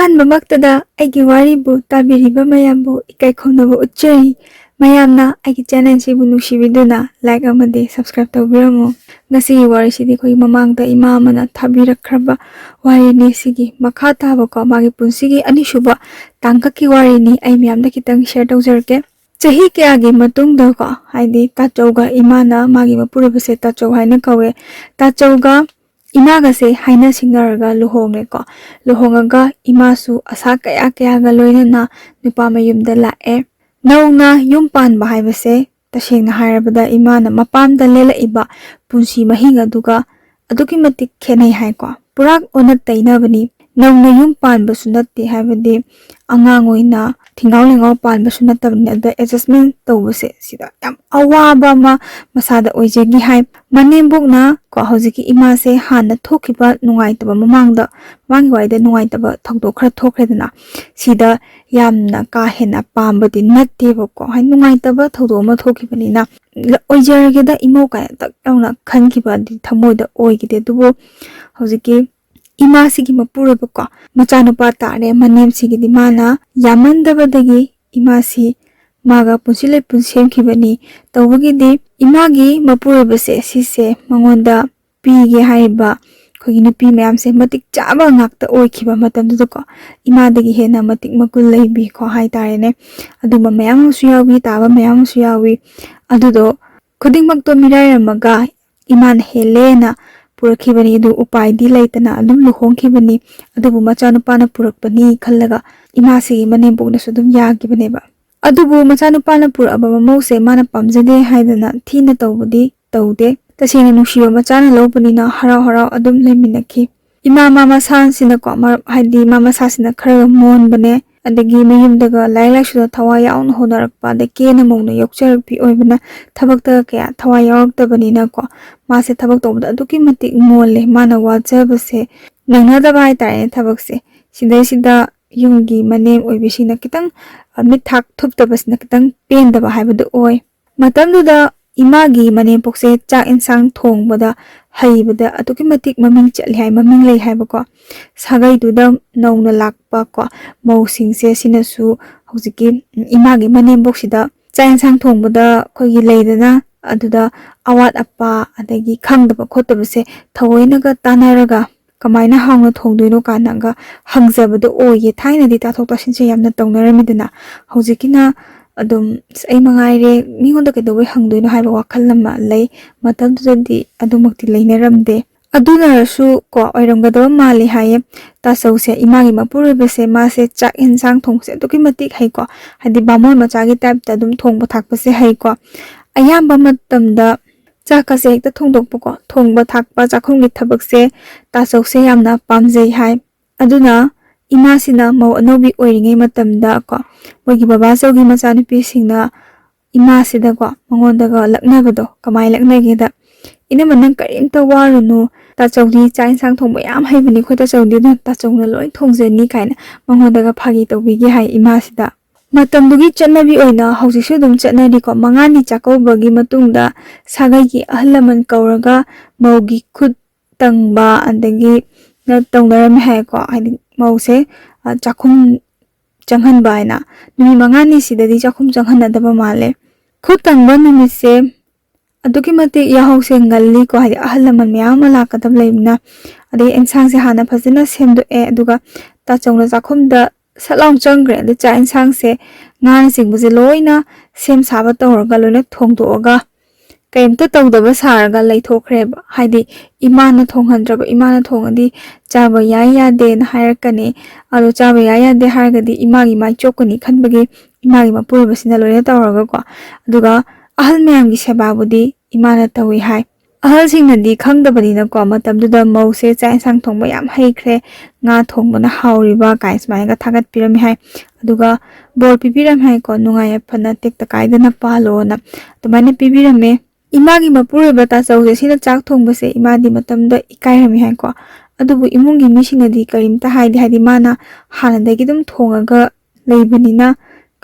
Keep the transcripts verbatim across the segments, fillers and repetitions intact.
ꯑꯍꯥꯟꯕꯃꯛꯇꯗ ꯑꯩꯒꯤ ꯋꯥꯔꯤꯕꯨ ꯇꯥꯕꯤꯔꯤꯕ ꯃꯌꯥꯝꯕꯨ ꯏꯀꯥꯏ ꯈꯨꯝꯅꯕ ꯎꯠꯆꯔꯤ꯫ ꯃꯌꯥꯝꯅ ꯑꯩꯒꯤ ꯆꯦꯅꯦꯜꯁꯤꯕꯨ ꯅꯨꯡꯁꯤꯕꯤꯗꯨꯅ ꯂꯥꯏꯛ ꯑꯃꯗꯤ ꯁꯕꯁꯀ꯭ꯔꯥꯏꯕ ꯇꯧꯕꯤꯔꯝꯃꯨ꯫ ꯉꯁꯤꯒꯤ ꯋꯥꯔꯤꯁꯤꯗꯤ ꯑꯩꯈꯣꯏꯒꯤ ꯃꯃꯥꯡꯗ ꯏꯃꯥ ꯑꯃꯅ ꯊꯥꯕꯤꯔꯛꯈ꯭ꯔꯕ ꯋꯥꯔꯤꯅꯤ꯫ ꯁꯤꯒꯤ ꯃꯈꯥ ꯇꯥꯕꯀꯣ, ꯃꯥꯒꯤ ꯄꯨꯟꯁꯤꯒꯤ ꯑꯅꯤꯁꯨꯕ ꯇꯥꯡꯀꯛꯀꯤ ꯋꯥꯔꯤꯅꯤ꯫ ꯑꯩ ꯃꯌꯥꯝꯗ ꯈꯤꯇꯪ ꯁꯤꯌꯔ ꯇꯧꯖꯔꯛꯀꯦ꯫ ꯆꯍꯤ ꯀꯌꯥꯒꯤ ꯃꯇꯨꯡꯗꯀꯣ, ꯍꯥꯏꯗꯤ ꯇꯥꯆꯧꯒ ꯏꯃꯥꯅ, ꯃꯥꯒꯤ ꯃꯄꯨꯔꯣꯏꯕꯁꯦ ꯇꯥꯆꯧ ꯍꯥꯏꯅ ꯀꯧꯋꯦ, ꯇꯥꯆꯧꯒ ꯏꯃꯥꯒꯁꯦ ꯍꯥꯏꯅ ꯁꯤꯡꯅꯔꯒ ꯂꯨꯍꯣꯡꯉꯦꯀꯣ꯫ ꯂꯨꯍꯣꯡꯉꯒ ꯏꯃꯥꯁꯨ ꯑꯁꯥ ꯀꯌꯥ ꯀꯌꯥꯒ ꯂꯣꯏꯅꯅ ꯅꯨꯄꯥ ꯃꯌꯨꯝꯗ ꯂꯥꯛꯑꯦ꯫ ꯅꯧꯅ ꯌꯨꯝ ꯄꯥꯟꯕ ꯍꯥꯏꯕꯁꯦ, ꯇꯁꯦꯡꯅ ꯍꯥꯏꯔꯕꯗ, ꯏꯃꯥꯅ ꯃꯄꯥꯝꯗ ꯂꯦꯜꯂꯛꯏꯕ ꯄꯨꯟꯁꯤ ꯃꯍꯤꯡ ꯑꯗꯨꯒ ꯑꯗꯨꯛꯀꯤ ꯃꯇꯤꯛ ꯈꯦꯠꯅꯩ ꯍꯥꯏꯀꯣ꯫ ꯄꯨꯔꯥ ꯑꯣꯟꯅ ꯇꯩꯅꯕꯅꯤ꯫ ꯅꯧꯅ ꯌꯨꯝ ꯄꯥꯟꯕꯁꯨ ꯅꯠꯇꯦ, ꯍꯥꯏꯕꯗꯤ ꯑꯉꯥꯡ ꯑꯣꯏꯅ ꯊꯤꯡꯒꯥꯎ ꯂꯩꯉꯥꯎ ꯄꯥꯟꯕꯁꯨ ꯅꯠꯇꯕꯅꯤ꯫ ꯑꯗ ꯑꯦꯗꯖꯁꯃꯦꯟ ꯇꯧꯕꯁꯦ, ꯁꯤꯗ ꯌꯥꯝ ꯑꯋꯥꯕ ꯑꯃ ꯃꯁꯥꯗ ꯑꯣꯏꯖꯈꯤ ꯍꯥꯏ꯫ ꯃꯅꯦꯝꯕꯣꯛꯅ ꯀꯣ, ꯍꯧꯖꯤꯛꯀꯤ ꯏꯃꯥꯁꯦ ꯍꯥꯟꯅ ꯊꯣꯛꯈꯤꯕ ꯅꯨꯡꯉꯥꯏꯇꯕ, ꯃꯃꯥꯡꯗ ꯃꯃꯥꯡꯒꯤ ꯋꯥꯔꯤꯗ ꯅꯨꯡꯉꯥꯏꯇꯕ ꯊꯧꯗꯣꯛ ꯈꯔ ꯊꯣꯛꯈ꯭ꯔꯦꯗꯅ, ꯁꯤꯗ ꯌꯥꯝꯅ ꯀꯥ ꯍꯦꯟꯅ ꯄꯥꯝꯕꯗꯤ ꯅꯠꯇꯦꯕꯀꯣ꯫ ꯍꯥꯏꯗꯤ ꯅꯨꯡꯉꯥꯏꯇꯕ ꯊꯧꯗꯣꯛ ꯑꯃ ꯊꯣꯛꯈꯤꯕꯅꯤꯅ, ꯂ-, ꯑꯣꯏꯖꯔꯒꯦꯗ ꯏꯃꯧ ꯀꯥꯏꯅ ꯇꯛ ꯂꯥꯎꯅ ꯈꯟꯈꯤꯕ ꯑꯗꯨꯗꯤ ꯊꯃꯣꯏꯗ ꯑꯣꯏꯈꯤꯗꯦ꯫ ꯑꯗꯨꯕꯨ ꯍꯧꯖꯤꯛꯀꯤ ꯏꯃꯥꯁꯤꯒꯤ ꯃꯄꯨꯔꯣꯏꯕꯀꯣ, ꯃꯆꯥꯅꯨꯄꯥ ꯇꯥꯔꯦ, ꯃꯅꯦꯝꯁꯤꯒꯤꯗꯤ ꯃꯥꯅ ꯌꯥꯝꯃꯟꯗꯕꯗꯒꯤ ꯏꯃꯥꯁꯤ ꯃꯥꯒ ꯄꯨꯟꯁꯤ ꯂꯩꯄꯨꯟ ꯁꯦꯝꯈꯤꯕꯅꯤ꯫ ꯇꯧꯕꯒꯤꯗꯤ ꯏꯃꯥꯒꯤ ꯃꯄꯨꯔꯣꯏꯕꯁꯦ, ꯁꯤꯁꯦ ꯃꯉꯣꯟꯗ ꯄꯤꯒꯦ ꯍꯥꯏꯔꯤꯕ ꯑꯩꯈꯣꯏꯒꯤ ꯅꯨꯄꯤ ꯃꯌꯥꯝꯁꯦ ꯃꯇꯤꯛ ꯆꯥꯕ ꯉꯥꯛꯇ ꯑꯣꯏꯈꯤꯕ ꯃꯇꯝꯗꯨꯗꯀꯣ, ꯏꯃꯥꯗꯒꯤ ꯍꯦꯟꯅ ꯃꯇꯤꯛ ꯃꯒꯨꯟ ꯂꯩꯕꯤꯀꯣ ꯍꯥꯏꯇꯥꯔꯦꯅꯦ꯫ ꯑꯗꯨꯝꯕ ꯃꯌꯥꯝ ꯑꯃꯁꯨ ꯌꯥꯎꯏ, ꯇꯥꯕ ꯃꯌꯥꯝ ꯑꯃꯁꯨ ꯌꯥꯎꯏ꯫ ꯑꯗꯨꯗꯣ ꯈꯨꯗꯤꯡꯃꯛꯇꯣ ꯃꯤꯔꯥꯏꯔꯝꯃꯒ ꯏꯃꯥꯅ ꯍꯦꯜꯂꯦꯅ ꯄꯨꯔꯛꯈꯤꯕꯅꯤ꯫ ꯑꯗꯨ ꯎꯄꯥꯏꯗꯤ ꯂꯩꯇꯅ ꯑꯗꯨꯝ ꯂꯨꯍꯣꯡꯈꯤꯕꯅꯤ꯫ ꯑꯗꯨꯕꯨ ꯃꯆꯥꯅꯨꯄꯥꯅ ꯄꯨꯔꯛꯄꯅꯤ ꯈꯜꯂꯒ ꯏꯃꯥꯁꯤꯒꯤ ꯃꯅꯦꯝꯕꯣꯛꯅꯁꯨ ꯑꯗꯨꯝ ꯌꯥꯈꯤꯕꯅꯦꯕ꯫ ꯑꯗꯨꯕꯨ ꯃꯆꯥꯅꯨꯄꯥꯅ ꯄꯨꯔꯛꯑꯕ ꯃꯃꯧꯁꯦ ꯃꯥꯅ ꯄꯥꯝꯖꯗꯦ ꯍꯥꯏꯗꯅ ꯊꯤꯅ ꯇꯧꯕꯗꯤ ꯇꯧꯗꯦ꯫ ꯇꯁꯦꯡꯅ ꯅꯨꯡꯁꯤꯕ ꯃꯆꯥꯅ ꯂꯧꯕꯅꯤꯅ ꯍꯔꯥꯎ ꯍꯔꯥꯎ ꯑꯗꯨꯝ ꯂꯩꯃꯤꯟꯅꯈꯤ꯫ ꯏꯃꯥ ꯃꯥ ꯃꯁꯥꯁꯤꯅꯀꯣ, ꯃꯔ-, ꯍꯥꯏꯗꯤ ꯃꯥ ꯃꯁꯥꯁꯤꯅ ꯈꯔꯒ ꯃꯣꯟꯕꯅꯦ, ꯑꯗꯒꯤ ꯃꯌꯨꯝꯗꯒ ꯂꯥꯏꯔꯤꯛ ꯂꯥꯏꯁꯨꯗ ꯊꯋꯥꯏ ꯌꯥꯎꯅ ꯍꯣꯠꯅꯔꯛꯄ, ꯑꯗꯩ ꯀꯦꯅ ꯃꯧꯅ ꯌꯣꯛꯆꯔꯛꯄꯤ ꯑꯣꯏꯕꯅ ꯊꯕꯛꯇꯒ ꯀꯌꯥ ꯊꯋꯥꯏ ꯌꯥꯎꯔꯛꯇꯕꯅꯤꯅꯀꯣ, ꯃꯥꯁꯦ ꯊꯕꯛ ꯇꯧꯕꯗ ꯑꯗꯨꯛꯀꯤ ꯃꯇꯤꯛ ꯃꯣꯜꯂꯦ꯫ ꯃꯥꯅ ꯋꯥꯖꯕꯁꯦ ꯅꯪꯅꯗꯕ ꯍꯥꯏꯇꯥꯔꯦꯅꯦ ꯊꯕꯛꯁꯦ꯫ ꯁꯤꯗꯩꯁꯤꯗ ꯌꯨꯝꯒꯤ ꯃꯅꯦꯝ ꯑꯣꯏꯕꯤꯁꯤꯡꯅ ꯈꯤꯇꯪ, ꯑ, ꯃꯤꯠ ꯊꯥꯛ ꯊꯨꯞꯇꯕꯁꯤꯅ ꯈꯤꯇꯪ ꯄꯦꯟꯗꯕ ꯍꯥꯏꯕꯗꯨ ꯑꯣꯏ꯫ ꯃꯇꯝꯗꯨꯗ ꯏꯃꯥꯒꯤ ꯃꯅꯦꯝꯄꯣꯛꯁꯦ ꯆꯥꯛ ꯏꯟꯁꯥꯡ ꯊꯣꯡꯕꯗ ꯍꯩꯕꯗ ꯑꯗꯨꯛꯀꯤ ꯃꯇꯤꯛ ꯃꯃꯤꯡ ꯆꯠꯂꯤ ꯍꯥꯏ, ꯃꯃꯤꯡ ꯂꯩ ꯍꯥꯏꯕꯀꯣ꯫ ꯁꯥꯒꯩꯗꯨꯗ ꯅꯧꯅ ꯂꯥꯛꯄ ꯀꯣ ꯃꯧꯁꯤꯡꯁꯦ ꯁꯤꯅꯁꯨ ꯍꯧꯖꯤꯛꯀꯤ, ꯎꯝ, ꯏꯃꯥꯒꯤ ꯃꯅꯦꯝꯕꯣꯛꯁꯤꯗ ꯆꯥꯛ ꯌꯦꯟꯁꯥꯡ ꯊꯣꯡꯕꯗ ꯑꯩꯈꯣꯏꯒꯤ ꯂꯩꯗꯅ, ꯑꯗꯨꯗ ꯑꯋꯥꯠ ꯑꯄꯥ ꯑꯗꯒꯤ ꯈꯪꯗꯕ ꯈꯣꯠꯇꯕꯁꯦ ꯊꯑꯣꯏꯅꯒ ꯇꯥꯟꯅꯔꯒ ꯀꯃꯥꯏꯅ ꯍꯥꯎꯅ ꯊꯣꯡꯗꯣꯏꯅꯣ ꯀꯥꯏꯅꯒ ꯍꯪꯖꯕꯗꯣ ꯑꯣꯏꯌꯦ꯫ ꯊꯥꯏꯅꯗꯤ ꯇꯥꯊꯣꯛ ꯇꯥꯁꯤꯟꯁꯦ ꯌꯥꯝꯅ ꯇꯧꯅꯔꯝꯃꯤꯗꯅ, ꯍꯧꯖꯤꯛꯀꯤꯅ ꯑꯗꯨꯝ "ꯑꯁ, ꯑꯩ ꯃꯉꯥꯏꯔꯦ, ꯃꯤꯉꯣꯟꯗ ꯀꯩꯗꯧꯕꯩ ꯍꯪꯗꯣꯏꯅꯣ?" ꯍꯥꯏꯕ ꯋꯥꯈꯜ ꯑꯃ ꯂꯩ꯫ ꯃꯇꯝꯗꯨꯗꯗꯤ ꯑꯗꯨꯃꯛꯇꯤ ꯂꯩꯅꯔꯝꯗꯦ꯫ ꯑꯗꯨꯅꯔꯁꯨ ꯀꯣ ꯑꯣꯏꯔꯝꯒꯗꯕ ꯃꯥꯜꯂꯤ ꯍꯥꯏꯌꯦ꯫ ꯇꯥꯆꯧꯁꯦ, ꯏꯃꯥꯒꯤ ꯃꯄꯨꯔꯣꯏꯕꯁꯦ, ꯃꯥꯁꯦ ꯆꯥꯛ ꯌꯦꯟꯁꯥꯡ ꯊꯣꯡꯕꯁꯦ ꯑꯗꯨꯛꯀꯤ ꯃꯇꯤꯛ ꯍꯩꯀꯣ, ꯍꯥꯏꯗꯤ ꯕꯥꯃꯣꯟ ꯃꯆꯥꯒꯤ ꯇꯥꯏꯞꯇ ꯑꯗꯨꯝ ꯊꯣꯡꯕ ꯊꯥꯛꯄꯁꯦ ꯍꯩꯀꯣ꯫ ꯑꯌꯥꯝꯕ ꯃꯇꯝꯗ ꯆꯥꯛꯀꯁꯦ ꯍꯦꯛꯇ ꯊꯣꯡꯗꯣꯛꯄꯀꯣ, ꯊꯣꯡꯕ ꯊꯥꯛꯄ ꯆꯥꯛꯈꯨꯝꯒꯤ ꯊꯕꯛꯁꯦ ꯇꯥꯆꯧꯁꯦ ꯌꯥꯝꯅ ꯄꯥꯝꯖꯩ ꯍꯥꯏ꯫ ꯑꯗꯨꯅ ꯏꯃꯥꯁꯤꯅ ꯃꯧ ꯑꯅꯧꯕꯤ ꯑꯣꯏꯔꯤꯉꯩ ꯃꯇꯝꯗ ꯀꯣ ꯃꯣꯏꯒꯤ ꯕꯕꯥꯆꯧꯒꯤ ꯃꯆꯥꯅꯨꯄꯤꯁꯤꯡꯅ ꯏꯃꯥꯁꯤꯗꯀꯣ ꯃꯉꯣꯟꯗꯒ ꯂꯛꯅꯕꯗꯣ ꯀꯃꯥꯏꯅ ꯂꯛꯅꯒꯦꯗ, "ꯏꯅꯝꯃ, ꯅꯪ ꯀꯔꯤꯝꯇ ꯋꯥꯔꯨꯅꯨ, ꯇꯥꯆꯧꯗꯤ ꯆꯥꯛ ꯌꯦꯟꯁꯥꯡ ꯊꯣꯡꯕ ꯌꯥꯝ ꯍꯩꯕꯅꯤ, ꯑꯩꯈꯣꯏ ꯇꯥꯆꯧꯗꯤ ꯑꯗꯨꯝ ꯇꯥꯆꯧꯅ ꯂꯣꯏ ꯊꯣꯡꯖꯅꯤ" ꯀꯥꯏꯅ ꯃꯉꯣꯟꯗꯒ ꯐꯥꯒꯤ ꯇꯧꯕꯤꯒꯦ ꯍꯥꯏ ꯏꯃꯥꯁꯤꯗ꯫ ꯃꯇꯝꯗꯨꯒꯤ ꯆꯠꯅꯕꯤ ꯑꯣꯏꯅ ꯍꯧꯖꯤꯛꯁꯨ ꯑꯗꯨꯝ ꯆꯠꯅꯔꯤꯀꯣ꯫ ꯃꯉꯥꯅꯤ ꯆꯥꯛꯀꯧꯕꯒꯤ ꯃꯇꯨꯡꯗ ꯁꯥꯒꯩꯒꯤ ꯑꯍꯜ ꯂꯃꯟ ꯀꯧꯔꯒ ꯃꯧꯒꯤ ꯈꯨꯠ ꯇꯪꯕ ꯑꯗꯒꯤ ꯅ ꯇꯧꯅꯔꯝꯃꯦ ꯍꯥꯏꯀꯣ꯫ ꯍꯥꯏꯗꯤ ꯃꯧꯁꯦ, ꯑ, ꯆꯥꯛꯈꯨꯝ ꯆꯪꯍꯟꯕ ꯍꯥꯏꯅ ꯅꯨꯃꯤꯠ ꯃꯉꯥꯅꯤꯁꯤꯗꯗꯤ ꯆꯥꯛꯈꯨꯝ ꯆꯪꯍꯟꯅꯗꯕ ꯃꯥꯜꯂꯦ꯫ ꯈꯨꯠ ꯇꯪꯕ ꯅꯨꯃꯤꯠꯁꯦ ꯑꯗꯨꯛꯀꯤ ꯃꯇꯤꯛ ꯌꯥꯍꯧꯁꯦ ꯉꯜꯂꯤꯀꯣ, ꯍꯥꯏꯗꯤ ꯑꯍꯜ ꯂꯃꯟ ꯃꯌꯥꯝ ꯑꯃ ꯂꯥꯛꯀꯗꯕ ꯂꯩꯕꯅꯤꯅ꯫ ꯑꯗꯩ ꯑꯦꯟꯁꯥꯡꯁꯦ ꯍꯥꯟꯅ ꯐꯖꯅ ꯁꯦꯝꯗꯣꯛꯑꯦ, ꯑꯗꯨꯒ ꯇꯥꯆꯧꯅ ꯆꯥꯛꯈꯨꯝꯗ ꯁꯠ ꯂꯥꯎ ꯆꯪꯈ꯭ꯔꯦ꯫ ꯑꯗꯩ ꯆꯥꯛ ꯌꯦꯟꯁꯥꯡꯁꯦ, ꯉꯥꯅꯆꯤꯡꯕꯁꯦ ꯂꯣꯏꯅ ꯁꯦꯝ ꯁꯥꯕ ꯇꯧꯔꯒ, ꯂꯣꯏꯅ ꯊꯣꯡꯗꯣꯛꯑꯒ, ꯀꯩꯝꯇ ꯇꯧꯗꯕ ꯁꯥꯔꯒ ꯂꯩꯊꯣꯛꯈ꯭ꯔꯦꯕ꯫ ꯍꯥꯏꯗꯤ ꯏꯃꯥꯅ ꯊꯣꯡꯍꯟꯗ꯭ꯔꯕ, ꯏꯃꯥꯅ ꯊꯣꯡꯉꯗꯤ ꯆꯥꯕ ꯌꯥꯏ ꯌꯥꯗꯦꯅ ꯍꯥꯏꯔꯛꯀꯅꯤ, ꯑꯗꯣ ꯆꯥꯕ ꯌꯥꯏ ꯌꯥꯗꯦ ꯍꯥꯏꯔꯒꯗꯤ ꯏꯃꯥꯒꯤ ꯃꯥꯏ ꯆꯣꯞꯀꯅꯤ ꯈꯟꯕꯒꯤ ꯏꯃꯥꯒꯤ ꯃꯄꯨꯔꯣꯏꯕꯁꯤꯅ ꯂꯣꯏꯅ ꯇꯧꯔꯒꯀꯣ꯫ ꯑꯗꯨꯒ ꯑꯍꯜ ꯃꯌꯥꯝꯒꯤ ꯁꯦꯕꯥꯕꯨꯗꯤ ꯏꯃꯥꯅ ꯇꯧꯏ ꯍꯥꯏ꯫ ꯑꯍꯜꯁꯤꯡꯅꯗꯤ ꯈꯪꯗꯕꯅꯤꯅꯀꯣ, ꯃꯇꯝꯗꯨꯗ ꯃꯧꯁꯦ ꯆꯥꯛ ꯌꯦꯟꯁꯥꯡ ꯊꯣꯡꯕ ꯌꯥꯝ ꯍꯩꯈ꯭ꯔꯦ, ꯉꯥ ꯊꯣꯡꯕꯅ ꯍꯥꯎꯔꯤꯕ ꯀꯥꯏ ꯁꯨꯃꯥꯏꯅꯒ ꯊꯥꯒꯠꯄꯤꯔꯝꯃꯤ ꯍꯥꯏ꯫ ꯑꯗꯨꯒ ꯕꯣꯔ ꯄꯤꯕꯤꯔꯝꯃꯤ ꯍꯥꯏꯀꯣ, ꯅꯨꯡꯉꯥꯏ ꯌꯥꯏꯐꯅ ꯇꯦꯛꯇ ꯀꯥꯏꯗꯅ ꯄꯥꯜꯂꯣꯅ ꯑꯗꯨꯃꯥꯏꯅ ꯄꯤꯕꯤꯔꯝꯃꯦ꯫ ꯏꯃꯥꯒꯤ ꯃꯄꯨꯔꯣꯏꯕ ꯇꯥꯆꯧꯁꯦ ꯁꯤꯅ ꯆꯥꯛ ꯊꯣꯡꯕꯁꯦ ꯏꯃꯥꯗꯤ ꯃꯇꯝꯗ ꯏꯀꯥꯏꯔꯝꯃꯤ ꯍꯥꯏꯀꯣ꯫ ꯑꯗꯨꯕꯨ ꯏꯃꯨꯡꯒꯤ ꯃꯤꯁꯤꯡꯅꯗꯤ ꯀꯔꯤꯝꯇ ꯍꯥꯏꯗꯦ, ꯍꯥꯏꯗꯤ ꯃꯥꯅ ꯍꯥꯟꯅꯗꯒꯤ ꯑꯗꯨꯝ ꯊꯣꯡꯉꯒ ꯂꯩꯕꯅꯤꯅ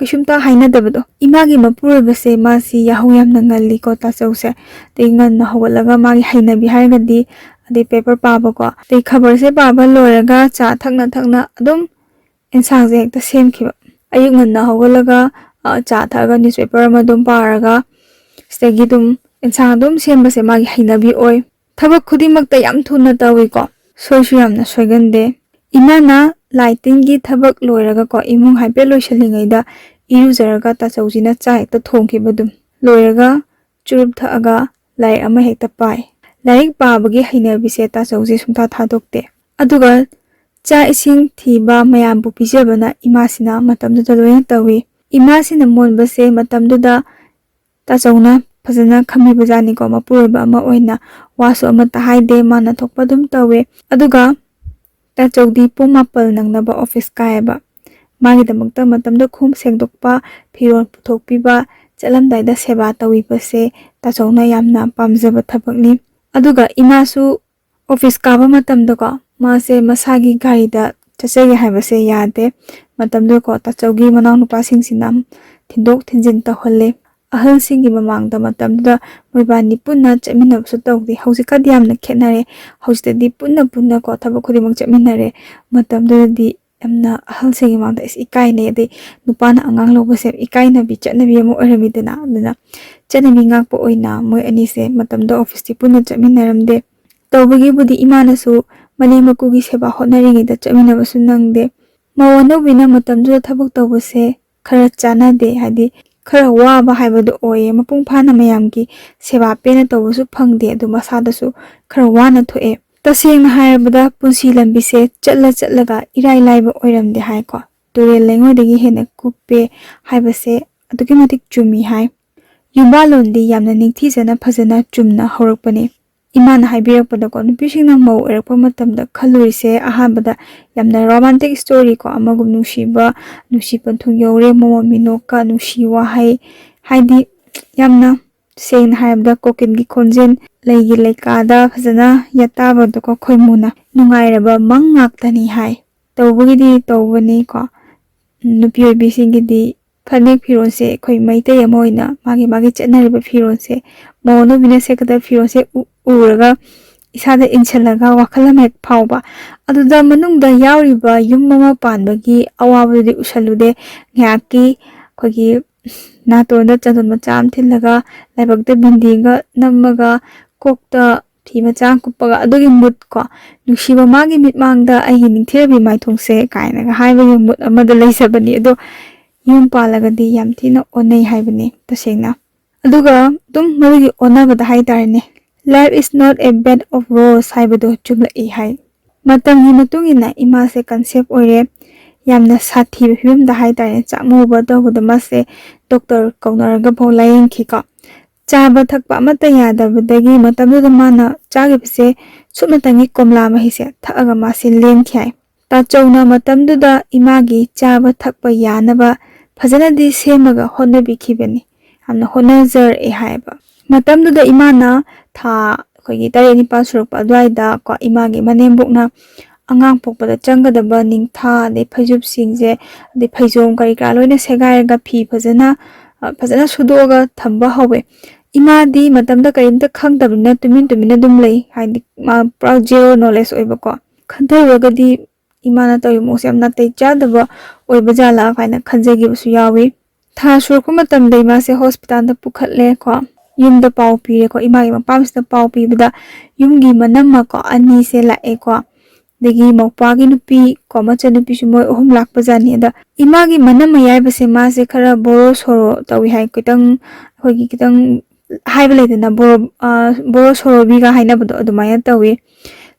ꯀꯩꯁꯨꯝꯇ ꯍꯥꯏꯅꯗꯕꯗꯣ꯫ ꯏꯃꯥꯒꯤ ꯃꯄꯨꯔꯣꯏꯕꯁꯦ ꯃꯥꯁꯤ ꯌꯥꯍꯧ ꯌꯥꯝꯅ ꯉꯜꯂꯤꯀꯣ ꯇꯥꯆꯧꯁꯦ꯫ ꯑꯗꯩ ꯉꯟꯅ ꯍꯧꯒꯠꯂꯒ ꯃꯥꯒꯤ ꯍꯩꯅꯕꯤ ꯍꯥꯏꯔꯒꯗꯤ, ꯑꯗꯩ ꯄꯦꯄꯔ ꯄꯥꯕꯀꯣ, ꯑꯗꯩ ꯈꯕꯔꯁꯦ ꯄꯥꯕ ꯂꯣꯏꯔꯒ ꯆꯥ ꯊꯛꯅ ꯊꯛꯅ ꯑꯗꯨꯝ ꯑꯦꯟꯁꯥꯡꯁꯦ ꯍꯦꯛꯇ ꯁꯦꯝꯈꯤꯕ꯫ ꯑꯌꯨꯛ ꯉꯟꯅ ꯍꯧꯒꯠꯂꯒ, ꯑ, ꯆꯥ ꯊꯛꯑꯒ ꯅ꯭ꯌꯨꯁꯄꯦꯄꯔ ꯑꯃ ꯑꯗꯨꯝ ꯄꯥꯔꯒ, ꯁꯤꯗꯒꯤ ꯑꯗꯨꯝ ꯑꯦꯟꯁꯥꯡ ꯑꯗꯨꯝ ꯁꯦꯝꯕꯁꯦ ꯃꯥꯒꯤ ꯍꯩꯅꯕꯤ ꯑꯣꯏ꯫ ꯊꯕꯛ ꯈꯨꯗꯤꯡꯃꯛꯇ ꯌꯥꯝ ꯊꯨꯅ ꯇꯧꯏꯀꯣ, ꯁꯣꯏꯁꯨ ꯌꯥꯝꯅ ꯁꯣꯏꯒꯟꯗꯦ꯫ ꯏꯃꯥꯅ ꯂꯥꯏ ꯇꯤꯟꯒꯤ ꯊꯕꯛ ꯂꯣꯏꯔꯒꯀꯣ, ꯏꯃꯨꯡ ꯍꯥꯏꯐꯦꯠ ꯂꯣꯏꯁꯤꯜꯂꯤꯉꯩꯗ ꯏꯔꯨꯖꯔꯒ ꯇꯥꯆꯧꯁꯤꯅ ꯆꯥ ꯍꯦꯛꯇ ꯊꯣꯡꯈꯤꯕ ꯑꯗꯨꯝ꯫ ꯂꯣꯏꯔꯒ ꯆꯨꯔꯨꯞ ꯊꯛꯑꯒ ꯂꯥꯏꯔꯤꯛ ꯑꯃ ꯍꯦꯛꯇ ꯄꯥꯏ꯫ ꯂꯥꯏꯔꯤꯛ ꯄꯥꯕꯒꯤ ꯍꯩꯅꯕꯤꯁꯦ ꯇꯥꯆꯧꯁꯦ ꯁꯨꯡꯊꯥ ꯊꯥꯗꯣꯛꯇꯦ꯫ ꯑꯗꯨꯒ ꯆꯥꯛ ꯏꯁꯤꯡ ꯊꯤꯕ, ꯃꯌꯥꯝꯕꯨ ꯄꯤꯖꯕꯅ ꯏꯃꯥꯁꯤꯅ ꯃꯇꯝꯗꯨꯗ ꯂꯣꯏꯅ ꯇꯧꯏ꯫ ꯏꯃꯥꯁꯤꯅ ꯃꯣꯟꯕꯁꯦ ꯃꯇꯝꯗꯨꯗ ꯇꯥꯆꯧꯅ ꯐꯖꯅ ꯈꯪꯕꯤꯕꯖꯥꯠꯅꯤꯀꯣ꯫ ꯃꯄꯨꯔꯣꯏꯕ ꯑꯃ ꯑꯣꯏꯅ ꯋꯥꯁꯨ ꯑꯃꯠꯇ ꯍꯥꯏꯗꯦ, ꯃꯥꯅ ꯊꯣꯛꯄ ꯑꯗꯨꯝ ꯇꯧꯋꯦ꯫ ꯑꯗꯨꯒ ꯇꯥꯆꯧꯗꯤ ꯄꯨꯡ ꯃꯥꯄꯜ ꯅꯪꯅꯕ ꯑꯣꯐꯤꯁ ꯀꯥꯏꯌꯦꯕ꯫ ꯃꯥꯒꯤꯗꯃꯛꯇ ꯃꯇꯝꯗ ꯈꯣꯡꯎꯞ ꯁꯦꯡꯗꯣꯛꯄ, ꯐꯤꯔꯣꯜ ꯄꯨꯊꯣꯛꯄꯤꯕ, ꯆꯠꯂꯝꯗꯥꯏꯗ ꯁꯦꯕꯥ ꯇꯧꯕꯤꯕꯁꯦ ꯇꯥꯆꯧꯅ ꯌꯥꯝꯅ ꯄꯥꯝꯖꯕ ꯊꯕꯛꯅꯤ꯫ ꯑꯗꯨꯒ ꯏꯃꯥꯁꯨ ꯑꯣꯐꯤꯁ ꯀꯥꯕ ꯃꯇꯝꯗꯀꯣ, ꯃꯥꯁꯦ ꯃꯁꯥꯒꯤ ꯒꯥꯔꯤꯗ ꯆꯠꯆꯒꯦ ꯍꯥꯏꯕꯁꯦ ꯌꯥꯗꯦ꯫ ꯃꯇꯝꯗꯨꯗꯀꯣ ꯇꯥꯆꯧꯒꯤ ꯃꯅꯥꯎꯅꯨꯄꯥꯁꯤꯡꯁꯤꯅ ꯊꯤꯟꯗꯣꯛ ꯊꯤꯟꯖꯤꯟ ꯇꯧꯍꯜꯂꯦ꯫ ꯑꯍꯜꯁꯤꯡꯒꯤ ꯃꯃꯥꯡꯗ ꯃꯇꯝꯗꯨꯗ ꯃꯣꯏꯕꯥꯅꯤ ꯄꯨꯟꯅ ꯆꯠꯃꯤꯟꯅꯕꯁꯨ ꯇꯧꯗꯦ꯫ ꯍꯧꯖꯤꯛꯀꯗꯤ ꯌꯥꯝꯅ ꯈꯦꯠꯅꯔꯦ꯫ ꯍꯧꯖꯤꯛꯇꯗꯤ ꯄꯨꯟꯅ ꯄꯨꯟꯅꯀꯣ ꯊꯕꯛ ꯈꯨꯗꯤꯡꯃꯛ ꯆꯠꯃꯤꯟꯅꯔꯦ꯫ ꯃꯇꯝꯗꯨꯗꯗꯤ ꯌꯥꯝꯅ ꯑꯍꯜꯁꯤꯡꯒꯤ ꯃꯃꯥꯡꯗ ꯑꯁ ꯏꯀꯥꯏꯅꯩ꯫ ꯑꯗꯩ ꯅꯨꯄꯥꯅ ꯑꯉꯥꯡ ꯂꯧꯕꯁꯦ ꯏꯀꯥꯏꯅꯕꯤ ꯆꯠꯅꯕꯤ ꯑꯃ ꯑꯣꯏꯔꯝꯃꯤꯗꯅ꯫ ꯑꯗꯨꯅ ꯆꯠꯅꯕꯤ ꯉꯥꯛꯄ ꯑꯣꯏꯅ ꯃꯣꯏ ꯑꯅꯤꯁꯦ ꯃꯇꯝꯗꯨꯗ ꯑꯣꯐꯤꯁꯇꯤ ꯄꯨꯟꯅ ꯆꯠꯃꯤꯟꯅꯔꯝꯗꯦ꯫ ꯇꯧꯕꯒꯤꯕꯨꯗꯤ ꯏꯃꯥꯅꯁꯨ ꯃꯅꯦꯝ ꯃꯀꯨꯒꯤ ꯁꯦꯕꯥ ꯍꯣꯠꯅꯔꯤꯉꯩꯗ ꯆꯠꯃꯤꯟꯅꯕꯁꯨ ꯅꯪꯗꯦ꯫ ꯃꯧ ꯑꯅꯧꯕꯤꯅ ꯃꯇꯝꯗꯨꯗ ꯊꯕꯛ ꯇꯧꯕꯁꯦ ꯈꯔ ꯆꯥꯟꯅꯗꯦ, ꯍꯥꯏꯗꯤ ꯈꯔ ꯋꯥꯕ ꯍꯥꯏꯕꯗꯨ ꯑꯣꯏꯌꯦ꯫ ꯃꯄꯨꯡ ꯐꯥꯅ ꯃꯌꯥꯝꯒꯤ ꯁꯦꯕꯥ ꯄꯦꯟꯅ ꯇꯧꯕꯁꯨ ꯐꯪꯗꯦ, ꯑꯗꯨ ꯃꯁꯥꯗꯁꯨ ꯈꯔ ꯋꯥꯅ ꯊꯣꯛꯑꯦ꯫ ꯇꯁꯦꯡꯅ ꯍꯥꯏꯔꯕꯗ ꯄꯨꯟꯁꯤ ꯂꯝꯕꯤꯁꯦ ꯆꯠꯂ ꯆꯠꯂꯒ ꯏꯔꯥꯏ ꯂꯥꯏꯕ ꯑꯣꯏꯔꯝꯗꯦ ꯍꯥꯏꯀꯣ꯫ ꯇꯨꯔꯦꯜ ꯂꯩꯉꯣꯏꯗꯒꯤ ꯍꯦꯟꯅ ꯀꯨꯞꯄꯦ ꯍꯥꯏꯕꯁꯦ ꯑꯗꯨꯛꯀꯤ ꯃꯇꯤꯛ ꯆꯨꯝꯃꯤ ꯍꯥꯏ꯫ ꯌꯨꯝꯕꯥꯜꯂꯣꯟꯗꯤ ꯌꯥꯝꯅ ꯅꯤꯡꯊꯤꯖꯅ ꯐꯖꯅ ꯆꯨꯝꯅ ꯍꯧꯔꯛꯄꯅꯦ꯫ ꯏꯃꯥꯅ ꯍꯥꯏꯕꯤꯔꯛꯄꯗꯀꯣ, ꯅꯨꯄꯤꯁꯤꯡꯅ ꯃꯧ ꯑꯣꯏꯔꯛꯄ ꯃꯇꯝꯗ ꯈꯜꯂꯨꯔꯤꯁꯦ ꯑꯍꯥꯟꯕꯗ ꯌꯥꯝꯅ ꯔꯣꯃꯥꯟꯇꯤꯛ ꯁ꯭ꯇꯣꯔꯤ ꯀꯣ, ꯑꯃꯒꯨꯝ ꯅꯨꯡꯁꯤꯕ, ꯅꯨꯡꯁꯤ ꯄꯟꯊꯨꯡ ꯌꯧꯔꯦ, ꯃꯣꯃꯣꯟ ꯃꯤꯅꯣꯛꯀ ꯅꯨꯡꯁꯤ ꯋꯥꯍꯩ, ꯍꯥꯏꯗꯤ ꯌꯥꯝꯅ ꯁꯦꯡꯅ ꯍꯥꯏꯔꯕꯗ ꯀꯣꯀꯤꯜꯒꯤ ꯈꯣꯟꯖꯦꯜ, ꯂꯩꯒꯤ ꯂꯩꯀꯥꯗ ꯐꯖꯅ ꯌꯥꯇꯥꯕꯗꯣꯀꯣ ꯈꯣꯏꯃꯨꯅ ꯅꯨꯡꯉꯥꯏꯔꯕ ꯃꯪ ꯉꯥꯛꯇꯅꯤ ꯍꯥꯏ꯫ ꯇꯧꯕꯒꯤꯗꯤ ꯇꯧꯕꯅꯤꯀꯣ, ꯅꯨꯄꯤ ꯑꯣꯏꯕꯤꯁꯤꯡꯒꯤꯗꯤ ꯐꯅꯦꯛ ꯐꯤꯔꯣꯜꯁꯦ ꯑꯩꯈꯣꯏ ꯃꯩꯇꯩ ꯑꯃ ꯑꯣꯏꯅ ꯃꯥꯒꯤ ꯃꯥꯒꯤ ꯆꯠꯅꯔꯤꯕ ꯐꯤꯔꯣꯜꯁꯦ, ꯃꯧ ꯑꯅꯧꯕꯤꯅ ꯁꯦꯠꯀꯗꯕ ꯐꯤꯔꯣꯜꯁꯦ ꯎ-, ꯎꯔꯒ ꯏꯁꯥꯗ ꯏꯟꯁꯤꯜꯂꯒ ꯋꯥꯈꯜ ꯑꯃ ꯍꯦꯛ ꯐꯥꯎꯕ꯫ ꯑꯗꯨꯗ ꯃꯅꯨꯡꯗ ꯌꯥꯎꯔꯤꯕ ꯌꯨꯝ ꯑꯃ ꯄꯥꯟꯕꯒꯤ ꯑꯋꯥꯕꯗꯨꯗꯤ ꯎꯁꯜꯂꯨꯗꯦ꯫ ꯉꯥꯏꯍꯥꯛꯀꯤ ꯑꯩꯈꯣꯏꯒꯤ ꯅꯥꯇꯣꯟꯗ ꯆꯟꯗꯣꯟ ꯃꯆꯥ ꯑꯃ ꯊꯤꯜꯂꯒ, ꯂꯥꯏꯕꯛꯇ ꯕꯤꯟꯗꯤꯒ ꯅꯝꯃꯒ, ꯀꯣꯛꯇ ꯐꯤ ꯃꯆꯥ ꯑꯃ ꯀꯨꯞꯄꯒ, ꯑꯗꯨꯒꯤ ꯃꯨꯠ ꯀꯣ, "ꯅꯨꯡꯁꯤꯕ ꯃꯥꯒꯤ ꯃꯤꯠꯃꯥꯡꯗ ꯑꯩꯒꯤ ꯅꯤꯡꯊꯤꯔꯕꯤ ꯃꯥꯏꯊꯣꯡꯁꯦ" ꯀꯥꯏꯅꯒ ꯍꯥꯏꯕꯒꯤ ꯃꯨꯠ ꯑꯃꯗ ꯂꯩꯖꯕꯅꯤ꯫ ꯑꯗꯣ ꯌꯨꯝ ꯄꯥꯜꯂꯒꯗꯤ ꯌꯥꯝ ꯊꯤꯅ ꯑꯣꯟꯅꯩ ꯍꯥꯏꯕꯅꯤ ꯇꯁꯦꯡꯅ꯫ ꯑꯗꯨꯒ ꯑꯗꯨꯝ ꯃꯗꯨꯒꯤ ꯑꯣꯟꯅꯕꯗ ꯍꯥꯏꯇꯥꯔꯦꯅꯦ, "Life is not a bed of rose" ꯍꯥꯏꯕꯗꯣ ꯆꯨꯝꯂꯛꯏ ꯍꯥꯏ꯫ ꯃꯇꯝꯒꯤ ꯃꯇꯨꯡ ꯏꯟꯅ ꯏꯃꯥꯁꯦ ꯀꯟꯁꯦꯞ ꯑꯣꯏꯔꯦ꯫ ꯌꯥꯝꯅ ꯁꯥꯊꯤꯕ ꯐꯤꯕꯝꯗ ꯍꯥꯏꯇꯥꯔꯦ, ꯆꯥꯛꯃꯧꯕ ꯇꯧꯕꯗ ꯃꯥꯁꯦ ꯗꯣꯛꯇꯔ ꯀꯧꯅꯔꯒ ꯐꯥꯎ ꯂꯥꯌꯦꯡꯈꯤꯀꯣ꯫ ꯆꯥꯕ ꯊꯛꯄ ꯑꯃꯠꯇ ꯌꯥꯗꯕꯗꯒꯤ ꯃꯇꯝꯗꯨꯗ ꯃꯥꯅ ꯆꯥꯈꯤꯕꯁꯦ ꯁꯨꯞꯅꯇꯪꯒꯤ ꯀꯣꯝꯂꯥ ꯃꯍꯤꯁꯦ ꯊꯛꯑꯒ ꯃꯥꯁꯦ ꯂꯦꯟꯈꯤ ꯍꯥꯏ꯫ ꯇꯥꯆꯧꯅ ꯃꯇꯝꯗꯨꯗ ꯏꯃꯥꯒꯤ ꯆꯥꯕ ꯊꯛꯄ ꯌꯥꯅꯕ ꯐꯖꯅꯗꯤ ꯁꯦꯝꯃꯒ ꯍꯣꯠꯅꯕꯤꯈꯤꯕꯅꯤ꯫ ꯌꯥꯝꯅ ꯍꯣꯠꯅꯖꯔꯛꯑꯦ ꯍꯥꯏꯌꯦꯕ꯫ ꯃꯇꯝꯗꯨꯗ ꯏꯃꯥꯅ ꯊꯥ ꯑꯩꯈꯣꯏꯒꯤ ꯇꯔꯦꯠ ꯅꯤꯄꯥꯜ ꯁꯨꯔꯛꯄ ꯑꯗꯨꯋꯥꯏꯗ ꯀꯣ, ꯏꯃꯥꯒꯤ ꯃꯅꯦꯝꯕꯣꯛꯅ ꯑꯉꯥꯡ ꯄꯣꯛꯄꯗ ꯆꯪꯒꯗꯕ ꯅꯤꯡꯊꯥ, ꯑꯗꯩ ꯐꯩꯖꯨꯞꯁꯤꯡꯁꯦ, ꯑꯗꯩ ꯐꯩꯖꯣꯝ ꯀꯔꯤ ꯀꯔꯥ ꯂꯣꯏꯅ ꯁꯦꯒꯥꯏꯔꯒ ꯐꯤ ꯐꯖꯅ, ꯑ, ꯐꯖꯅ ꯁꯨꯗꯣꯛꯑꯒ ꯊꯝꯕ ꯍꯧꯋꯦ꯫ ꯏꯃꯥꯗꯤ ꯃꯇꯝꯗ ꯀꯔꯤꯝꯇ ꯈꯪꯗꯕꯅꯤꯅ ꯇꯨꯃꯤꯟ ꯇꯨꯃꯤꯟꯅ ꯑꯗꯨꯝ ꯂꯩ, ꯍꯥꯏꯗꯤ ꯃꯥ ꯄꯨꯔꯥ ꯖꯦꯔꯣ ꯅꯣꯂꯦꯖ ꯑꯣꯏꯕꯀꯣ꯫ ꯈꯟꯊꯔꯨꯔꯒꯗꯤ ꯏꯃꯥꯅ ꯇꯧꯔꯤꯕ ꯃꯑꯣꯡꯁꯦ ꯌꯥꯝ ꯅꯥꯇꯩ ꯆꯥꯗꯕ ꯑꯣꯏꯕ ꯖꯥꯠꯂꯥ ꯀꯥꯏꯅ ꯈꯟꯖꯈꯤꯕꯁꯨ ꯌꯥꯎꯏ꯫ ꯊꯥ ꯁꯨꯔꯛꯄ ꯃꯇꯝꯗ ꯏꯃꯥꯁꯦ ꯍꯣꯁꯄꯤꯇꯥꯜꯗ ꯄꯨꯈꯠꯂꯦꯀꯣ꯫ ꯌꯨꯝꯗ ꯄꯥꯎ ꯄꯤꯔꯦꯀꯣ꯫ ꯏꯃꯥꯒꯤ ꯃꯄꯥꯝꯁꯤꯗ ꯄꯥꯎ ꯄꯤꯕꯗ ꯌꯨꯝꯒꯤ ꯃꯅꯝꯃꯀꯣ ꯑꯅꯤꯁꯦ ꯂꯥꯛꯑꯦꯀꯣ꯫ ꯑꯗꯒꯤ ꯃꯧꯄ꯭ꯋꯥꯒꯤ ꯅꯨꯄꯤ ꯀꯣ, ꯃꯆꯟꯅꯨꯄꯤꯁꯨ ꯃꯣꯏ ꯑꯍꯨꯝ ꯂꯥꯛꯄꯖꯥꯠꯅꯤ꯫ ꯑꯗ ꯏꯃꯥꯒꯤ ꯃꯅꯝꯃ ꯌꯥꯏꯕꯁꯦ ꯃꯥꯁꯦ ꯈꯔ ꯕꯣꯔꯣ ꯁꯣꯔꯣ ꯇꯧꯏ ꯍꯥꯏ꯫ ꯈꯤꯇꯪ ꯑꯩꯈꯣꯏꯒꯤ ꯈꯤꯇꯪ ꯍꯥꯏꯕ ꯂꯩꯗꯅ, ꯕꯣꯔꯣ, ꯑ, ꯕꯣꯔꯣ ꯁꯣꯔꯣꯕꯤꯒ ꯍꯥꯏꯅꯕꯗꯣ ꯑꯗꯨꯃꯥꯏꯅ ꯇꯧꯏ꯫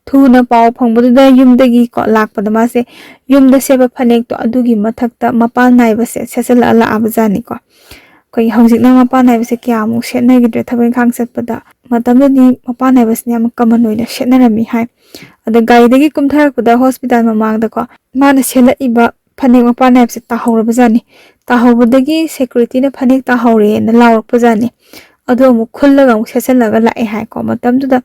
ꯊꯨꯅ ꯄꯥꯎ ꯐꯪꯕꯗꯨꯗ ꯌꯨꯝꯗꯒꯤ ꯀꯣ ꯂꯥꯛꯄꯗ ꯃꯥꯁꯦ ꯌꯨꯝꯗ ꯁꯦꯠꯄ ꯐꯅꯦꯛꯇꯣ ꯑꯗꯨꯒꯤ ꯃꯊꯛꯇ ꯃꯄꯥꯟ ꯅꯥꯏꯕꯁꯦ ꯁꯦꯠꯆꯜꯂꯛꯑ ꯂꯥꯛꯑꯕ ꯖꯥꯠꯅꯤꯀꯣ꯫ ꯑꯩꯈꯣꯏꯒꯤ ꯍꯧꯖꯤꯛꯅ ꯃꯄꯥꯟ ꯅꯥꯏꯕꯁꯦ ꯀꯌꯥꯃꯨꯛ ꯁꯦꯠꯅꯈꯤꯗ꯭ꯔꯦ ꯊꯕꯛ ꯏꯪꯈꯥꯡ ꯆꯠꯄꯗ꯫ ꯃꯇꯝꯗꯨꯗꯤ ꯃꯄꯥꯟ ꯅꯥꯏꯕꯁꯤꯅ ꯌꯥꯝ ꯀꯃꯟ ꯑꯣꯏꯅ ꯁꯦꯠꯅꯔꯝꯃꯤ ꯍꯥꯏ꯫ ꯑꯗ ꯒꯥꯔꯤꯗꯒꯤ ꯀꯨꯝꯊꯔꯛꯄꯗ ꯍꯣꯁꯄꯤꯇꯥꯜ ꯃꯃꯥꯡꯗꯀꯣ ꯃꯥꯅ ꯁꯦꯠꯂꯛꯏꯕ ꯐꯅꯦꯛ ꯃꯄꯥꯟ ꯅꯥꯏꯕꯁꯦ ꯇꯥꯍꯧꯔꯕ ꯖꯥꯠꯅꯤ꯫ ꯇꯥꯍꯧꯕꯗꯒꯤ ꯁꯦꯀ꯭ꯌꯨꯔꯤꯇꯤꯅ "ꯐꯅꯦꯛ ꯇꯥꯍꯧꯔꯦꯅ" ꯂꯥꯎꯔꯛꯄ ꯖꯥꯠꯅꯤ꯫ ꯑꯗꯨ ꯑꯃꯨꯛ ꯈꯨꯜꯂꯒ ꯑꯃꯨꯛ ꯁꯦꯠꯆꯜꯂꯒ ꯂꯥꯛꯑꯦ ꯍꯥꯏꯀꯣ꯫ ꯃꯇꯝꯗꯨꯗ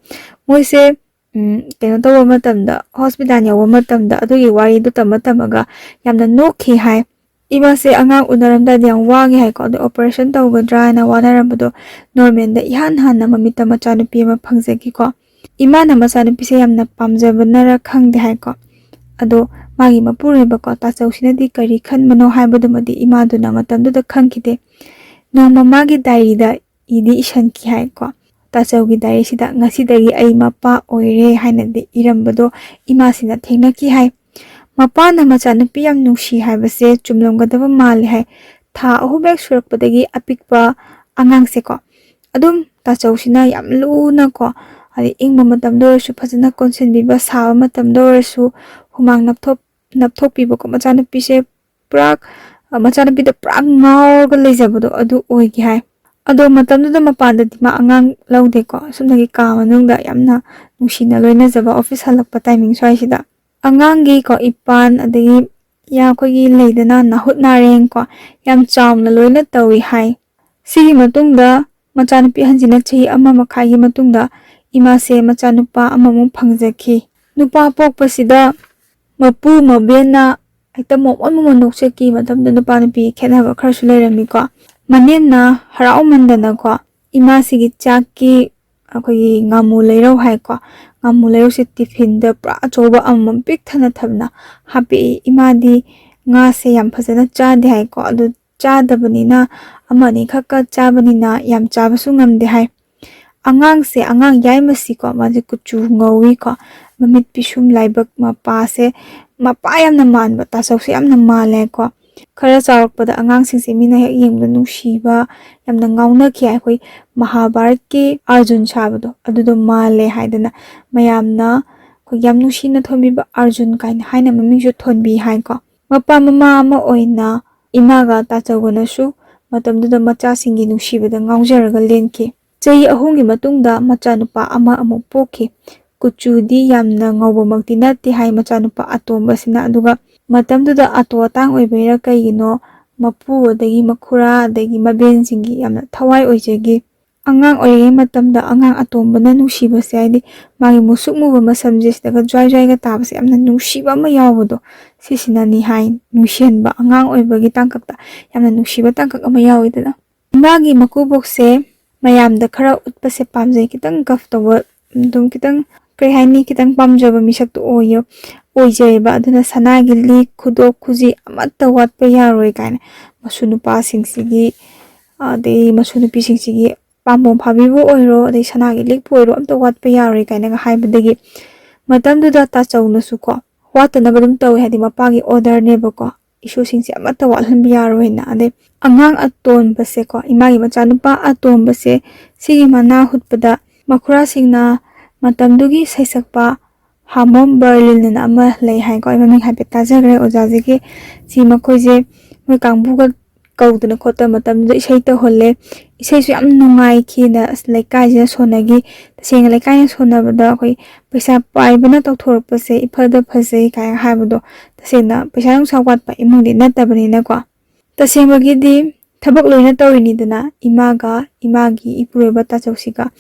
ꯃꯣꯏꯁꯦ, ꯎꯝ, ꯀꯩꯅꯣ ꯇꯧꯕ ꯃꯇꯝꯗ, ꯍꯣꯁꯄꯤꯇꯥꯜ ꯌꯧꯕ ꯃꯇꯝꯗ ꯑꯗꯨꯒꯤ ꯋꯥꯔꯤꯗꯨ ꯇꯝꯃ ꯇꯝꯃꯒ ꯌꯥꯝꯅ ꯅꯣꯛꯈꯤ ꯍꯥꯏ꯫ ꯏꯃꯥꯁꯦ ꯑꯉꯥꯡ ꯎꯅꯔꯝꯗꯥꯏꯗ ꯌꯥꯝ ꯋꯥꯒꯦ ꯍꯥꯏꯀꯣ꯫ ꯑꯗꯣ ꯑꯣꯄꯔꯦꯁꯟ ꯇꯧꯒꯗ꯭ꯔꯥ ꯍꯥꯏꯅ ꯋꯥꯅꯔꯝꯕꯗꯣ ꯅꯣꯔꯃꯦꯜꯗ ꯏꯍꯥꯟ ꯍꯥꯟꯅ ꯃꯃꯤꯠꯇ ꯃꯆꯥꯅꯨꯄꯤ ꯑꯃ ꯐꯪꯖꯈꯤꯀꯣ꯫ ꯏꯃꯥꯅ ꯃꯆꯥꯅꯨꯄꯤꯁꯦ ꯌꯥꯝꯅ ꯄꯥꯝꯖꯕꯅꯔ ꯈꯪꯗꯦ ꯍꯥꯏꯀꯣ꯫ ꯑꯗꯣ ꯃꯥꯒꯤ ꯃꯄꯨꯔꯣꯏꯕꯀꯣ ꯇꯥꯆꯧꯁꯤꯅꯗꯤ ꯀꯔꯤ ꯈꯟꯕꯅꯣ ꯍꯥꯏꯕꯗꯨꯃꯗꯤ ꯏꯃꯥꯗꯨꯅ ꯃꯇꯝꯗꯨꯗ ꯈꯪꯈꯤꯗꯦ꯫ ꯅꯣꯡꯃ ꯃꯥꯒꯤ ꯗꯥꯏꯔꯤꯗ ꯏꯗꯤ ꯏꯁꯟꯈꯤ ꯍꯥꯏꯀꯣ꯫ ꯇꯥꯆꯧꯒꯤ ꯗꯥꯏꯔꯤꯁꯤꯗ "ꯉꯁꯤꯗꯒꯤ ꯑꯩ ꯃꯄꯥ ꯑꯣꯏꯔꯦ" ꯍꯥꯏꯅꯗꯤ ꯏꯔꯝꯕꯗꯣ ꯏꯃꯥꯁꯤꯅ ꯊꯦꯡꯅꯈꯤ ꯍꯥꯏ꯫ ꯃꯄꯥꯅ ꯃꯆꯥꯅꯨꯄꯤ ꯌꯥꯝ ꯅꯨꯡꯁꯤ ꯍꯥꯏꯕꯁꯦ ꯆꯨꯝꯂꯝꯒꯗꯕ ꯃꯥꯜꯂꯦ ꯍꯥꯏ꯫ ꯊꯥ ꯑꯍꯨꯝ ꯍꯦꯛ ꯁꯨꯔꯛꯄꯗꯒꯤ ꯑꯄꯤꯛꯄ ꯑꯉꯥꯡꯁꯦꯀꯣ ꯑꯗꯨꯝ ꯇꯥꯆꯧꯁꯤꯅ ꯌꯥꯝ ꯂꯨꯅꯀꯣ, ꯍꯥꯏꯗꯤ ꯏꯪꯕ ꯃꯇꯝꯗ ꯑꯣꯏꯔꯁꯨ ꯐꯖꯅ ꯀꯣꯟꯁꯤꯟꯕꯤꯕ, ꯁꯥꯕ ꯃꯇꯝꯗ ꯑꯣꯏꯔꯁꯨ ꯍꯨꯃꯥꯡ ꯅꯞꯊꯣꯛ-, ꯅꯞꯊꯣꯛꯄꯤꯕꯀꯣ꯫ ꯃꯆꯥꯅꯨꯄꯤꯁꯦ ꯄꯨꯔꯥ, ꯑ, ꯃꯆꯥꯅꯨꯄꯤꯗ ꯄꯨꯔꯥ ꯉꯥꯎꯔꯒ ꯂꯩꯖꯕꯗꯣ ꯑꯗꯨ ꯑꯣꯏꯒꯦ ꯍꯥꯏ꯫ ꯑꯗꯣ ꯃꯇꯝꯗꯨꯗ ꯃꯄꯥꯟꯗꯗꯤ ꯃꯥ ꯑꯉꯥꯡ ꯂꯧꯗꯦꯀꯣ꯫ ꯑꯁꯨꯝꯅꯒꯤ ꯀꯥ ꯃꯅꯨꯡꯗ ꯌꯥꯝꯅ ꯅꯨꯡꯁꯤꯅ ꯂꯣꯏꯅꯖꯕ, ꯑꯣꯐꯤꯁ ꯍꯜꯂꯛꯄ ꯇꯥꯏꯃꯤꯡ ꯁ꯭ꯋꯥꯏꯁꯤꯗ꯫ ꯑꯉꯥꯡꯒꯤ ꯀꯣ ꯏꯄꯥꯟ, ꯑꯗꯒꯤ ꯌꯥ-, ꯑꯩꯈꯣꯏꯒꯤ ꯂꯩꯗꯅ ꯅꯥꯍꯨꯠ ꯅꯥꯔꯦꯡ ꯀꯣ, ꯌꯥꯝ ꯆꯥꯎꯅ ꯂꯣꯏꯅ ꯇꯧꯏ ꯍꯥꯏ꯫ ꯁꯤꯒꯤ ꯃꯇꯨꯡꯗ ꯃꯆꯥꯅꯨꯄꯤ ꯑꯍꯟꯁꯤꯅ ꯆꯍꯤ ꯑꯃ ꯃꯈꯥꯏꯒꯤ ꯃꯇꯨꯡꯗ ꯏꯃꯥꯁꯦ ꯃꯆꯥꯅꯨꯄꯥ ꯑꯃꯃꯨꯛ ꯐꯪꯖꯈꯤ꯫ ꯅꯨꯄꯥ ꯄꯣꯛꯄꯁꯤꯗ ꯃꯄꯨ ꯃꯕꯦꯟꯅ ꯍꯦꯛꯇ ꯃꯣꯃꯣꯟ ꯃꯣꯃꯣꯟ ꯅꯣꯛꯆꯈꯤ꯫ ꯃꯇꯝꯗ ꯅꯨꯄꯥ ꯅꯨꯄꯤ ꯈꯦꯠꯅꯕ ꯈꯔꯁꯨ ꯂꯩꯔꯝꯃꯤꯀꯣ꯫ ꯃꯅꯦꯝꯅ ꯍꯔꯥꯎꯃꯟꯗꯅꯀꯣ ꯏꯃꯥꯁꯤꯒꯤ ꯆꯥꯛꯀꯤ ꯑꯩꯈꯣꯏꯒꯤ ꯉꯥꯃꯨ ꯂꯩꯔꯧ ꯍꯥꯏꯀꯣ, ꯉꯥꯃꯨ ꯂꯩꯔꯧꯁꯦ ꯇꯤꯐꯤꯟꯗ ꯄꯨꯔꯥ ꯑꯆꯧꯕ ꯑꯃꯃꯝ ꯄꯤꯛ ꯊꯟꯅ ꯊꯟꯅ ꯍꯥꯞꯄꯛꯏ꯫ ꯏꯃꯥꯗꯤ ꯉꯥꯁꯦ ꯌꯥꯝ ꯐꯖꯅ ꯆꯥꯗꯦ ꯍꯥꯏꯀꯣ, ꯑꯗꯨ ꯆꯥꯗꯕꯅꯤꯅ ꯑꯃ ꯑꯅꯤꯈꯛꯀ ꯆꯥꯕꯅꯤꯅ ꯌꯥꯝ ꯆꯥꯕꯁꯨ ꯉꯝꯗꯦ ꯍꯥꯏ꯫ ꯑꯉꯥꯡꯁꯦ, ꯑꯉꯥꯡ ꯌꯥꯏꯃꯁꯤꯀꯣ, ꯃꯥꯁꯦ ꯀꯨꯆꯨ ꯉꯧꯏꯀꯣ, ꯃꯃꯤꯠ ꯄꯤꯁꯨꯝ ꯂꯥꯏꯕꯛ, ꯃꯄꯥꯁꯦ, ꯃꯄꯥ ꯌꯥꯝꯅ ꯃꯥꯟꯕ, ꯇꯥꯆꯧꯁꯦ ꯌꯥꯝꯅ ꯃꯥꯜꯂꯦꯀꯣ꯫ ꯈꯔ ꯆꯥꯎꯔꯛꯄꯗ ꯑꯉꯥꯡꯁꯤꯡꯁꯦ ꯃꯤꯅ ꯍꯦꯛ ꯌꯦꯡꯕꯗ ꯅꯨꯡꯁꯤꯕ, ꯌꯥꯝꯅ ꯉꯥꯎꯅꯈꯤ꯫ ꯑꯩꯈꯣꯏ ꯃꯍꯥꯚꯥꯔꯠꯀꯤ ꯑꯥꯔꯖꯨꯟ ꯁꯥꯕꯗꯣ ꯑꯗꯨꯗꯣ ꯃꯥꯜꯂꯦ ꯍꯥꯏꯗꯅ ꯃꯌꯥꯝꯅ ꯑꯩꯈꯣꯏ ꯌꯥꯝ ꯅꯨꯡꯁꯤꯅ ꯊꯣꯟꯕꯤꯕ ꯑꯥꯔꯖꯨꯟ ꯀꯥꯏꯅ ꯍꯥꯏꯅ ꯃꯃꯤꯡꯁꯨ ꯊꯣꯟꯕꯤ ꯍꯥꯏꯀꯣ꯫ ꯃꯄꯥ ꯃꯃꯥ ꯑꯃ ꯑꯣꯏꯅ ꯏꯃꯥꯒ ꯇꯥꯆꯧꯒꯅꯁꯨ ꯃꯇꯝꯗꯨꯗ ꯃꯆꯥꯁꯤꯡꯒꯤ ꯅꯨꯡꯁꯤꯕꯗ ꯉꯥꯎꯖꯔꯒ ꯂꯦꯟꯈꯤ꯫ ꯆꯍꯤ ꯑꯍꯨꯝꯒꯤ ꯃꯇꯨꯡꯗ ꯃꯆꯥꯅꯨꯄꯥ ꯑꯃ ꯑꯃꯨꯛ ꯄꯣꯛꯈꯤ꯫ ꯀꯨꯆꯨꯗꯤ ꯌꯥꯝꯅ ꯉꯧꯕꯃꯛꯇꯤ ꯅꯠꯇꯦ ꯍꯥꯏ ꯃꯆꯥꯅꯨꯄꯥ ꯑꯇꯣꯝꯕꯁꯤꯅ, ꯑꯗꯨꯒ ꯃꯇꯝꯗꯨꯗ ꯑꯇꯣ ꯑꯇꯥꯡ ꯑꯣꯏꯕꯩꯔꯥ ꯀꯩꯒꯤꯅꯣ ꯃꯄꯨ ꯑꯗꯒꯤ ꯃꯈꯨꯔꯥ ꯑꯗꯒꯤ ꯃꯕꯦꯟꯁꯤꯡꯒꯤ ꯌꯥꯝꯅ ꯊꯋꯥꯏ ꯑꯣꯏꯖꯈꯤ꯫ ꯑꯉꯥꯡ ꯑꯣꯏꯔꯤꯉꯩ ꯃꯇꯝꯗ ꯑꯉꯥꯡ ꯑꯇꯣꯝꯕꯅ ꯅꯨꯡꯁꯤꯕꯁꯦ, ꯍꯥꯏꯗꯤ ꯃꯥꯒꯤ ꯃꯨꯁꯨꯛ ꯃꯨꯕ ꯃꯁꯝꯁꯦ ꯁꯤꯗꯒ ꯖ꯭ꯋꯥꯏ ꯖ꯭ꯋꯥꯏꯒ ꯇꯥꯕꯁꯦ ꯌꯥꯝꯅ ꯅꯨꯡꯁꯤꯕ ꯑꯃ ꯌꯥꯎꯕꯗꯣ, ꯁꯤꯁꯤꯅꯅꯤ ꯍꯥꯏ ꯅꯨꯡꯁꯤꯍꯟꯕ꯫ ꯑꯉꯥꯡ ꯑꯣꯏꯕꯒꯤ ꯇꯥꯡꯀꯛꯇ ꯌꯥꯝꯅ ꯅꯨꯡꯁꯤꯕ ꯇꯥꯡꯀꯛ ꯑꯃ ꯌꯥꯎꯋꯤꯗꯅ꯫ ꯏꯃꯥꯒꯤ ꯃꯀꯨꯕꯣꯛꯁꯦ ꯃꯌꯥꯝꯗ ꯈꯔ ꯎꯠꯄꯁꯦ ꯄꯥꯝꯖꯩ, ꯈꯤꯇꯪ ꯒꯐ ꯇꯧꯕ, ꯑꯗꯨꯝ ꯈꯤꯇꯪ, ꯀꯩ ꯍꯥꯏꯅꯤ, ꯈꯤꯇꯪ ꯄꯥꯝꯖꯕ ꯃꯤꯁꯛꯇꯣ ꯑꯣꯏꯌꯦ, ꯑꯣꯏꯖꯩꯌꯦꯕ꯫ ꯑꯗꯨꯅ ꯁꯅꯥꯒꯤ ꯂꯤꯛ, ꯈꯨꯗꯣꯞ, ꯈꯨꯖꯤ ꯑꯃꯠꯇ ꯋꯥꯠꯄ ꯌꯥꯔꯣꯏ ꯀꯥꯏꯅ ꯃꯁꯨ ꯅꯨꯄꯥꯁꯤꯡꯁꯤꯒꯤ, ꯑꯗꯩ ꯃꯁꯨ ꯅꯨꯄꯤꯁꯤꯡꯁꯤꯒꯤ ꯄꯥꯝꯕꯣꯝ ꯐꯥꯕꯤꯕꯨ ꯑꯣꯏꯔꯣ, ꯑꯗꯩ ꯁꯅꯥꯒꯤ ꯂꯤꯛꯄꯨ ꯑꯣꯏꯔꯣ, ꯑꯝꯇ ꯋꯥꯠꯄ ꯌꯥꯔꯣꯏ ꯀꯥꯏꯅꯒ ꯍꯥꯏꯕꯗꯒꯤ ꯃꯇꯝꯗꯨꯗ ꯇꯥꯆꯧꯅꯁꯨꯀꯣ ꯋꯥꯠꯇꯅꯕ ꯑꯗꯨꯝ ꯇꯧꯋꯦ, ꯍꯥꯏꯗꯤ ꯃꯄꯥꯒꯤ ꯑꯣꯔꯗꯔꯅꯦꯕꯀꯣ, ꯏꯁꯨꯁꯤꯡꯁꯦ ꯑꯃꯠꯇ ꯋꯥꯠꯍꯟꯕ ꯌꯥꯔꯣꯏꯅ꯫ ꯑꯗꯩ ꯑꯉꯥꯡ ꯑꯇꯣꯟꯕꯁꯦꯀꯣ, ꯏꯃꯥꯒꯤ ꯃꯆꯥꯅꯨꯄꯥ ꯑꯇꯣꯟꯕꯁꯦ, ꯁꯤꯒꯤ ꯃꯅꯥ ꯍꯨꯠꯄꯗ ꯃꯈꯨꯔꯥꯁꯤꯡꯅ ꯃꯇꯝꯗꯨꯒꯤ ꯁꯩꯁꯛꯄ ꯍꯥꯃꯣꯝ ꯕꯔꯂꯤꯟ ꯑꯅ ꯑꯃ ꯂꯩ ꯍꯥꯏꯀꯣ, ꯑꯩ ꯃꯃꯤꯡ ꯍꯥꯏꯐꯦꯠ ꯇꯥꯖꯈ꯭ꯔꯦ ꯑꯣꯖꯥꯁꯤꯒꯤ꯫ ꯁꯤ ꯃꯈꯣꯏꯁꯦ ꯃꯣꯏ ꯀꯥꯡꯕꯨꯒ ꯀꯧꯗꯅ ꯈꯣꯠꯇꯅ ꯃꯇꯝꯗꯨꯗ ꯏꯁꯩ ꯇꯧꯍꯜꯂꯦ꯫ ꯏꯁꯩꯁꯨ ꯌꯥꯝ ꯅꯨꯡꯉꯥꯏꯈꯤꯅ, ꯑꯁ, ꯂꯩꯀꯥꯏꯁꯤꯗ ꯁꯣꯟꯅꯈꯤ꯫ ꯇꯁꯦꯡꯅ ꯂꯩꯀꯥꯏꯅ ꯁꯣꯟꯅꯕꯗ ꯑꯩꯈꯣꯏ ꯄꯩꯁꯥ ꯄꯥꯏꯕꯅ ꯇꯧꯊꯣꯔꯛꯄꯁꯦ ꯏꯐꯗ ꯐꯖꯩ ꯀꯥꯏꯅ ꯍꯥꯏꯕꯗꯣ, ꯇꯁꯦꯡꯅ ꯄꯩꯁꯥ ꯅꯨꯡꯁꯥ ꯋꯥꯠꯄ ꯏꯃꯨꯡꯗꯤ ꯅꯠꯇꯕꯅꯤꯅꯀꯣ꯫ ꯇꯁꯦꯡꯕꯒꯤꯗꯤ ꯊꯕꯛ ꯂꯣꯏꯅ ꯇꯧꯔꯤꯅꯤꯗꯅ, ꯏꯃꯥꯒ ꯏꯃꯥꯒꯤ ꯏꯄꯨꯔꯣꯏꯕ ꯇꯥꯆꯧꯁꯤꯒ꯫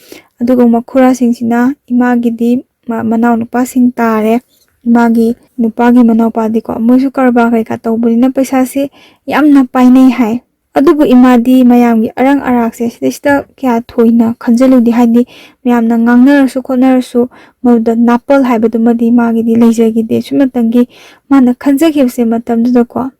ꯑꯗꯨꯒ ꯃꯈꯨꯔꯥꯁꯤꯡꯁꯤꯅ ꯏꯃꯥꯒꯤꯗꯤ ꯃ-, ꯃꯅꯥꯎꯅꯨꯄꯥꯁꯤꯡ ꯇꯥꯔꯦ꯫ ꯏꯃꯥꯒꯤ ꯅꯨꯄꯥꯒꯤ ꯃꯅꯥꯎꯄꯥꯗꯤꯀꯣ, ꯃꯣꯏꯁꯨ ꯀꯔꯕꯥꯔ ꯀꯩꯀꯥ ꯇꯧꯕꯅꯤꯅ ꯄꯩꯁꯥꯁꯦ ꯌꯥꯝꯅ ꯄꯥꯏꯅꯩ ꯍꯥꯏ꯫ ꯑꯗꯨꯕꯨ ꯏꯃꯥꯗꯤ ꯃꯌꯥꯝꯒꯤ ꯑꯔꯪ ꯑꯔꯥꯛꯁꯦ ꯁꯤꯗꯩꯁꯤꯗ ꯀꯌꯥ ꯊꯣꯏꯅ ꯈꯟꯖꯜꯂꯨꯗꯦ꯫ ꯍꯥꯏꯗꯤ ꯃꯌꯥꯝꯅ ꯉꯥꯡꯅꯔꯁꯨ ꯈꯣꯠꯅꯔꯁꯨ ꯃꯗꯨꯗ ꯅꯥꯄꯜ ꯍꯥꯏꯕꯗꯨꯃꯗꯤ ꯃꯥꯒꯤꯗꯤ ꯂꯩꯖꯈꯤꯗꯦ꯫ ꯁꯨꯝꯅꯇꯪꯒꯤ ꯃꯥꯅ ꯈꯟꯖꯈꯤꯕꯁꯦ ꯃꯇꯝꯗꯨꯗꯀꯣ,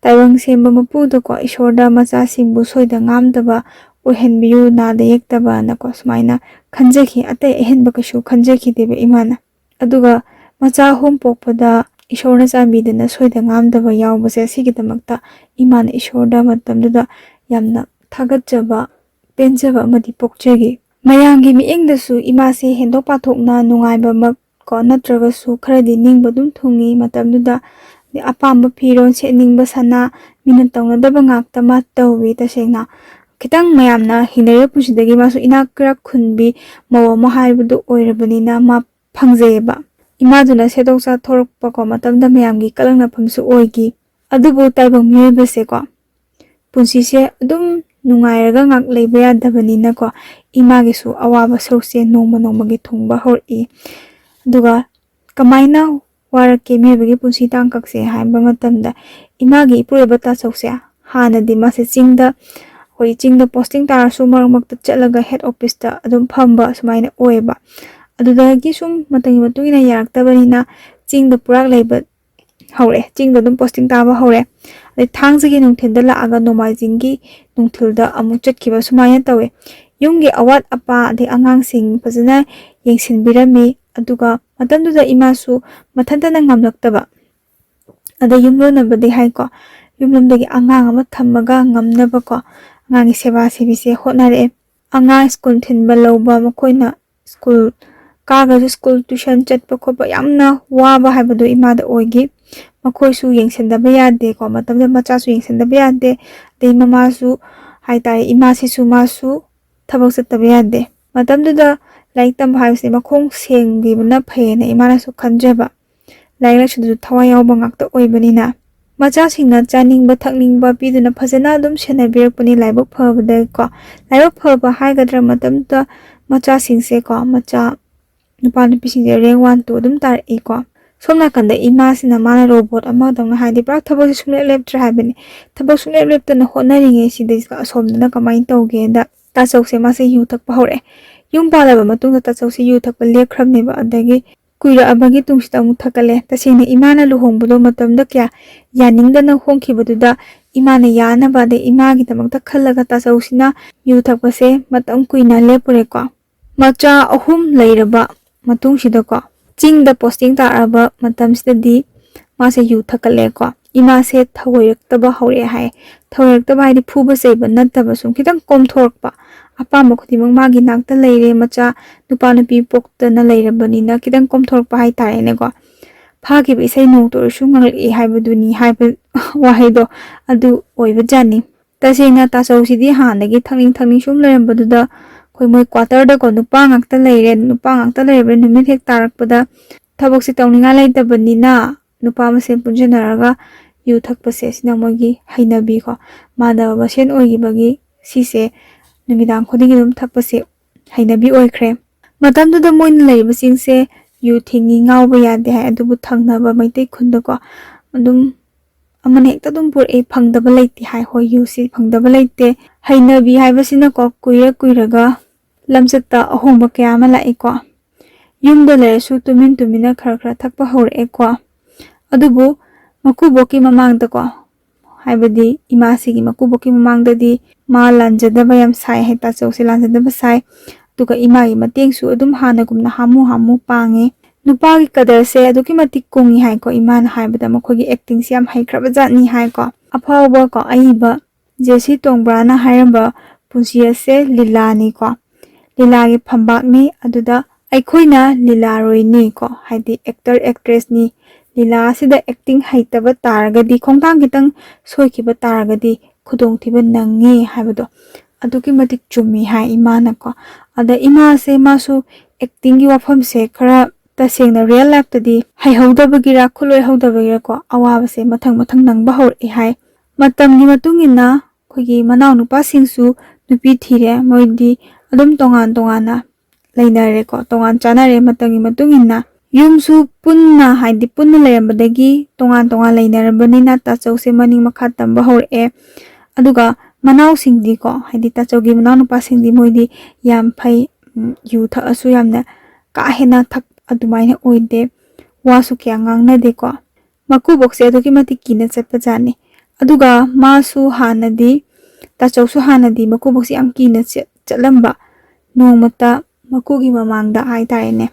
ꯇꯥꯏꯕꯪ ꯁꯦꯝꯕ ꯃꯄꯨꯗꯀꯣ, ꯏꯁꯣꯔꯗ ꯃꯆꯥꯁꯤꯡꯕꯨ ꯁꯣꯏꯗ ꯉꯥꯝꯗꯕ ꯑꯣꯏꯍꯟꯕꯤꯌꯨ, ꯅꯥꯗ ꯌꯦꯛꯇꯕꯅꯀꯣ, ꯁꯨꯃꯥꯏꯅ ꯈꯟꯖꯈꯤ꯫ ꯑꯇꯩ ꯑꯍꯦꯟꯕ ꯀꯩꯁꯨ ꯈꯟꯖꯈꯤꯗꯦꯕ ꯏꯃꯥꯅ꯫ ꯑꯗꯨꯒ ꯃꯆꯥ ꯑꯍꯨꯝ ꯄꯣꯛꯄꯗ ꯏꯁꯣꯔꯅ ꯆꯥꯟꯕꯤꯗꯨꯅ ꯁꯣꯏꯗ ꯉꯥꯝꯗꯕ ꯌꯥꯎꯕꯁꯦ, ꯑꯁꯤꯒꯤꯗꯃꯛꯇ ꯏꯃꯥꯅ ꯏꯁꯣꯔꯗ ꯃꯇꯝꯗꯨꯗ ꯌꯥꯝꯅ ꯊꯥꯒꯠꯆꯕ, ꯄꯦꯟꯖꯕ ꯑꯃꯗꯤ ꯄꯣꯛꯆꯈꯤ꯫ ꯃꯌꯥꯝꯒꯤ ꯃꯤꯠꯌꯦꯡꯗꯁꯨ ꯏꯃꯥꯁꯦ ꯍꯦꯟꯗꯣꯛ ꯄꯥꯊꯣꯛꯅ ꯅꯨꯡꯉꯥꯏꯕꯃꯛ ꯀꯣ, ꯅꯠꯇ꯭ꯔꯒꯁꯨ ꯈꯔꯗꯤ ꯅꯤꯡꯕ ꯑꯗꯨꯝ ꯊꯨꯡꯉꯤ꯫ ꯃꯇꯝꯗꯨꯗ ꯑꯄꯥꯝꯕ ꯐꯤꯔꯣꯜ, ꯁꯦꯠꯅꯤꯡꯕ ꯁꯅꯥ, ꯃꯤꯅ ꯇꯧꯅꯗꯕ ꯉꯥꯛꯇ ꯃꯥ ꯇꯧꯏ꯫ ꯇꯁꯦꯡꯅ ꯈꯤꯇꯪ ꯃꯌꯥꯝꯅ ꯍꯤꯡꯅꯔꯤꯕ ꯄꯨꯟꯁꯤꯗꯒꯤ ꯃꯥꯁꯨ ꯏꯅꯥꯛ ꯈꯔ ꯈꯨꯟꯕꯤ ꯃꯧ ꯑꯃ ꯍꯥꯏꯕꯗꯨ ꯑꯣꯏꯔꯕꯅꯤꯅ ꯃꯥ ꯐꯪꯖꯩꯌꯦꯕ꯫ ꯏꯃꯥꯗꯨꯅ ꯁꯦꯠꯇꯣꯛ ꯆꯥꯊꯣꯔꯛꯄꯀꯣ ꯃꯇꯝꯗ ꯃꯌꯥꯝꯒꯤ ꯀꯂꯛꯅꯐꯝꯁꯨ ꯑꯣꯏꯈꯤ꯫ ꯑꯗꯨꯕꯨ ꯇꯥꯏꯕꯪ ꯃꯤꯑꯣꯏꯕꯁꯦꯀꯣ, ꯄꯨꯟꯁꯤꯁꯦ ꯑꯗꯨꯝ ꯅꯨꯡꯉꯥꯏꯔꯒ ꯉꯥꯛ ꯂꯩꯕ ꯌꯥꯗꯕꯅꯤꯅꯀꯣ, ꯏꯃꯥꯒꯤꯁꯨ ꯑꯋꯥꯕ ꯁꯔꯨꯛꯁꯦ ꯅꯣꯡꯃ ꯅꯣꯡꯃꯒꯤ ꯊꯨꯡꯕ ꯍꯧꯔꯛꯏ꯫ ꯑꯗꯨꯒ ꯀꯃꯥꯏꯅ ꯋꯥꯔꯛꯀꯦ ꯃꯤꯑꯣꯏꯕꯒꯤ ꯄꯨꯟꯁꯤ ꯇꯥꯡꯀꯛꯁꯦ ꯍꯥꯏꯕ ꯃꯇꯝꯗ, ꯏꯃꯥꯒꯤ ꯏꯄꯨꯔꯣꯏꯕ ꯇꯥꯆꯧꯁꯦ ꯍꯥꯟꯅꯗꯤ ꯃꯥꯁꯦ ꯆꯤꯡꯗ, ꯑꯩꯈꯣꯏ ꯆꯤꯡꯗ ꯄꯣꯁꯇꯤꯡ ꯇꯥꯔꯁꯨ ꯃꯔꯛ ꯃꯔꯛꯇ ꯆꯠꯂꯒ ꯍꯦꯠ ꯑꯣꯐꯤꯁꯇ ꯑꯗꯨꯝ ꯐꯝꯕ ꯁꯨꯃꯥꯏꯅ ꯑꯣꯏꯌꯦꯕ꯫ ꯑꯗꯨꯗꯒꯤ ꯁꯨꯝ ꯃꯇꯝꯒꯤ ꯃꯇꯨꯡ ꯏꯟꯅ ꯌꯥꯔꯛꯇꯕꯅꯤꯅ ꯆꯤꯡꯗ ꯄꯨꯔꯥ ꯂꯩꯕ ꯍꯧꯔꯛꯑꯦ꯫ ꯆꯤꯡꯗ ꯑꯗꯨꯝ ꯄꯣꯁꯇꯤꯡ ꯇꯥꯕ ꯍꯧꯔꯦ꯫ ꯑꯗꯩ ꯊꯥꯡꯖꯒꯤ ꯅꯨꯡꯊꯤꯜꯗ ꯂꯥꯛꯑꯒ ꯅꯣꯡꯃꯥꯏꯖꯤꯡꯒꯤ ꯅꯨꯡꯊꯤꯜꯗ ꯑꯃꯨꯛ ꯆꯠꯈꯤꯕ ꯁꯨꯃꯥꯏꯅ ꯇꯧꯋꯦ꯫ ꯌꯨꯝꯒꯤ ꯑꯋꯥꯠ ꯑꯄꯥ ꯑꯗꯩ ꯑꯉꯥꯡꯁꯤꯡ ꯐꯖꯅ ꯌꯦꯡꯁꯤꯟꯕꯤꯔꯝꯃꯤ꯫ ꯑꯗꯨꯒ ꯃꯇꯝꯗꯨꯗ ꯏꯃꯥꯁꯨ ꯃꯊꯟꯇꯅ ꯉꯝꯂꯛꯇꯕ, ꯑꯗꯩ ꯌꯨꯝꯂꯣꯟꯅꯕꯗꯤ ꯍꯥꯏꯀꯣ, ꯌꯨꯝꯂꯣꯝꯗꯒꯤ ꯑꯉꯥꯡ ꯑꯃ ꯊꯝꯃꯒ ꯉꯝꯅꯕꯀꯣ, ꯑꯉꯥꯡꯒꯤ ꯁꯦꯕꯥ ꯁꯦꯕꯤꯁꯦ ꯍꯣꯠꯅꯔꯛꯑꯦ꯫ ꯑꯉꯥꯡ ꯁ꯭ꯀꯨꯜ ꯊꯤꯟꯕ ꯂꯧꯕ, ꯃꯈꯣꯏꯅ ꯁ꯭ꯀꯨꯜ ꯀꯥꯒꯁꯨ ꯁ꯭ꯀꯨꯜ ꯇ꯭ꯌꯨꯁꯟ ꯆꯠꯄ ꯈꯣꯠꯄ ꯌꯥꯝꯅ ꯋꯥꯕ ꯍꯥꯏꯕꯗꯣ ꯏꯃꯥꯗ ꯑꯣꯏꯈꯤ꯫ ꯃꯈꯣꯏꯁꯨ ꯌꯦꯡꯁꯤꯟꯗꯕ ꯌꯥꯗꯦꯀꯣ, ꯃꯇꯝꯗꯨꯗ ꯃꯆꯥꯁꯨ ꯌꯦꯡꯁꯤꯟꯗꯕ ꯌꯥꯗꯦ, ꯑꯗꯩ ꯃꯃꯥꯁꯨ ꯍꯥꯏꯇꯥꯔꯦ, ꯏꯃꯥꯁꯤꯁꯨ ꯃꯥꯁꯨ ꯊꯕꯛ ꯆꯠꯇꯕ ꯌꯥꯗꯦ꯫ ꯃꯇꯝꯗꯨꯗ ꯂꯥꯏꯔꯤꯛ ꯇꯝꯕ ꯍꯥꯏꯕꯁꯦ ꯃꯈꯣꯡ ꯁꯦꯡꯈꯤꯕꯅ ꯐꯩꯌꯦꯅ ꯏꯃꯥꯅꯁꯨ ꯈꯟꯖꯕ꯫ ꯂꯥꯏꯔꯤꯛ ꯂꯥꯏꯁꯨꯗꯁꯨ ꯊꯋꯥꯏ ꯌꯥꯎꯕ ꯉꯥꯛꯇ ꯑꯣꯏꯕꯅꯤꯅ, ꯃꯆꯥꯁꯤꯡꯅ ꯆꯥꯅꯤꯡꯕ ꯊꯛꯅꯤꯡꯕ ꯄꯤꯗꯨꯅ ꯐꯖꯅ ꯑꯗꯨꯝ ꯁꯦꯟꯅꯕꯤꯔꯛꯄꯅꯤ ꯂꯥꯏꯕꯛ ꯐꯕꯗꯀꯣ꯫ ꯂꯥꯏꯕꯛ ꯐꯕ ꯍꯥꯏꯒꯗ꯭ꯔꯥ, ꯃꯇꯝꯗꯨꯗ ꯃꯆꯥꯁꯤꯡꯁꯦꯀꯣ, ꯃꯆꯥ ꯅꯨꯄꯥ ꯅꯨꯄꯤꯁꯤꯡꯁꯦ ꯔꯦꯡ ꯋꯥꯟ ꯇꯨ ꯑꯗꯨꯝ ꯇꯥꯔꯛꯏꯀꯣ꯫ ꯁꯣꯝ ꯅꯥꯀꯟꯗ ꯏꯃꯥꯁꯤꯅ ꯃꯥꯅ ꯔꯣꯕꯣꯠ ꯑꯃꯗꯧꯅ, ꯍꯥꯏꯗꯤ ꯄꯨꯔꯥ ꯊꯕꯛꯁꯦ ꯁꯨꯡꯂꯦꯞ ꯂꯦꯞꯇ꯭ꯔꯦ ꯍꯥꯏꯕꯅꯤ꯫ ꯊꯕꯛ ꯁꯨꯡꯂꯦꯞ ꯂꯦꯞꯇꯅ ꯍꯣꯠꯅꯔꯤꯉꯩ ꯁꯤꯗꯩꯁꯤꯗ ꯑꯁꯣꯝꯗꯅ ꯀꯃꯥꯏꯅ ꯇꯧꯒꯦꯗ, ꯇꯥꯆꯧꯁꯦ ꯃꯥꯁꯦ ꯌꯨ ꯊꯛꯄ ꯍꯧꯔꯛꯑꯦ꯫ ꯌꯨꯝ ꯄꯥꯜꯂꯕ ꯃꯇꯨꯡꯗ ꯇꯥꯆꯧꯁꯦ ꯌꯨ ꯊꯛꯄ ꯂꯦꯞꯈ꯭ꯔꯕꯅꯦꯕ꯫ ꯑꯗꯒꯤ ꯀꯨꯏꯔꯛꯑꯕꯒꯤ ꯇꯨꯡꯁꯤꯗ ꯑꯃꯨꯛ ꯊꯛꯀꯠꯂꯦ꯫ ꯇꯁꯦꯡꯅ ꯏꯃꯥꯅ ꯂꯨꯍꯣꯡꯕꯗꯣ ꯃꯇꯝꯗ ꯀꯌꯥ ꯌꯥꯅꯤꯡꯗꯅ ꯍꯣꯡꯈꯤꯕꯗꯨꯗ, ꯏꯃꯥꯅ ꯌꯥꯅꯕ ꯑꯗꯩ ꯏꯃꯥꯒꯤꯗꯃꯛꯇ ꯈꯜꯂꯒ ꯇꯥꯆꯧꯁꯤꯅ ꯌꯨ ꯊꯛꯄꯁꯦ ꯃꯇꯝ ꯀꯨꯏꯅ ꯂꯦꯞꯄꯨꯔꯦꯀꯣ꯫ ꯃꯆꯥ ꯑꯍꯨꯝ ꯂꯩꯔꯕ ꯃꯇꯨꯡꯁꯤꯗꯀꯣ, ꯆꯤꯡꯗ ꯄꯣꯁꯇꯤꯡ ꯇꯥꯔꯛꯑꯕ ꯃꯇꯝꯁꯤꯗꯗꯤ ꯃꯥꯁꯦ ꯌꯨ ꯊꯛꯀꯠꯂꯦꯀꯣ꯫ ꯏꯃꯥꯁꯦ ꯊꯧꯑꯣꯏꯔꯛꯇꯕ ꯍꯧꯔꯛꯑꯦ ꯍꯥꯏ꯫ ꯊꯧꯑꯣꯏꯔꯛꯇꯕ ꯍꯥꯏꯗꯤ ꯐꯨꯕ ꯆꯩꯕ ꯅꯠꯇꯕ, ꯁꯨꯝ ꯈꯤꯇꯪ ꯀꯣꯝꯊꯣꯔꯛꯄ, ꯑꯄꯥꯝꯕ ꯈꯨꯗꯤꯡꯃꯛ ꯃꯥꯒꯤ ꯅꯥꯛꯇ ꯂꯩꯔꯦ, ꯃꯆꯥ ꯅꯨꯄꯥ ꯅꯨꯄꯤ ꯄꯣꯛꯇꯅ ꯂꯩꯔꯕꯅꯤꯅ ꯈꯤꯇꯪ ꯀꯣꯝꯊꯣꯔꯛꯄ ꯍꯥꯏꯇꯥꯔꯦꯅꯦꯀꯣ꯫ ꯐꯥꯈꯤꯕ ꯏꯁꯩ ꯅꯣꯡꯇ ꯑꯣꯏꯔꯁꯨ ꯉꯪꯂꯛꯏ ꯍꯥꯏꯕꯗꯨꯅꯤ ꯍꯥꯏꯕ ꯋꯥꯍꯩꯗꯣ ꯑꯗꯨ ꯑꯣꯏꯕꯖꯥꯠꯅꯤ꯫ ꯇꯁꯦꯡꯅ ꯇꯥꯆꯧꯁꯤꯗꯤ ꯍꯥꯟꯅꯗꯒꯤ ꯊꯛꯅꯤꯡ ꯊꯛꯅꯤꯡ ꯁꯨꯝ ꯂꯩꯔꯝꯕꯗꯨꯗ, ꯑꯩꯈꯣꯏ ꯃꯣꯏ ꯀ꯭ꯋꯥꯇꯔꯗꯀꯣ ꯅꯨꯄꯥ ꯉꯥꯛꯇ ꯂꯩꯔꯦ, ꯅꯨꯄꯥ ꯉꯥꯛꯇ ꯂꯩꯔꯕꯅꯤꯅ ꯅꯨꯃꯤꯠ ꯍꯦꯛ ꯇꯥꯔꯛꯄꯗ ꯊꯕꯛꯁꯦ ꯇꯧꯅꯤꯡꯉꯥꯏ ꯂꯩꯇꯕꯅꯤꯅ ꯅꯨꯄꯥ ꯃꯁꯦꯟ ꯄꯨꯟꯁꯤꯟꯅꯔꯒ ꯌꯨ ꯊꯛꯄꯁꯦ ꯁꯤꯅ ꯃꯣꯏꯒꯤ ꯍꯩꯅꯕꯤꯀꯣ, ꯃꯥꯟꯅꯕ ꯃꯁꯦꯟ ꯑꯣꯏꯈꯤꯕꯒꯤ ꯁꯤꯁꯦ ꯅꯨꯃꯤꯗꯥꯡ ꯈꯨꯗꯤꯡꯒꯤ ꯑꯗꯨꯝ ꯊꯛꯄꯁꯦ ꯍꯩꯅꯕꯤ ꯑꯣꯏꯈ꯭ꯔꯦ꯫ ꯃꯇꯝꯗꯨꯗ ꯃꯣꯏꯅ ꯂꯩꯔꯤꯕꯁꯤꯡꯁꯦ ꯌꯨ ꯊꯤꯡꯉꯤ, ꯉꯥꯎꯕ ꯌꯥꯗꯦ ꯍꯥꯏ꯫ ꯑꯗꯨꯕꯨ ꯊꯪꯅꯕ ꯃꯩꯇꯩ ꯈꯨꯟꯗꯀꯣ ꯑꯗꯨꯝ ꯑꯃꯅ ꯍꯦꯛꯇ ꯑꯗꯨꯝ ꯄꯨꯔꯛꯏ, ꯐꯪꯗꯕ ꯂꯩꯇꯦ ꯍꯥꯏ꯫ ꯍꯣꯏ, ꯌꯨꯁꯤ ꯐꯪꯗꯕ ꯂꯩꯇꯦ꯫ ꯍꯩꯅꯕꯤ ꯍꯥꯏꯕꯁꯤꯅꯀꯣ ꯀꯨꯏꯔ ꯀꯨꯏꯔꯒ ꯂꯝꯆꯠꯇ ꯑꯍꯣꯡꯕ ꯀꯌꯥ ꯑꯃ ꯂꯥꯛꯏꯀꯣ꯫ ꯌꯨꯝꯗ ꯂꯩꯔꯁꯨ ꯇꯨꯃꯤꯟ ꯇꯨꯃꯤꯟꯅ ꯈꯔ ꯈꯔ ꯊꯛꯄ ꯍꯧꯔꯛꯑꯦꯀꯣ꯫ ꯑꯗꯨꯕꯨ ꯃꯀꯨꯕꯣꯛꯀꯤ ꯃꯃꯥꯡꯗꯀꯣ, ꯍꯥꯏꯕꯗꯤ ꯏꯃꯥꯁꯤꯒꯤ ꯃꯀꯨꯕꯣꯛꯀꯤ ꯃꯃꯥꯡꯗꯗꯤ ꯃꯥ ꯂꯥꯟꯖꯗꯕ ꯌꯥꯝ ꯁꯥꯏ ꯍꯥꯏ, ꯇꯥꯆꯧꯁꯦ ꯂꯥꯟꯖꯗꯕ ꯁꯥꯏ꯫ ꯑꯗꯨꯒ ꯏꯃꯥꯒꯤ ꯃꯇꯦꯡꯁꯨ ꯑꯗꯨꯝ ꯍꯥꯟꯅꯒꯨꯝꯅ ꯍꯥꯃꯨ ꯍꯥꯃꯨ ꯄꯥꯡꯉꯦ꯫ ꯅꯨꯄꯥꯒꯤ ꯀꯗꯔꯁꯦ ꯑꯗꯨꯛꯀꯤ ꯃꯇꯤꯛ ꯀꯨꯡꯉꯤ ꯍꯥꯏꯀꯣ꯫ ꯏꯃꯥꯅ ꯍꯥꯏꯕꯗ ꯃꯈꯣꯏꯒꯤ ꯑꯦꯛꯇꯤꯡꯁꯦ ꯌꯥꯝ ꯍꯩꯈ꯭ꯔꯕ ꯖꯥꯠꯅꯤ ꯍꯥꯏꯀꯣ꯫ ꯑꯐꯥꯎꯕ ꯀꯣ ꯑꯏꯕ ꯖꯦ ꯁꯤ ꯇꯣꯡꯕ꯭ꯔꯥꯅ ꯍꯥꯏꯔꯝꯕ ꯄꯨꯟꯁꯤ ꯑꯁꯦ ꯂꯤꯂꯥꯅꯤꯀꯣ꯫ ꯂꯤꯂꯥꯒꯤ ꯐꯝꯕꯥꯛꯅꯤ꯫ ꯑꯗꯨꯗ ꯑꯩꯈꯣꯏꯅ ꯂꯤꯂꯥꯔꯣꯏꯅꯤꯀꯣ, ꯍꯥꯏꯗꯤ ꯑꯦꯛꯇꯔ ꯑꯦꯛꯇ꯭ꯔꯦꯁꯅꯤ꯫ ꯂꯤꯂꯥ ꯑꯁꯤꯗ ꯑꯦꯛꯇꯤꯡ ꯍꯩꯇꯕ ꯇꯥꯔꯒꯗꯤ, ꯈꯣꯡꯊꯥꯡ ꯈꯤꯇꯪ ꯁꯣꯏꯈꯤꯕ ꯇꯥꯔꯒꯗꯤ ꯈꯨꯗꯣꯡꯊꯤꯕ ꯅꯪꯉꯤ ꯍꯥꯏꯕꯗꯣ ꯑꯗꯨꯛꯀꯤ ꯃꯇꯤꯛ ꯆꯨꯝꯃꯤ ꯍꯥꯏ ꯏꯃꯥꯅꯀꯣ꯫ ꯑꯗ ꯏꯃꯥꯁꯦ, ꯃꯥꯁꯨ ꯑꯦꯛꯇꯤꯡꯒꯤ ꯋꯥꯐꯝꯁꯦ ꯈꯔ ꯇꯁꯦꯡꯅ ꯔꯤꯌꯦꯜ ꯂꯥꯏꯐꯇꯗꯤ ꯍꯩꯍꯧꯗꯕꯒꯤꯔ ꯈꯨꯠꯂꯣꯏꯍꯧꯗꯕꯒꯤꯔꯀꯣ ꯑꯋꯥꯕꯁꯦ ꯃꯊꯪ ꯃꯊꯪ ꯅꯪꯕ ꯍꯧꯔꯛꯑꯦ ꯍꯥꯏ꯫ ꯃꯇꯝꯒꯤ ꯃꯇꯨꯡ ꯏꯟꯅ ꯑꯩꯈꯣꯏꯒꯤ ꯃꯅꯥꯎꯅꯨꯄꯥꯁꯤꯡꯁꯨ ꯅꯨꯄꯤ ꯊꯤꯔꯦ꯫ ꯃꯣꯏꯗꯤ ꯑꯗꯨꯝ ꯇꯣꯉꯥꯟ ꯇꯣꯉꯥꯟꯅ ꯂꯩꯅꯔꯦꯀꯣ, ꯇꯣꯉꯥꯟ ꯆꯥꯅꯔꯦ ꯃꯇꯝꯒꯤ ꯃꯇꯨꯡ ꯏꯟꯅ꯫ ꯌꯨꯝꯁꯨ ꯄꯨꯟꯅ, ꯍꯥꯏꯗꯤ ꯄꯨꯟꯅ ꯂꯩꯔꯝꯕꯗꯒꯤ ꯇꯣꯉꯥꯟ ꯇꯣꯉꯥꯟ ꯂꯩꯅꯔꯕꯅꯤꯅ ꯇꯥꯆꯧꯁꯦ ꯃꯅꯤꯡ ꯃꯈꯥ ꯇꯝꯕ ꯍꯧꯔꯛꯑꯦ꯫ ꯑꯗꯨꯒ ꯃꯅꯥꯎꯁꯤꯡꯗꯤꯀꯣ, ꯍꯥꯏꯗꯤ ꯇꯥꯆꯧꯒꯤ ꯃꯅꯥꯎꯅꯨꯄꯥꯁꯤꯡꯗꯤ ꯃꯣꯏꯗꯤ ꯌꯥꯝ ꯐꯩ, ꯎꯝ, ꯌꯨ ꯊꯛꯑꯁꯨ ꯌꯥꯝꯅ ꯀꯥ ꯍꯦꯟꯅ ꯊꯛ ꯑꯗꯨꯃꯥꯏꯅ ꯑꯣꯏꯗꯦ, ꯋꯥꯁꯨ ꯀꯌꯥ ꯉꯥꯡꯅꯗꯦꯀꯣ꯫ ꯃꯀꯨꯕꯣꯛꯁꯦ ꯑꯗꯨꯛꯀꯤ ꯃꯇꯤꯛ ꯀꯤꯅ ꯆꯠꯄꯖꯥꯠꯅꯤ꯫ ꯑꯗꯨꯒ ꯃꯥꯁꯨ ꯍꯥꯟꯅꯗꯤ, ꯇꯥꯆꯧꯁꯨ ꯍꯥꯟꯅꯗꯤ ꯃꯀꯨꯕꯣꯛꯁꯦ ꯌꯥꯝ ꯀꯤꯅ ꯆꯠ-, ꯆꯠꯂꯝꯕ꯫ ꯅꯣꯡꯃꯇ ꯃꯀꯨꯒꯤ ꯃꯃꯥꯡꯗ ꯍꯥꯏꯇꯥꯔꯦꯅꯦ,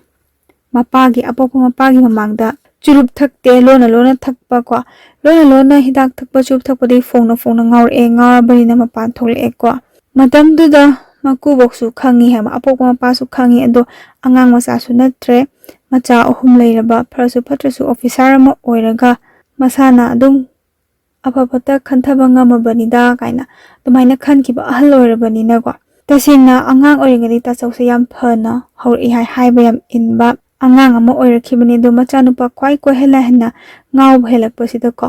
ꯃꯄꯥꯒꯤ, ꯑꯄꯣꯛꯄ ꯃꯄꯥꯒꯤ ꯃꯃꯥꯡꯗ ꯆꯨꯔꯨꯞ ꯊꯛꯇꯦ, ꯂꯣꯟꯅ ꯂꯣꯟꯅ ꯊꯛꯄ ꯀꯣ꯫ ꯂꯣꯟꯅ ꯂꯣꯟꯅ ꯍꯤꯗꯥꯛ ꯊꯛꯄ, ꯆꯨꯔꯨꯞ ꯊꯛꯄꯗꯒꯤ ꯐꯣꯡꯅ ꯐꯣꯡꯅ ꯉꯥꯎꯔꯛꯑꯦ, ꯉꯥꯎꯔꯕꯅꯤꯅ ꯃꯄꯥꯟ ꯊꯣꯛꯂꯛꯑꯦꯀꯣ꯫ ꯃꯇꯝꯗꯨꯗ ꯃꯀꯨꯕꯣꯛꯁꯨ ꯈꯪꯉꯤ ꯍꯥꯏꯕ, ꯑꯄꯣꯛꯄ ꯃꯄꯥꯁꯨ ꯈꯪꯉꯤ꯫ ꯑꯗꯣ ꯑꯉꯥꯡ ꯃꯆꯥꯁꯨ ꯅꯠꯇ꯭ꯔꯦ, ꯃꯆꯥ ꯑꯍꯨꯝ ꯂꯩꯔꯕ, ꯐꯔꯁꯨ ꯐꯠꯇ꯭ꯔꯁꯨ ꯑꯣꯐꯤꯁꯥꯔ ꯑꯃ ꯑꯣꯏꯔꯒ ꯃꯁꯥꯅ ꯑꯗꯨꯝ ꯑꯐ ꯐꯠꯇ ꯈꯟꯊꯕ ꯉꯝꯃꯕꯅꯤꯗ ꯀꯥꯏꯅ ꯑꯗꯨꯃꯥꯏꯅ ꯈꯟꯈꯤꯕ ꯑꯍꯜ ꯑꯣꯏꯔꯕꯅꯤꯅꯀꯣ꯫ ꯇꯁꯦꯡꯅ ꯑꯉꯥꯡ ꯑꯣꯏꯔꯤꯉꯩꯗꯒꯤ ꯇꯥꯆꯧꯁꯦ ꯌꯥꯝ ꯐꯅ ꯍꯧꯔꯛꯏ ꯍꯥꯏ, ꯍꯥꯏꯕ ꯌꯥꯝ ꯏꯟꯕ ꯑꯉꯥꯡ ꯑꯃ ꯑꯣꯏꯔꯛꯈꯤꯕꯅꯤ꯫ ꯑꯗꯣ ꯃꯆꯥꯅꯨꯄꯥ ꯈ꯭ꯋꯥꯏ ꯀꯣꯏꯍꯜ ꯂꯥꯏꯍꯟꯅ ꯉꯥꯎꯕ ꯍꯦꯜꯂꯛꯄꯁꯤꯗꯀꯣ,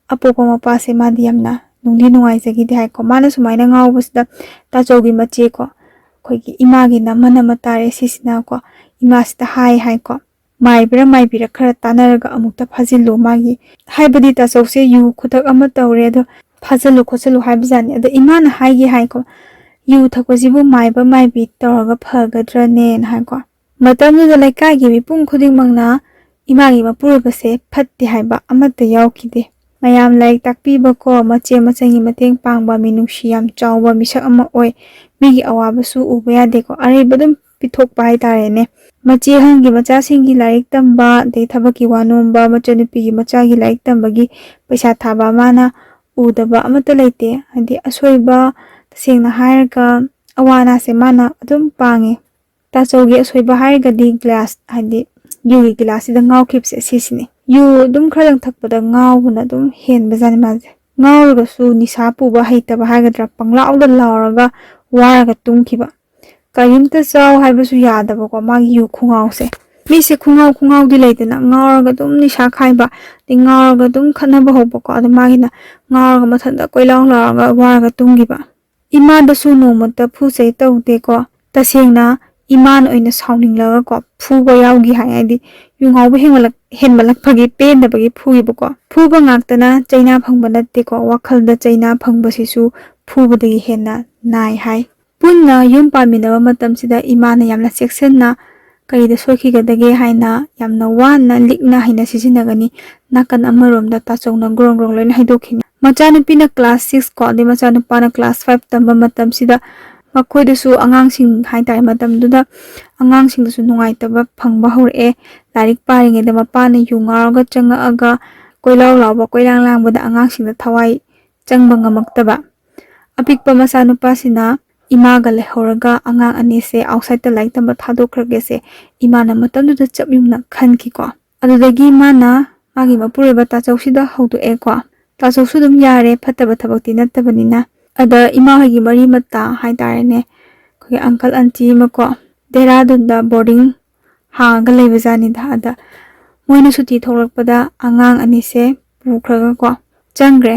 ꯑꯄꯣꯛꯄ ꯃꯄꯥꯁꯦ ꯃꯥꯗꯤ ꯌꯥꯝꯅ ꯅꯨꯡꯗꯤ ꯅꯨꯡꯉꯥꯏꯖꯈꯤꯗꯦ ꯍꯥꯏꯀꯣ꯫ ꯃꯥꯅ ꯁꯨꯃꯥꯏꯅ ꯉꯥꯎꯕꯁꯤꯗ ꯇꯥꯆꯧꯒꯤ ꯃꯆꯦꯀꯣ, ꯑꯩꯈꯣꯏꯒꯤ ꯏꯃꯥꯒꯤ ꯅꯝꯃ ꯅꯝꯃ ꯇꯥꯔꯦ ꯁꯤꯁꯤꯅꯀꯣ, ꯏꯃꯥꯁꯤꯗ ꯍꯥꯏ ꯍꯥꯏꯀꯣ, "ꯃꯥꯏꯕ꯭ꯔꯥ ꯃꯥꯏꯕꯤꯔꯥ ꯈꯔ ꯇꯥꯟꯅꯔꯒ ꯑꯃꯨꯛꯇ ꯐꯥꯖꯤꯜꯂꯨ ꯃꯥꯒꯤ", ꯍꯥꯏꯕꯗꯤ ꯇꯥꯆꯧꯁꯦ ꯌꯨ ꯈꯨꯊꯛ ꯑꯃ ꯇꯧꯔꯦ, ꯑꯗꯣ ꯐꯥꯖꯤꯜꯂꯨ ꯈꯣꯠꯆꯜꯂꯨ ꯍꯥꯏꯕꯖꯥꯠꯅꯤ꯫ ꯑꯗꯣ ꯏꯃꯥꯅ ꯍꯥꯏꯒꯦ ꯍꯥꯏꯀꯣ, "ꯌꯨ ꯊꯛꯄꯁꯤꯕꯨ ꯃꯥꯏꯕ ꯃꯥꯏꯕꯤ ꯇꯧꯔꯒ ꯐꯒꯗ꯭ꯔꯅꯦꯅ" ꯍꯥꯏꯀꯣ꯫ ꯃꯇꯝꯗꯨꯗ ꯂꯩꯀꯥꯏꯒꯤ ꯃꯤꯄꯨꯝ ꯈꯨꯗꯤꯡꯃꯛꯅ ꯏꯃꯥꯒꯤ ꯃꯄꯨꯔꯣꯏꯕꯁꯦ ꯐꯠꯇꯦ ꯍꯥꯏꯕ ꯑꯃꯠꯇ ꯌꯥꯎꯈꯤꯗꯦ꯫ ꯃꯌꯥꯝ ꯂꯥꯏꯔꯤꯛ ꯇꯥꯛꯄꯤꯕꯀꯣ, ꯃꯆꯦ ꯃꯆꯟꯒꯤ ꯃꯇꯦꯡ ꯄꯥꯡꯕ, ꯃꯤꯅꯨꯡꯁꯤ ꯌꯥꯝ ꯆꯥꯎꯕ ꯃꯤꯁꯛ ꯑꯃ ꯑꯣꯏ꯫ ꯃꯤꯒꯤ ꯑꯋꯥꯕꯁꯨ ꯎꯕ ꯌꯥꯗꯦꯀꯣ, ꯑꯔꯩꯕ ꯑꯗꯨꯝ ꯄꯤꯊꯣꯛꯄ ꯍꯥꯏꯇꯥꯔꯦꯅꯦ꯫ ꯃꯆꯦ ꯑꯍꯟꯒꯤ ꯃꯆꯥꯁꯤꯡꯒꯤ ꯂꯥꯏꯔꯤꯛ ꯇꯝꯕ, ꯑꯗꯩ ꯊꯕꯛꯀꯤ ꯋꯥ ꯅꯣꯝꯕ, ꯃꯆꯟꯅꯨꯄꯤꯒꯤ ꯃꯆꯥꯒꯤ ꯂꯥꯏꯔꯤꯛ ꯇꯝꯕꯒꯤ ꯄꯩꯁꯥ ꯊꯥꯕ ꯃꯥꯅ ꯎꯗꯕ ꯑꯃꯠꯇ ꯂꯩꯇꯦ꯫ ꯍꯥꯏꯗꯤ ꯑꯁꯣꯏꯕ, ꯇꯁꯦꯡꯅ ꯍꯥꯏꯔꯒ ꯑꯋꯥ ꯑꯅꯥꯁꯦ ꯃꯥꯅ ꯑꯗꯨꯝ ꯄꯥꯡꯉꯦ꯫ ꯇꯥꯆꯧꯒꯤ ꯑꯁꯣꯏꯕ ꯍꯥꯏꯔꯒꯗꯤ ꯒ꯭ꯂꯥꯁ, ꯍꯥꯏꯗꯤ ꯌꯨꯒꯤ ꯒꯤꯂꯥꯁꯁꯤꯗ ꯉꯥꯎꯈꯤꯕꯁꯦ ꯁꯤꯁꯤꯅꯦ꯫ ꯌꯨ ꯑꯗꯨꯝ ꯈꯔꯗꯪ ꯊꯛꯄꯗ ꯉꯥꯎꯕꯅ ꯑꯗꯨꯝ ꯍꯦꯟꯕꯖꯥꯠꯅꯤ ꯃꯥꯁꯦ꯫ ꯉꯥꯎꯔꯒꯁꯨ ꯅꯤꯁꯥ ꯄꯨꯕ ꯍꯩꯇꯕ ꯍꯥꯏꯒꯗ꯭ꯔꯥ, ꯄꯪꯂꯥꯎꯗ ꯂꯥꯎꯔꯒ ꯋꯥꯔꯒ ꯇꯨꯝꯈꯤꯕ꯫ ꯀꯔꯤꯝꯇ ꯆꯥꯎ ꯍꯥꯏꯕꯁꯨ ꯌꯥꯗꯕꯀꯣ, ꯃꯥꯒꯤ ꯌꯨ ꯈꯨꯉꯥꯎꯁꯦ꯫ ꯃꯤꯁꯦ ꯈꯨꯉꯥꯎ ꯈꯨꯉꯥꯎꯗꯤ ꯂꯩꯗꯅ, ꯉꯥꯎꯔꯒ ꯑꯗꯨꯝ ꯅꯤꯁꯥ ꯈꯥꯏꯕ, ꯑꯗꯩ ꯉꯥꯎꯔꯒ ꯑꯗꯨꯝ ꯈꯠꯅꯕ ꯍꯧꯕꯀꯣ, ꯑꯗꯣ ꯃꯥꯒꯤꯅ ꯉꯥꯎꯔꯒ ꯃꯊꯟꯇ ꯀꯣꯏꯂꯥꯎ ꯂꯥꯎꯔꯒ ꯋꯥꯔꯒ ꯇꯨꯝꯈꯤꯕ꯫ ꯏꯃꯥꯗꯁꯨ ꯅꯣꯡꯃꯇ ꯐꯨ ꯆꯩ ꯇꯧꯗꯦꯀꯣ꯫ ꯇꯁꯦꯡꯅ ꯏꯃꯥꯅ ꯑꯣꯏꯅ ꯁꯥꯎꯅꯤꯡꯂꯒꯀꯣ ꯐꯨꯕ ꯌꯥꯎꯈꯤ ꯍꯥꯏ꯫ ꯍꯥꯏꯗꯤ ꯌꯨ ꯉꯥꯎꯕ ꯍꯦꯟꯃꯜꯂꯛ-, ꯍꯦꯟꯃꯜꯂꯛꯄꯒꯤ ꯄꯦꯟꯗꯕꯒꯤ ꯐꯨꯈꯤꯕꯀꯣ꯫ ꯐꯨꯕ ꯉꯥꯛꯇꯅ ꯆꯩꯅꯥ ꯐꯪꯕ ꯅꯠꯇꯦꯀꯣ, ꯋꯥꯈꯜꯗ ꯆꯩꯅꯥ ꯐꯪꯕꯁꯤꯁꯨ ꯐꯨꯕꯗꯒꯤ ꯍꯦꯟꯅ ꯅꯥꯏ ꯍꯥꯏ꯫ ꯄꯨꯟꯅ ꯌꯨꯝ ꯄꯥꯟꯃꯤꯟꯅꯕ ꯃꯇꯝꯁꯤꯗ ꯏꯃꯥꯅ ꯌꯥꯝꯅ ꯆꯦꯛꯁꯤꯟꯅ ꯀꯔꯤꯗ ꯁꯣꯏꯈꯤꯒꯗꯒꯦ ꯍꯥꯏꯅ ꯌꯥꯝꯅ ꯋꯥꯅ ꯂꯤꯛꯅ ꯍꯩꯅ ꯁꯤꯖꯤꯟꯅꯒꯅꯤ꯫ ꯅꯥꯀꯟ ꯑꯃꯔꯣꯝꯗ ꯇꯥꯆꯧꯅ ꯒ꯭ꯔꯣꯡ ꯒ꯭ꯔꯣꯡ ꯂꯣꯏꯅ ꯍꯥꯏꯗꯣꯛꯈꯤꯅꯤ꯫ ꯃꯆꯥꯅꯨꯄꯤꯅ class six ꯀꯣ, ꯑꯗꯩ ꯃꯆꯥꯅꯨꯄꯥꯅ class five ꯇꯝꯕ ꯃꯇꯝꯁꯤꯗ ꯃꯈꯣꯏꯗꯁꯨ ꯑꯉꯥꯡꯁꯤꯡ ꯍꯥꯏꯇꯥꯔꯦ, ꯃꯇꯝꯗꯨꯗ ꯑꯉꯥꯡꯁꯤꯡꯗꯁꯨ ꯅꯨꯡꯉꯥꯏꯇꯕ ꯐꯪꯕ ꯍꯧꯔꯛꯑꯦ꯫ ꯂꯥꯏꯔꯤꯛ ꯄꯥꯔꯤꯉꯩꯗ ꯃꯄꯥꯅ ꯌꯨ ꯉꯥꯎꯔꯒ ꯆꯪꯉꯛꯑꯒ ꯀꯣꯏꯂꯥꯎ ꯂꯥꯎꯕ, ꯀꯣꯏꯂꯥꯡ ꯂꯥꯡꯕꯗ ꯑꯉꯥꯡꯁꯤꯡꯗ ꯊꯋꯥꯏ ꯆꯪꯕ ꯉꯝꯃꯛꯇꯕ꯫ ꯑꯄꯤꯛꯄ ꯃꯆꯥꯅꯨꯄꯥꯁꯤꯅ ꯏꯃꯥꯒ ꯂꯩꯍꯧꯔꯒ ꯑꯉꯥꯡ ꯑꯅꯤꯁꯦ outside ꯇ ꯂꯥꯏꯔꯤꯛ ꯇꯝꯕ ꯊꯥꯗꯣꯛꯈ꯭ꯔꯒꯦꯁꯦ ꯏꯃꯥꯅ ꯃꯇꯝꯗꯨꯗ ꯆꯞ ꯌꯨꯡꯅ ꯈꯟꯈꯤꯀꯣ꯫ ꯑꯗꯨꯗꯒꯤ ꯃꯥꯅ ꯃꯥꯒꯤ ꯃꯄꯨꯔꯣꯏꯕ ꯇꯥꯆꯧꯁꯤꯗ ꯍꯧꯗꯣꯛꯑꯦꯀꯣ꯫ ꯇꯥꯆꯧꯁꯨ ꯑꯗꯨꯝ ꯌꯥꯔꯦ, ꯐꯠꯇꯕ ꯊꯕꯛꯇꯤ ꯅꯠꯇꯕꯅꯤꯅ꯫ ꯑꯗ ꯏꯃꯥ ꯍꯣꯏꯒꯤ ꯃꯔꯤ ꯃꯇꯥ ꯍꯥꯏꯇꯥꯔꯦꯅꯦ, ꯑꯩꯈꯣꯏꯒꯤ uncle aunty ꯑꯃꯀꯣ, ꯗꯦꯍꯔꯥꯗꯨꯟꯗ boarding ꯍꯥꯡꯉꯒ ꯂꯩꯕꯖꯥꯠꯅꯤꯗ꯫ ꯑꯗ ꯃꯣꯏꯅ ꯁꯨꯇꯤ ꯊꯣꯛꯂꯛꯄꯗ ꯑꯉꯥꯡ ꯑꯅꯤꯁꯦ ꯄꯨꯈ꯭ꯔꯒꯀꯣ ꯆꯪꯈ꯭ꯔꯦ꯫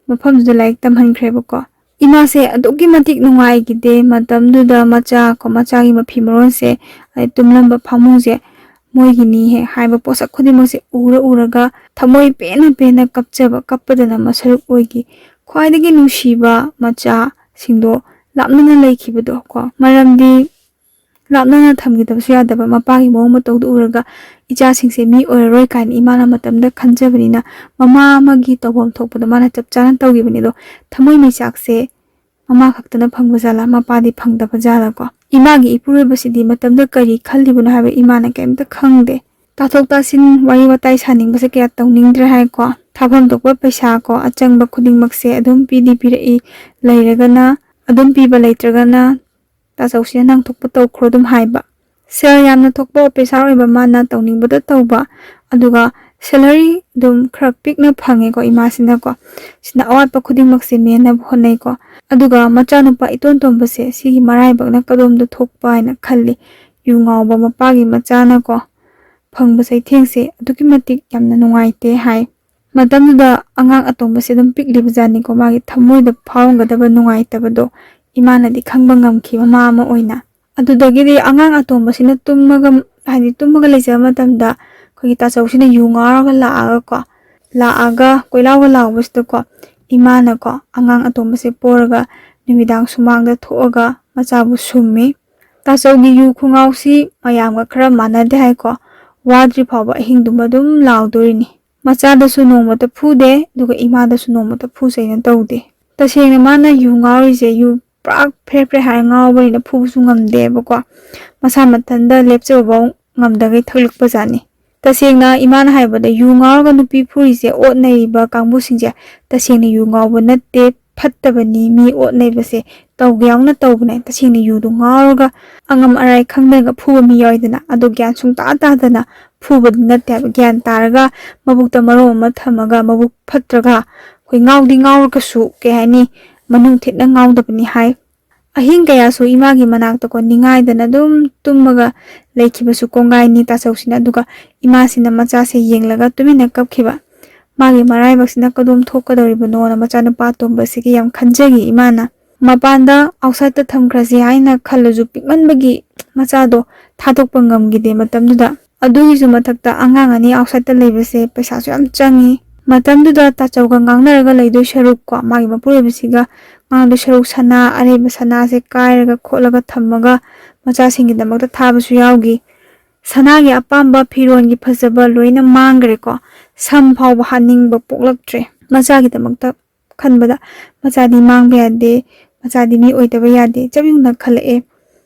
ꯃꯐꯝꯗꯨꯗ ꯂꯥꯏꯔꯤꯛ ꯇꯝꯍꯟꯈ꯭ꯔꯦꯕꯀꯣ꯫ ꯏꯃꯥꯁꯦ ꯑꯗꯨꯛꯀꯤ ꯃꯇꯤꯛ ꯅꯨꯡꯉꯥꯏꯈꯤꯗꯦ꯫ ꯃꯇꯝꯗꯨꯗ ꯃꯆꯥ ꯀꯣ, ꯃꯆꯥꯒꯤ ꯃꯐꯤ ꯃꯔꯣꯟꯁꯦ, ꯑꯗꯩ ꯇꯨꯝꯂꯝꯕ ꯐꯃꯨꯡꯁꯦ ꯃꯣꯏꯒꯤꯅꯤ ꯍꯦꯛ ꯍꯥꯏꯕ ꯄꯣꯠꯁꯛ ꯈꯨꯗꯤꯡꯃꯛꯁꯦ ꯎꯔ ꯎꯔꯒ ꯊꯃꯣꯏ ꯄꯦꯟꯅ ꯄꯦꯟꯅ ꯀꯞꯆꯕ, ꯀꯞꯄꯗꯅ ꯃꯁꯔꯨꯛ ꯑꯣꯏꯈꯤ꯫ ꯈ꯭ꯋꯥꯏꯗꯒꯤ ꯅꯨꯡꯁꯤꯕ ꯃꯆꯥꯁꯤꯡꯗꯣ ꯂꯥꯞꯅꯅ ꯂꯩꯈꯤꯕꯗꯣ ꯀꯣ, ꯃꯔꯝꯗꯤ ꯂꯥꯞꯅꯅ ꯊꯝꯈꯤꯗꯕꯁꯨ ꯌꯥꯗꯕ ꯃꯄꯥꯒꯤ ꯃꯑꯣꯡ ꯃꯇꯧꯗꯨ ꯎꯔꯒ ꯏꯆꯥꯁꯤꯡꯁꯦ ꯃꯤ ꯑꯣꯏꯔꯔꯣꯏ ꯀꯥꯏꯅ ꯏꯃꯥꯅ ꯃꯇꯝꯗ ꯈꯟꯖꯕꯅꯤꯅ, ꯃꯃꯥ ꯑꯃꯒꯤ ꯇꯧꯐꯝ ꯊꯣꯛꯄꯗꯣ ꯃꯥꯅ ꯆꯞ ꯆꯥꯅ ꯇꯧꯈꯤꯕꯅꯤ꯫ ꯑꯗꯣ ꯊꯃꯣꯏ ꯃꯩꯆꯥꯛꯁꯦ ꯃꯃꯥ ꯈꯛꯇꯅ ꯐꯪꯕ ꯖꯥꯠꯂꯥ, ꯃꯄꯥꯗꯤ ꯐꯪꯗꯕ ꯖꯥꯠꯂꯥ ꯀꯣ? ꯏꯃꯥꯒꯤ ꯏꯄꯨꯔꯣꯏꯕꯁꯤꯗꯤ ꯃꯇꯝꯗ ꯀꯔꯤ ꯈꯜꯂꯤꯕꯅꯣ ꯍꯥꯏꯕ ꯏꯃꯥꯅ ꯀꯩꯝꯇ ꯈꯪꯗꯦ꯫ ꯇꯥꯊꯣꯛ ꯇꯥꯁꯤꯟ, ꯋꯥꯔꯤ ꯋꯥꯇꯥꯏ ꯁꯥꯅꯤꯡꯕꯁꯦ ꯀꯌꯥ ꯇꯧꯅꯤꯡꯗ꯭ꯔꯦ ꯍꯥꯏꯀꯣ꯫ ꯊꯥꯐꯝ ꯊꯣꯛꯄ ꯄꯩꯁꯥ ꯀꯣ, ꯑꯆꯪꯕ ꯈꯨꯗꯤꯡꯃꯛꯁꯦ ꯑꯗꯨꯝ ꯄꯤꯗꯤ ꯄꯤꯔꯛꯏ, ꯂꯩꯔꯒꯅ ꯑꯗꯨꯝ ꯄꯤꯕ, ꯂꯩꯇ꯭ꯔꯒꯅ ꯇꯥꯆꯧꯁꯤꯅ ꯅꯪ ꯊꯣꯛꯄ ꯇꯧꯈ꯭ꯔꯣ ꯑꯗꯨꯝ ꯍꯥꯏꯕ꯫ ꯁꯦꯜ ꯌꯥꯝꯅ ꯊꯣꯛꯄ ꯑꯣꯐꯤꯁꯥꯔ ꯑꯣꯏꯕ ꯃꯥꯅ ꯇꯧꯅꯤꯡꯕꯗ ꯇꯧꯕ, ꯑꯗꯨꯒ ꯁꯦꯂꯔꯤ ꯑꯗꯨꯝ ꯈꯔ ꯄꯤꯛꯅ ꯐꯪꯉꯦꯀꯣ ꯏꯃꯥꯁꯤꯅꯀꯣ꯫ ꯁꯤꯅ ꯑꯋꯥꯠꯄ ꯈꯨꯗꯤꯡꯃꯛꯁꯦ ꯃꯦꯟꯅꯕ ꯍꯣꯠꯅꯩꯀꯣ꯫ ꯑꯗꯨꯒ ꯃꯆꯥꯅꯨꯄꯥ ꯏꯇꯣꯟ ꯇꯣꯟꯕꯁꯦ ꯁꯤꯒꯤ ꯃꯔꯥꯏꯕꯛꯅ ꯀꯗꯣꯝꯗ ꯊꯣꯛꯄ ꯍꯥꯏꯅ ꯈꯜꯂꯤ꯫ ꯌꯨ ꯉꯥꯎꯕ ꯃꯄꯥꯒꯤ ꯃꯆꯥꯅꯀꯣ ꯐꯪꯕ ꯆꯩꯊꯦꯡꯁꯦ ꯑꯗꯨꯛꯀꯤ ꯃꯇꯤꯛ ꯌꯥꯝꯅ ꯅꯨꯡꯉꯥꯏꯇꯦ ꯍꯥꯏ꯫ ꯃꯇꯝꯗꯨꯗ ꯑꯉꯥꯡ ꯑꯇꯣꯝꯕꯁꯦ ꯑꯗꯨꯝ ꯄꯤꯛꯂꯤꯕ ꯖꯥꯠꯅꯤꯀꯣ꯫ ꯃꯥꯒꯤ ꯊꯃꯣꯏꯗ ꯐꯥꯎꯔꯝꯒꯗꯕ ꯅꯨꯡꯉꯥꯏꯇꯕꯗꯣ ꯏꯃꯥꯅꯗꯤ ꯈꯪꯕ ꯉꯝꯈꯤ, ꯃꯃꯥ ꯑꯃ ꯑꯣꯏꯅ꯫ ꯑꯗꯨꯗꯒꯤꯗꯤ ꯑꯉꯥꯡ ꯑꯇꯣꯝꯕꯁꯤꯅ ꯇꯨꯝꯃꯒ, ꯍꯥꯏꯗꯤ ꯇꯨꯝꯃꯒ ꯂꯩꯖꯕ ꯃꯇꯝꯗ ꯑꯩꯈꯣꯏꯒꯤ ꯇꯥꯆꯧꯁꯤꯅ ꯌꯨ ꯉꯥꯎꯔꯒ ꯂꯥꯛꯑꯒꯀꯣ, ꯂꯥꯛꯑꯒ ꯀꯣꯏꯂꯥꯎꯒ ꯂꯥꯎꯕꯁꯤꯗꯀꯣ ꯏꯃꯥꯅꯀꯣ ꯑꯉꯥꯡ ꯑꯇꯣꯝꯕꯁꯦ ꯄꯣꯔꯒ ꯅꯨꯃꯤꯗꯥꯡ ꯁꯨꯃꯥꯡꯗ ꯊꯣꯛꯑꯒ ꯃꯆꯥꯕꯨ ꯁꯨꯝꯃꯤ꯫ ꯇꯥꯆꯧꯒꯤ ꯌꯨ ꯈꯨꯉꯥꯎꯁꯤ ꯃꯌꯥꯝꯒ ꯈꯔ ꯃꯥꯟꯅꯗꯦ ꯍꯥꯏꯀꯣ꯫ ꯋꯥꯗ꯭ꯔꯤ ꯐꯥꯎꯕ ꯑꯍꯤꯡꯗꯨꯃ ꯑꯗꯨꯝ ꯂꯥꯎꯗꯣꯔꯤꯅꯤ꯫ ꯃꯆꯥꯗꯁꯨ ꯅꯣꯡꯃꯇ ꯐꯨꯗꯦ, ꯑꯗꯨꯒ ꯏꯃꯥꯗꯁꯨ ꯅꯣꯡꯃꯇ ꯐꯨ ꯆꯩꯅ ꯇꯧꯗꯦ꯫ ꯇꯁꯦꯡꯅ ꯃꯥꯅ ꯌꯨ ꯉꯥꯎꯔꯤꯁꯦ, ꯌꯨ ꯄꯨꯔꯥ ꯐ꯭ꯔꯦ ꯐ꯭ꯔꯦ ꯍꯥꯏꯔ ꯉꯥꯎꯕꯅꯤꯅ ꯐꯨꯕꯁꯨ ꯉꯝꯗꯦꯕꯀꯣ꯫ ꯃꯁꯥ ꯃꯊꯟꯇ ꯂꯦꯞꯆꯕꯐꯥꯎ ꯉꯝꯗꯈꯩ ꯊꯛꯂꯛꯄ ꯖꯥꯠꯅꯤ꯫ ꯇꯁꯦꯡꯅ ꯏꯃꯥꯅ ꯍꯥꯏꯕꯗ ꯌꯨ ꯉꯥꯎꯔꯒ ꯅꯨꯄꯤ ꯐꯨꯔꯤꯁꯦ, ꯑꯣꯠꯅꯔꯤꯕ ꯀꯥꯡꯕꯨꯁꯤꯡꯁꯦ ꯇꯁꯦꯡꯅ ꯌꯨ ꯉꯥꯎꯕ ꯅꯠꯇꯦ, ꯐꯠꯇꯕꯅꯤ꯫ ꯃꯤ ꯑꯣꯠꯅꯩꯕꯁꯦ ꯇꯧꯒꯦ ꯌꯥꯎꯅ ꯇꯧꯕꯅꯦ꯫ ꯇꯁꯦꯡꯅ ꯌꯨꯗꯣ ꯉꯥꯎꯔꯒ ꯑꯉꯝ ꯑꯔꯥꯏ ꯈꯪꯗꯅꯒ ꯐꯨꯕ ꯃꯤ ꯌꯥꯎꯋꯤꯗꯅ, ꯑꯗꯣ ꯒ꯭ꯌꯥꯟ ꯁꯨꯡꯇꯥ ꯇꯥꯗꯅ ꯐꯨꯕꯗꯤ ꯅꯠꯇꯦ ꯍꯥꯏꯕ꯫ ꯒ꯭ꯌꯥꯟ ꯇꯥꯔꯒ ꯃꯕꯨꯛꯇ ꯃꯔꯣꯜ ꯑꯃ ꯊꯝꯃꯒ, ꯃꯕꯨꯛ ꯐꯠꯇ꯭ꯔꯒ ꯑꯩꯈꯣꯏ ꯉꯥꯎꯗꯤ ꯉꯥꯎꯔꯒꯁꯨ ꯀꯩ ꯍꯥꯏꯅꯤ, ꯃꯅꯨꯡ ꯊꯤꯠꯅ ꯉꯥꯎꯗꯕꯅꯤ ꯍꯥꯏ꯫ ꯑꯍꯤꯡ ꯀꯌꯥꯁꯨ ꯏꯃꯥꯒꯤ ꯃꯅꯥꯛꯇꯀꯣ ꯅꯤꯡꯉꯥꯏꯗꯅ ꯑꯗꯨꯝ ꯇꯨꯝꯃꯒ ꯂꯩꯈꯤꯕꯁꯨ ꯀꯣꯡꯒꯥꯏꯅꯤ ꯇꯥꯆꯧꯁꯤꯅ꯫ ꯑꯗꯨꯒ ꯏꯃꯥꯁꯤꯅ ꯃꯆꯥꯁꯦ ꯌꯦꯡꯂꯒ ꯇꯨꯃꯤꯟꯅ ꯀꯞꯈꯤꯕ꯫ ꯃꯥꯒꯤ ꯃꯔꯥꯏꯕꯛꯁꯤꯅ ꯀꯗꯣꯝ ꯊꯣꯛꯀꯗꯧꯔꯤꯕꯅꯣꯅ ꯃꯆꯥꯅꯨꯄꯥ ꯑꯇꯣꯝꯕꯁꯤꯒꯤ ꯌꯥꯝ ꯈꯟꯖꯈꯤ ꯏꯃꯥꯅ꯫ ꯃꯄꯥꯟꯗ ꯑꯥꯎꯠꯁꯥꯏꯗꯠꯇ ꯊꯝꯈ꯭ꯔꯁꯤ ꯍꯥꯏꯅ ꯈꯜꯂꯁꯨ ꯄꯤꯛꯃꯟꯕꯒꯤ ꯃꯆꯥꯗꯣ ꯊꯥꯗꯣꯛꯄ ꯉꯝꯈꯤꯗꯦ ꯃꯇꯝꯗꯨꯗ꯫ ꯑꯗꯨꯒꯤꯁꯨ ꯃꯊꯛꯇ ꯑꯉꯥꯡ ꯑꯅꯤ ꯑꯥꯎꯠꯁꯥꯏꯗꯠꯇ ꯂꯩꯕꯁꯦ ꯄꯩꯁꯥꯁꯨ ꯌꯥꯝ ꯆꯪꯉꯤ꯫ ꯃꯇꯝꯗꯨꯗ ꯇꯥꯆꯧꯒ ꯉꯥꯡꯅꯔꯒ ꯂꯩꯗꯣꯏ ꯁꯔꯨꯛꯀꯣ, ꯃꯥꯒꯤ ꯃꯄꯨꯔꯣꯏꯕꯁꯤꯒ ꯉꯥꯡꯗꯣꯏ ꯁꯔꯨꯛ ꯁꯅꯥ, ꯑꯔꯩꯕ ꯁꯅꯥꯁꯦ ꯀꯥꯏꯔꯒ ꯈꯣꯠꯂꯒ ꯊꯝꯃꯒ ꯃꯆꯥꯁꯤꯡꯒꯤꯗꯃꯛꯇ ꯊꯥꯕꯁꯨ ꯌꯥꯎꯈꯤ꯫ ꯁꯅꯥꯒꯤ ꯑꯄꯥꯝꯕ ꯐꯤꯔꯣꯟꯒꯤ ꯐꯖꯕ ꯂꯣꯏꯅ ꯃꯥꯡꯈ꯭ꯔꯦꯀꯣ꯫ ꯁꯝ ꯐꯥꯎꯕ ꯍꯥꯠꯅꯤꯡꯕ ꯄꯣꯛꯂꯛꯇ꯭ꯔꯦ꯫ ꯃꯆꯥꯒꯤꯗꯃꯛꯇ ꯈꯟꯕꯗ ꯃꯆꯥꯗꯤ ꯃꯥꯡꯕ ꯌꯥꯗꯦ, ꯃꯆꯥꯗꯤ ꯃꯤ ꯑꯣꯏꯗꯕ ꯌꯥꯗꯦ, ꯆꯞ ꯌꯨꯡꯅ ꯈꯜꯂꯛꯑꯦ꯫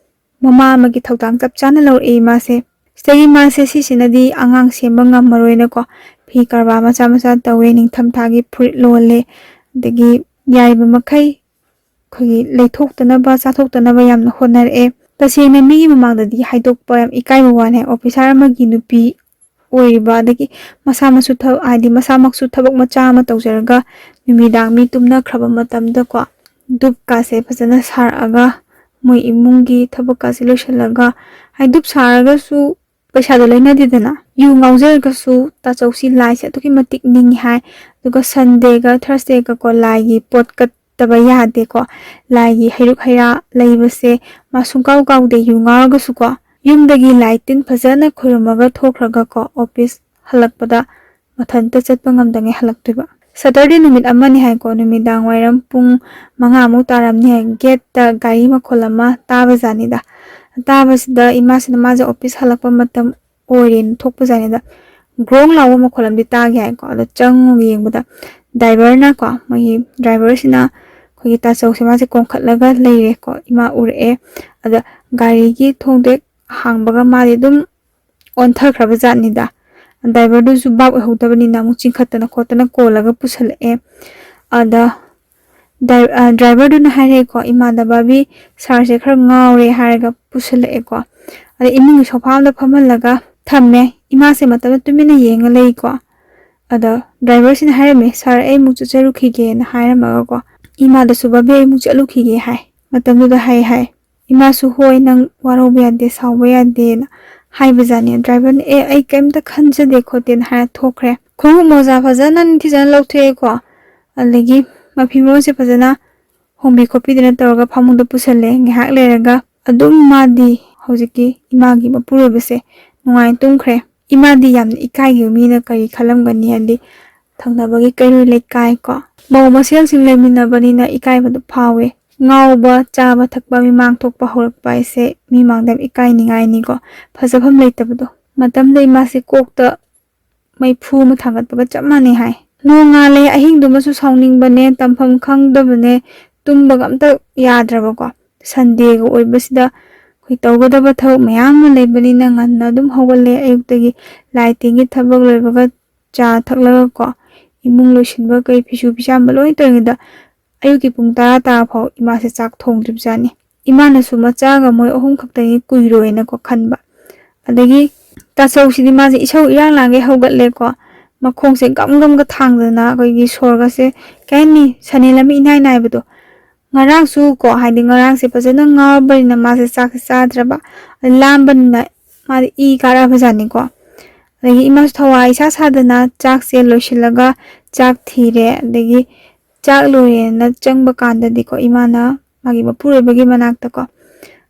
ꯃꯃꯥ ꯑꯃꯒꯤ ꯊꯧꯗꯥꯡ ꯆꯞ ꯆꯥꯅ ꯂꯧꯔꯛꯑꯦ ꯏꯃꯥꯁꯦ꯫ ꯁꯤꯗꯒꯤ ꯃꯥꯁꯦ ꯁꯤꯁꯤꯅꯗꯤ ꯑꯉꯥꯡ ꯁꯦꯝꯕ ꯉꯝꯃꯔꯣꯏꯅꯀꯣ, ꯐꯤ ꯀꯔꯕꯥꯔ ꯃꯆꯥ ꯃꯆꯥ ꯇꯧꯋꯦ, ꯅꯤꯡꯊꯝꯊꯥꯒꯤ ꯐꯨꯔꯤꯠ ꯂꯣꯜꯂꯦ, ꯑꯗꯒꯤ ꯌꯥꯔꯤꯕ ꯃꯈꯩ ꯑꯩꯈꯣꯏꯒꯤ ꯂꯩꯊꯣꯛꯇꯅꯕ, ꯆꯥꯊꯣꯛꯇꯅꯕ ꯌꯥꯝꯅ ꯍꯣꯠꯅꯔꯛꯑꯦ꯫ ꯇꯁꯦꯡꯅ ꯃꯤꯒꯤ ꯃꯃꯥꯡꯗꯗꯤ ꯍꯥꯏꯗꯣꯛꯄ ꯌꯥꯝ ꯏꯀꯥꯏꯕ ꯋꯥꯅꯦ꯫ ꯑꯣꯐꯤꯁꯥꯔ ꯑꯃꯒꯤ ꯅꯨꯄꯤ ꯑꯣꯏꯔꯤꯕ, ꯑꯗꯒꯤ ꯃꯁꯥ ꯃꯁꯨ ꯊ-, ꯍꯥꯏꯗꯤ ꯃꯁꯥꯃꯛꯁꯨ ꯊꯕꯛ ꯃꯆꯥ ꯑꯃ ꯇꯧꯖꯔꯒ ꯅꯨꯃꯤꯗꯥꯡ ꯃꯤ ꯇꯨꯝꯅꯈ꯭ꯔꯕ ꯃꯇꯝꯗꯀꯣ, ꯙꯨꯞꯀꯥꯁꯦ ꯐꯖꯅ ꯁꯥꯔꯛꯑꯒ ꯃꯣꯏ ꯏꯃꯨꯡꯒꯤ ꯊꯕꯛꯀꯥꯁꯦ ꯂꯣꯏꯁꯤꯜꯂꯒ, ꯍꯥꯏꯗꯤ ꯙꯨꯞ ꯁꯥꯔꯒꯁꯨ ꯄꯩꯁꯥꯗꯣ ꯂꯩꯅꯗꯦꯗꯅ꯫ ꯌꯨ ꯉꯥꯎꯖꯔꯒꯁꯨ ꯇꯥꯆꯧꯁꯤ ꯂꯥꯏꯁꯦ ꯑꯗꯨꯛꯀꯤ ꯃꯇꯤꯛ ꯅꯤꯡꯉꯤ ꯍꯥꯏ꯫ ꯑꯗꯨꯒ ꯁꯟꯗꯦꯒ ꯊꯔꯁꯗꯦꯒꯀꯣ ꯂꯥꯏꯒꯤ ꯄꯣꯠ ꯀꯠꯇꯕ ꯌꯥꯗꯦꯀꯣ꯫ ꯂꯥꯏꯒꯤ ꯍꯩꯔꯨꯛ ꯍꯩꯔꯥ ꯂꯩꯕꯁꯦ ꯃꯥ ꯁꯨꯡꯀꯥꯎ ꯀꯥꯎꯗꯦ, ꯌꯨ ꯉꯥꯎꯔꯒꯁꯨꯀꯣ꯫ ꯌꯨꯝꯗꯒꯤ ꯂꯥꯏ ꯇꯤꯟ ꯐꯖꯅ ꯈꯣꯏꯔꯝꯃꯒ ꯊꯣꯛꯈ꯭ꯔꯒꯀꯣ, ꯑꯣꯐꯤꯁ ꯍꯜꯂꯛꯄꯗ ꯃꯊꯟꯇ ꯆꯠꯄ ꯉꯝꯗꯉꯩ ꯍꯜꯂꯛꯇꯣꯏꯕ꯫ ꯁꯇꯔꯗꯦ ꯅꯨꯃꯤꯠ ꯑꯃꯅꯤ ꯍꯥꯏꯀꯣ, ꯅꯨꯃꯤꯗꯥꯡ ꯋꯥꯏꯔꯝ ꯄꯨꯡ ꯃꯉꯥꯃꯨꯛ ꯇꯥꯔꯝꯅꯤ ꯍꯥꯏ, ꯒꯦꯠꯇ ꯒꯥꯔꯤ ꯃꯈꯣꯜ ꯑꯃ ꯇꯥꯕꯖꯥꯠꯅꯤꯗ꯫ ꯇꯥꯕꯁꯤꯗ ꯏꯃꯥꯁꯤꯅ ꯃꯥꯁꯦ ꯑꯣꯐꯤꯁ ꯍꯜꯂꯛꯄ ꯃꯇꯝ ꯑꯣꯏꯔꯦꯅ ꯊꯣꯛꯄꯖꯥꯠꯅꯤꯗ꯫ ꯒ꯭ꯔꯣꯡ ꯂꯥꯎꯕ ꯃꯈꯣꯜ ꯑꯃꯗꯤ ꯇꯥꯈꯤ ꯍꯥꯏꯀꯣ꯫ ꯑꯗꯣ ꯆꯪꯉꯒ ꯌꯦꯡꯕꯗ ꯗ꯭ꯔꯥꯏꯚꯔꯅꯀꯣ, ꯃꯣꯏꯒꯤ ꯗ꯭ꯔꯥꯏꯚꯔꯁꯤꯅ ꯑꯩꯈꯣꯏꯒꯤ ꯇꯥꯆꯧꯁꯦ ꯃꯥꯁꯦ ꯀꯣꯟꯈꯠꯂꯒ ꯂꯩꯔꯦꯀꯣ꯫ ꯏꯃꯥ ꯎꯔꯛꯑꯦ꯫ ꯑꯗ ꯒꯥꯔꯤꯒꯤ ꯊꯣꯡꯗꯣ ꯍꯦꯛ ꯍꯥꯡꯕꯒ ꯃꯥꯗꯤ ꯑꯗꯨꯝ ꯑꯣꯟꯊꯈ꯭ꯔꯕ ꯖꯥꯠꯅꯤꯗ꯫ ꯗ꯭ꯔꯥꯏꯚꯔꯗꯨꯁꯨ ꯚꯥꯞ ꯑꯣꯏꯍꯧꯗꯕꯅꯤꯅ ꯑꯃꯨꯛ ꯆꯤꯡꯈꯠꯇꯅ ꯈꯣꯠꯇꯅ ꯀꯣꯜꯂꯒ ꯄꯨꯁꯜꯂꯛꯑꯦ꯫ ꯑꯗ ꯗ꯭ꯔꯥꯏ-, ꯑ, ꯗ꯭ꯔꯥꯏꯚꯔꯗꯨꯅ ꯍꯥꯏꯔꯛꯑꯦꯀꯣ, "ꯏꯃꯥꯟꯅꯕ ꯑꯕꯤ, ꯁꯥꯔꯁꯦ ꯈꯔ ꯉꯥꯎꯔꯦ" ꯍꯥꯏꯔꯒ ꯄꯨꯁꯜꯂꯛꯑꯦꯀꯣ꯫ ꯑꯗ ꯏꯃꯨꯡꯒꯤ ꯁꯣꯐꯥ ꯑꯃꯗ ꯐꯝꯍꯜꯂꯒ ꯊꯝꯃꯦ꯫ ꯏꯃꯥꯁꯦ ꯃꯇꯝꯗ ꯇꯨꯃꯤꯟꯅ ꯌꯦꯡꯉ ꯂꯩꯀꯣ꯫ ꯑꯗ ꯗ꯭ꯔꯥꯏꯚꯔꯁꯤꯅ ꯍꯥꯏꯔꯝꯃꯦ, "ꯁꯥꯔ, ꯑꯩ ꯑꯃꯨꯛ ꯆꯠꯆꯔꯨꯈꯤꯒꯦꯅ" ꯍꯥꯏꯔꯝꯃꯒꯀꯣ, ꯏꯃꯥꯗꯁꯨ, "ꯕꯕꯤ, ꯑꯩ ꯑꯃꯨꯛ ꯆꯠꯂꯨꯈꯤꯒꯦ" ꯍꯥꯏ꯫ ꯃꯇꯝꯗꯨꯗ ꯍꯥꯏ ꯍꯥꯏ꯫ ꯏꯃꯥꯁꯨ, "ꯍꯣꯏ, ꯅꯪ ꯋꯥꯔꯧꯕ ꯌꯥꯗꯦ, ꯁꯥꯎꯕ ꯌꯥꯗꯦꯅ" ꯍꯥꯏꯕꯖꯥꯠꯅꯤ꯫ ꯗ꯭ꯔꯥꯏꯚꯔꯅ, "ꯑꯦ, ꯑꯩ ꯀꯩꯝꯇ ꯈꯟꯖꯗꯦ ꯈꯣꯠꯇꯦꯅ" ꯍꯥꯏꯔ ꯊꯣꯛꯈ꯭ꯔꯦ꯫ ꯈꯣꯡꯎꯞ ꯃꯣꯖꯥ ꯐꯖꯅ ꯅꯤꯡꯊꯤꯖꯅ ꯂꯧꯊꯣꯛꯑꯦꯀꯣ꯫ ꯑꯗꯒꯤ ꯃꯐꯤ ꯃꯔꯣꯟꯁꯦ ꯐꯖꯅ ꯍꯣꯡꯕꯤ ꯈꯣꯠꯄꯤꯗꯅ ꯇꯧꯔꯒ ꯐꯃꯨꯡꯗ ꯄꯨꯁꯜꯂꯦ꯫ ꯉꯥꯏꯍꯥꯛ ꯂꯩꯔꯒ ꯑꯗꯨꯝ ꯃꯥꯗꯤ ꯍꯧꯖꯤꯛꯀꯤ ꯏꯃꯥꯒꯤ ꯃꯄꯨꯔꯣꯏꯕꯁꯦ ꯅꯨꯡꯉꯥꯏꯅ ꯇꯨꯝꯈ꯭ꯔꯦ꯫ ꯏꯃꯥꯗꯤ ꯌꯥꯝꯅ ꯏꯀꯥꯏꯈꯤꯕ ꯃꯤꯅ ꯀꯔꯤ ꯈꯜꯂꯝꯒꯅꯤ ꯍꯥꯏꯗꯤ ꯊꯪꯅꯕꯒꯤ ꯀꯩꯔꯣꯏ ꯂꯩꯀꯥꯏ ꯀꯣ, ꯃꯧ ꯃꯁꯦꯜꯁꯤꯡ ꯂꯩꯃꯤꯟꯅꯕꯅꯤꯅ ꯏꯀꯥꯏꯕꯗꯣ ꯐꯥꯎꯋꯦ꯫ ꯉꯥꯎꯕ, ꯆꯥꯕ ꯊꯛꯄ, ꯃꯤꯃꯥꯡ ꯊꯣꯛꯄ ꯍꯧꯔꯛꯄ ꯍꯥꯏꯁꯦ ꯃꯤ ꯃꯥꯡꯗ ꯌꯥꯝ ꯏꯀꯥꯏꯅꯤꯡꯉꯥꯏꯅꯤꯀꯣ꯫ ꯐꯖꯐꯝ ꯂꯩꯇꯕꯗꯣ꯫ ꯃꯇꯝꯗ ꯏꯃꯥꯁꯦ ꯀꯣꯛꯇ ꯃꯩꯐꯨ ꯑꯃ ꯊꯥꯡꯒꯠꯄꯒ ꯆꯞ ꯃꯥꯟꯅꯩ ꯍꯥꯏ꯫ ꯅꯣꯡꯉꯥꯜꯂꯦ, ꯑꯍꯤꯡꯗꯨꯃꯁꯨ ꯁꯥꯎꯅꯤꯡꯕꯅꯦ, ꯇꯝꯐꯝ ꯈꯪꯗꯕꯅꯦ, ꯇꯨꯝꯕꯒ ꯑꯝꯇ ꯌꯥꯗ꯭ꯔꯕꯀꯣ꯫ ꯁꯟꯗꯦꯒ ꯑꯣꯏꯕꯁꯤꯗ ꯑꯩꯈꯣꯏ ꯇꯧꯒꯗꯕ ꯊꯕꯛ ꯃꯌꯥꯝ ꯑꯃ ꯂꯩꯕꯅꯤꯅ ꯉꯟꯅ ꯑꯗꯨꯝ ꯍꯧꯒꯠꯂꯦ꯫ ꯑꯌꯨꯛꯇꯒꯤ ꯂꯥꯏ ꯇꯤꯟꯒꯤ ꯊꯕꯛ ꯂꯣꯏꯕꯒ ꯆꯥ ꯊꯛꯂꯒ ꯀꯣ, ꯏꯃꯨꯡ ꯂꯣꯏꯁꯤꯟꯕ ꯀꯩ, ꯐꯤꯁꯨ ꯐꯤꯆꯥꯝꯕ ꯂꯣꯏ ꯇꯧꯔꯤꯉꯩꯗ ꯑꯌꯨꯛꯀꯤ ꯄꯨꯡ ꯇꯔꯥ ꯇꯥꯔ ꯐꯥꯎ ꯏꯃꯥꯁꯦ ꯆꯥꯛ ꯊꯣꯡꯗ꯭ꯔꯤꯕꯖꯥꯠꯅꯤ꯫ ꯏꯃꯥꯅꯁꯨ ꯃꯆꯥꯒ ꯃꯣꯏ ꯑꯍꯨꯝ ꯈꯛꯇꯅꯤ ꯀꯨꯏꯔꯣꯏꯅꯀꯣ ꯈꯟꯕ꯫ ꯑꯗꯒꯤ ꯇꯥꯆꯧꯁꯤꯗꯤ ꯃꯥꯁꯦ ꯏꯁꯧ ꯏꯔꯥꯡ ꯂꯥꯡꯒꯩ ꯍꯧꯒꯠꯂꯦꯀꯣ꯫ ꯃꯈꯣꯡꯁꯦ ꯒꯝ ꯒꯝꯒ ꯊꯥꯡꯗꯅ ꯑꯩꯈꯣꯏꯒꯤ ꯁꯣꯔꯒꯁꯦ ꯀꯩ ꯍꯥꯏꯅꯤ, ꯁꯅꯦꯜ ꯑꯃ ꯏꯅꯥꯏ ꯅꯥꯏꯕꯗꯣ꯫ ꯉꯔꯥꯡꯁꯨ ꯀꯣ, ꯍꯥꯏꯗꯤ ꯉꯔꯥꯡꯁꯦ ꯐꯖꯅ ꯉꯥꯎꯔꯕꯅꯤꯅ ꯃꯥꯁꯦ ꯆꯥꯛꯁꯦ ꯆꯥꯗ꯭ꯔꯕ, ꯂꯥꯝꯕꯅꯤꯅ ꯃꯥꯗꯤ ꯏ ꯀꯥꯔꯛꯑꯕꯖꯥꯠꯅꯤꯀꯣ꯫ ꯑꯗꯒꯤ ꯏꯃꯥꯁꯨ ꯊꯋꯥꯏ ꯏꯁꯥ ꯁꯥꯗꯅ ꯆꯥꯛꯁꯦ ꯂꯣꯏꯁꯤꯜꯂꯒ ꯆꯥꯛ ꯊꯤꯔꯦ꯫ ꯑꯗꯒꯤ ꯆꯥꯛ ꯂꯣꯏꯔꯦꯅ ꯆꯪꯕ ꯀꯥꯟꯗꯗꯤꯀꯣ, ꯏꯃꯥꯅ ꯃꯥꯒꯤ ꯃꯄꯨꯔꯣꯏꯕꯒꯤ ꯃꯅꯥꯛꯇꯀꯣ,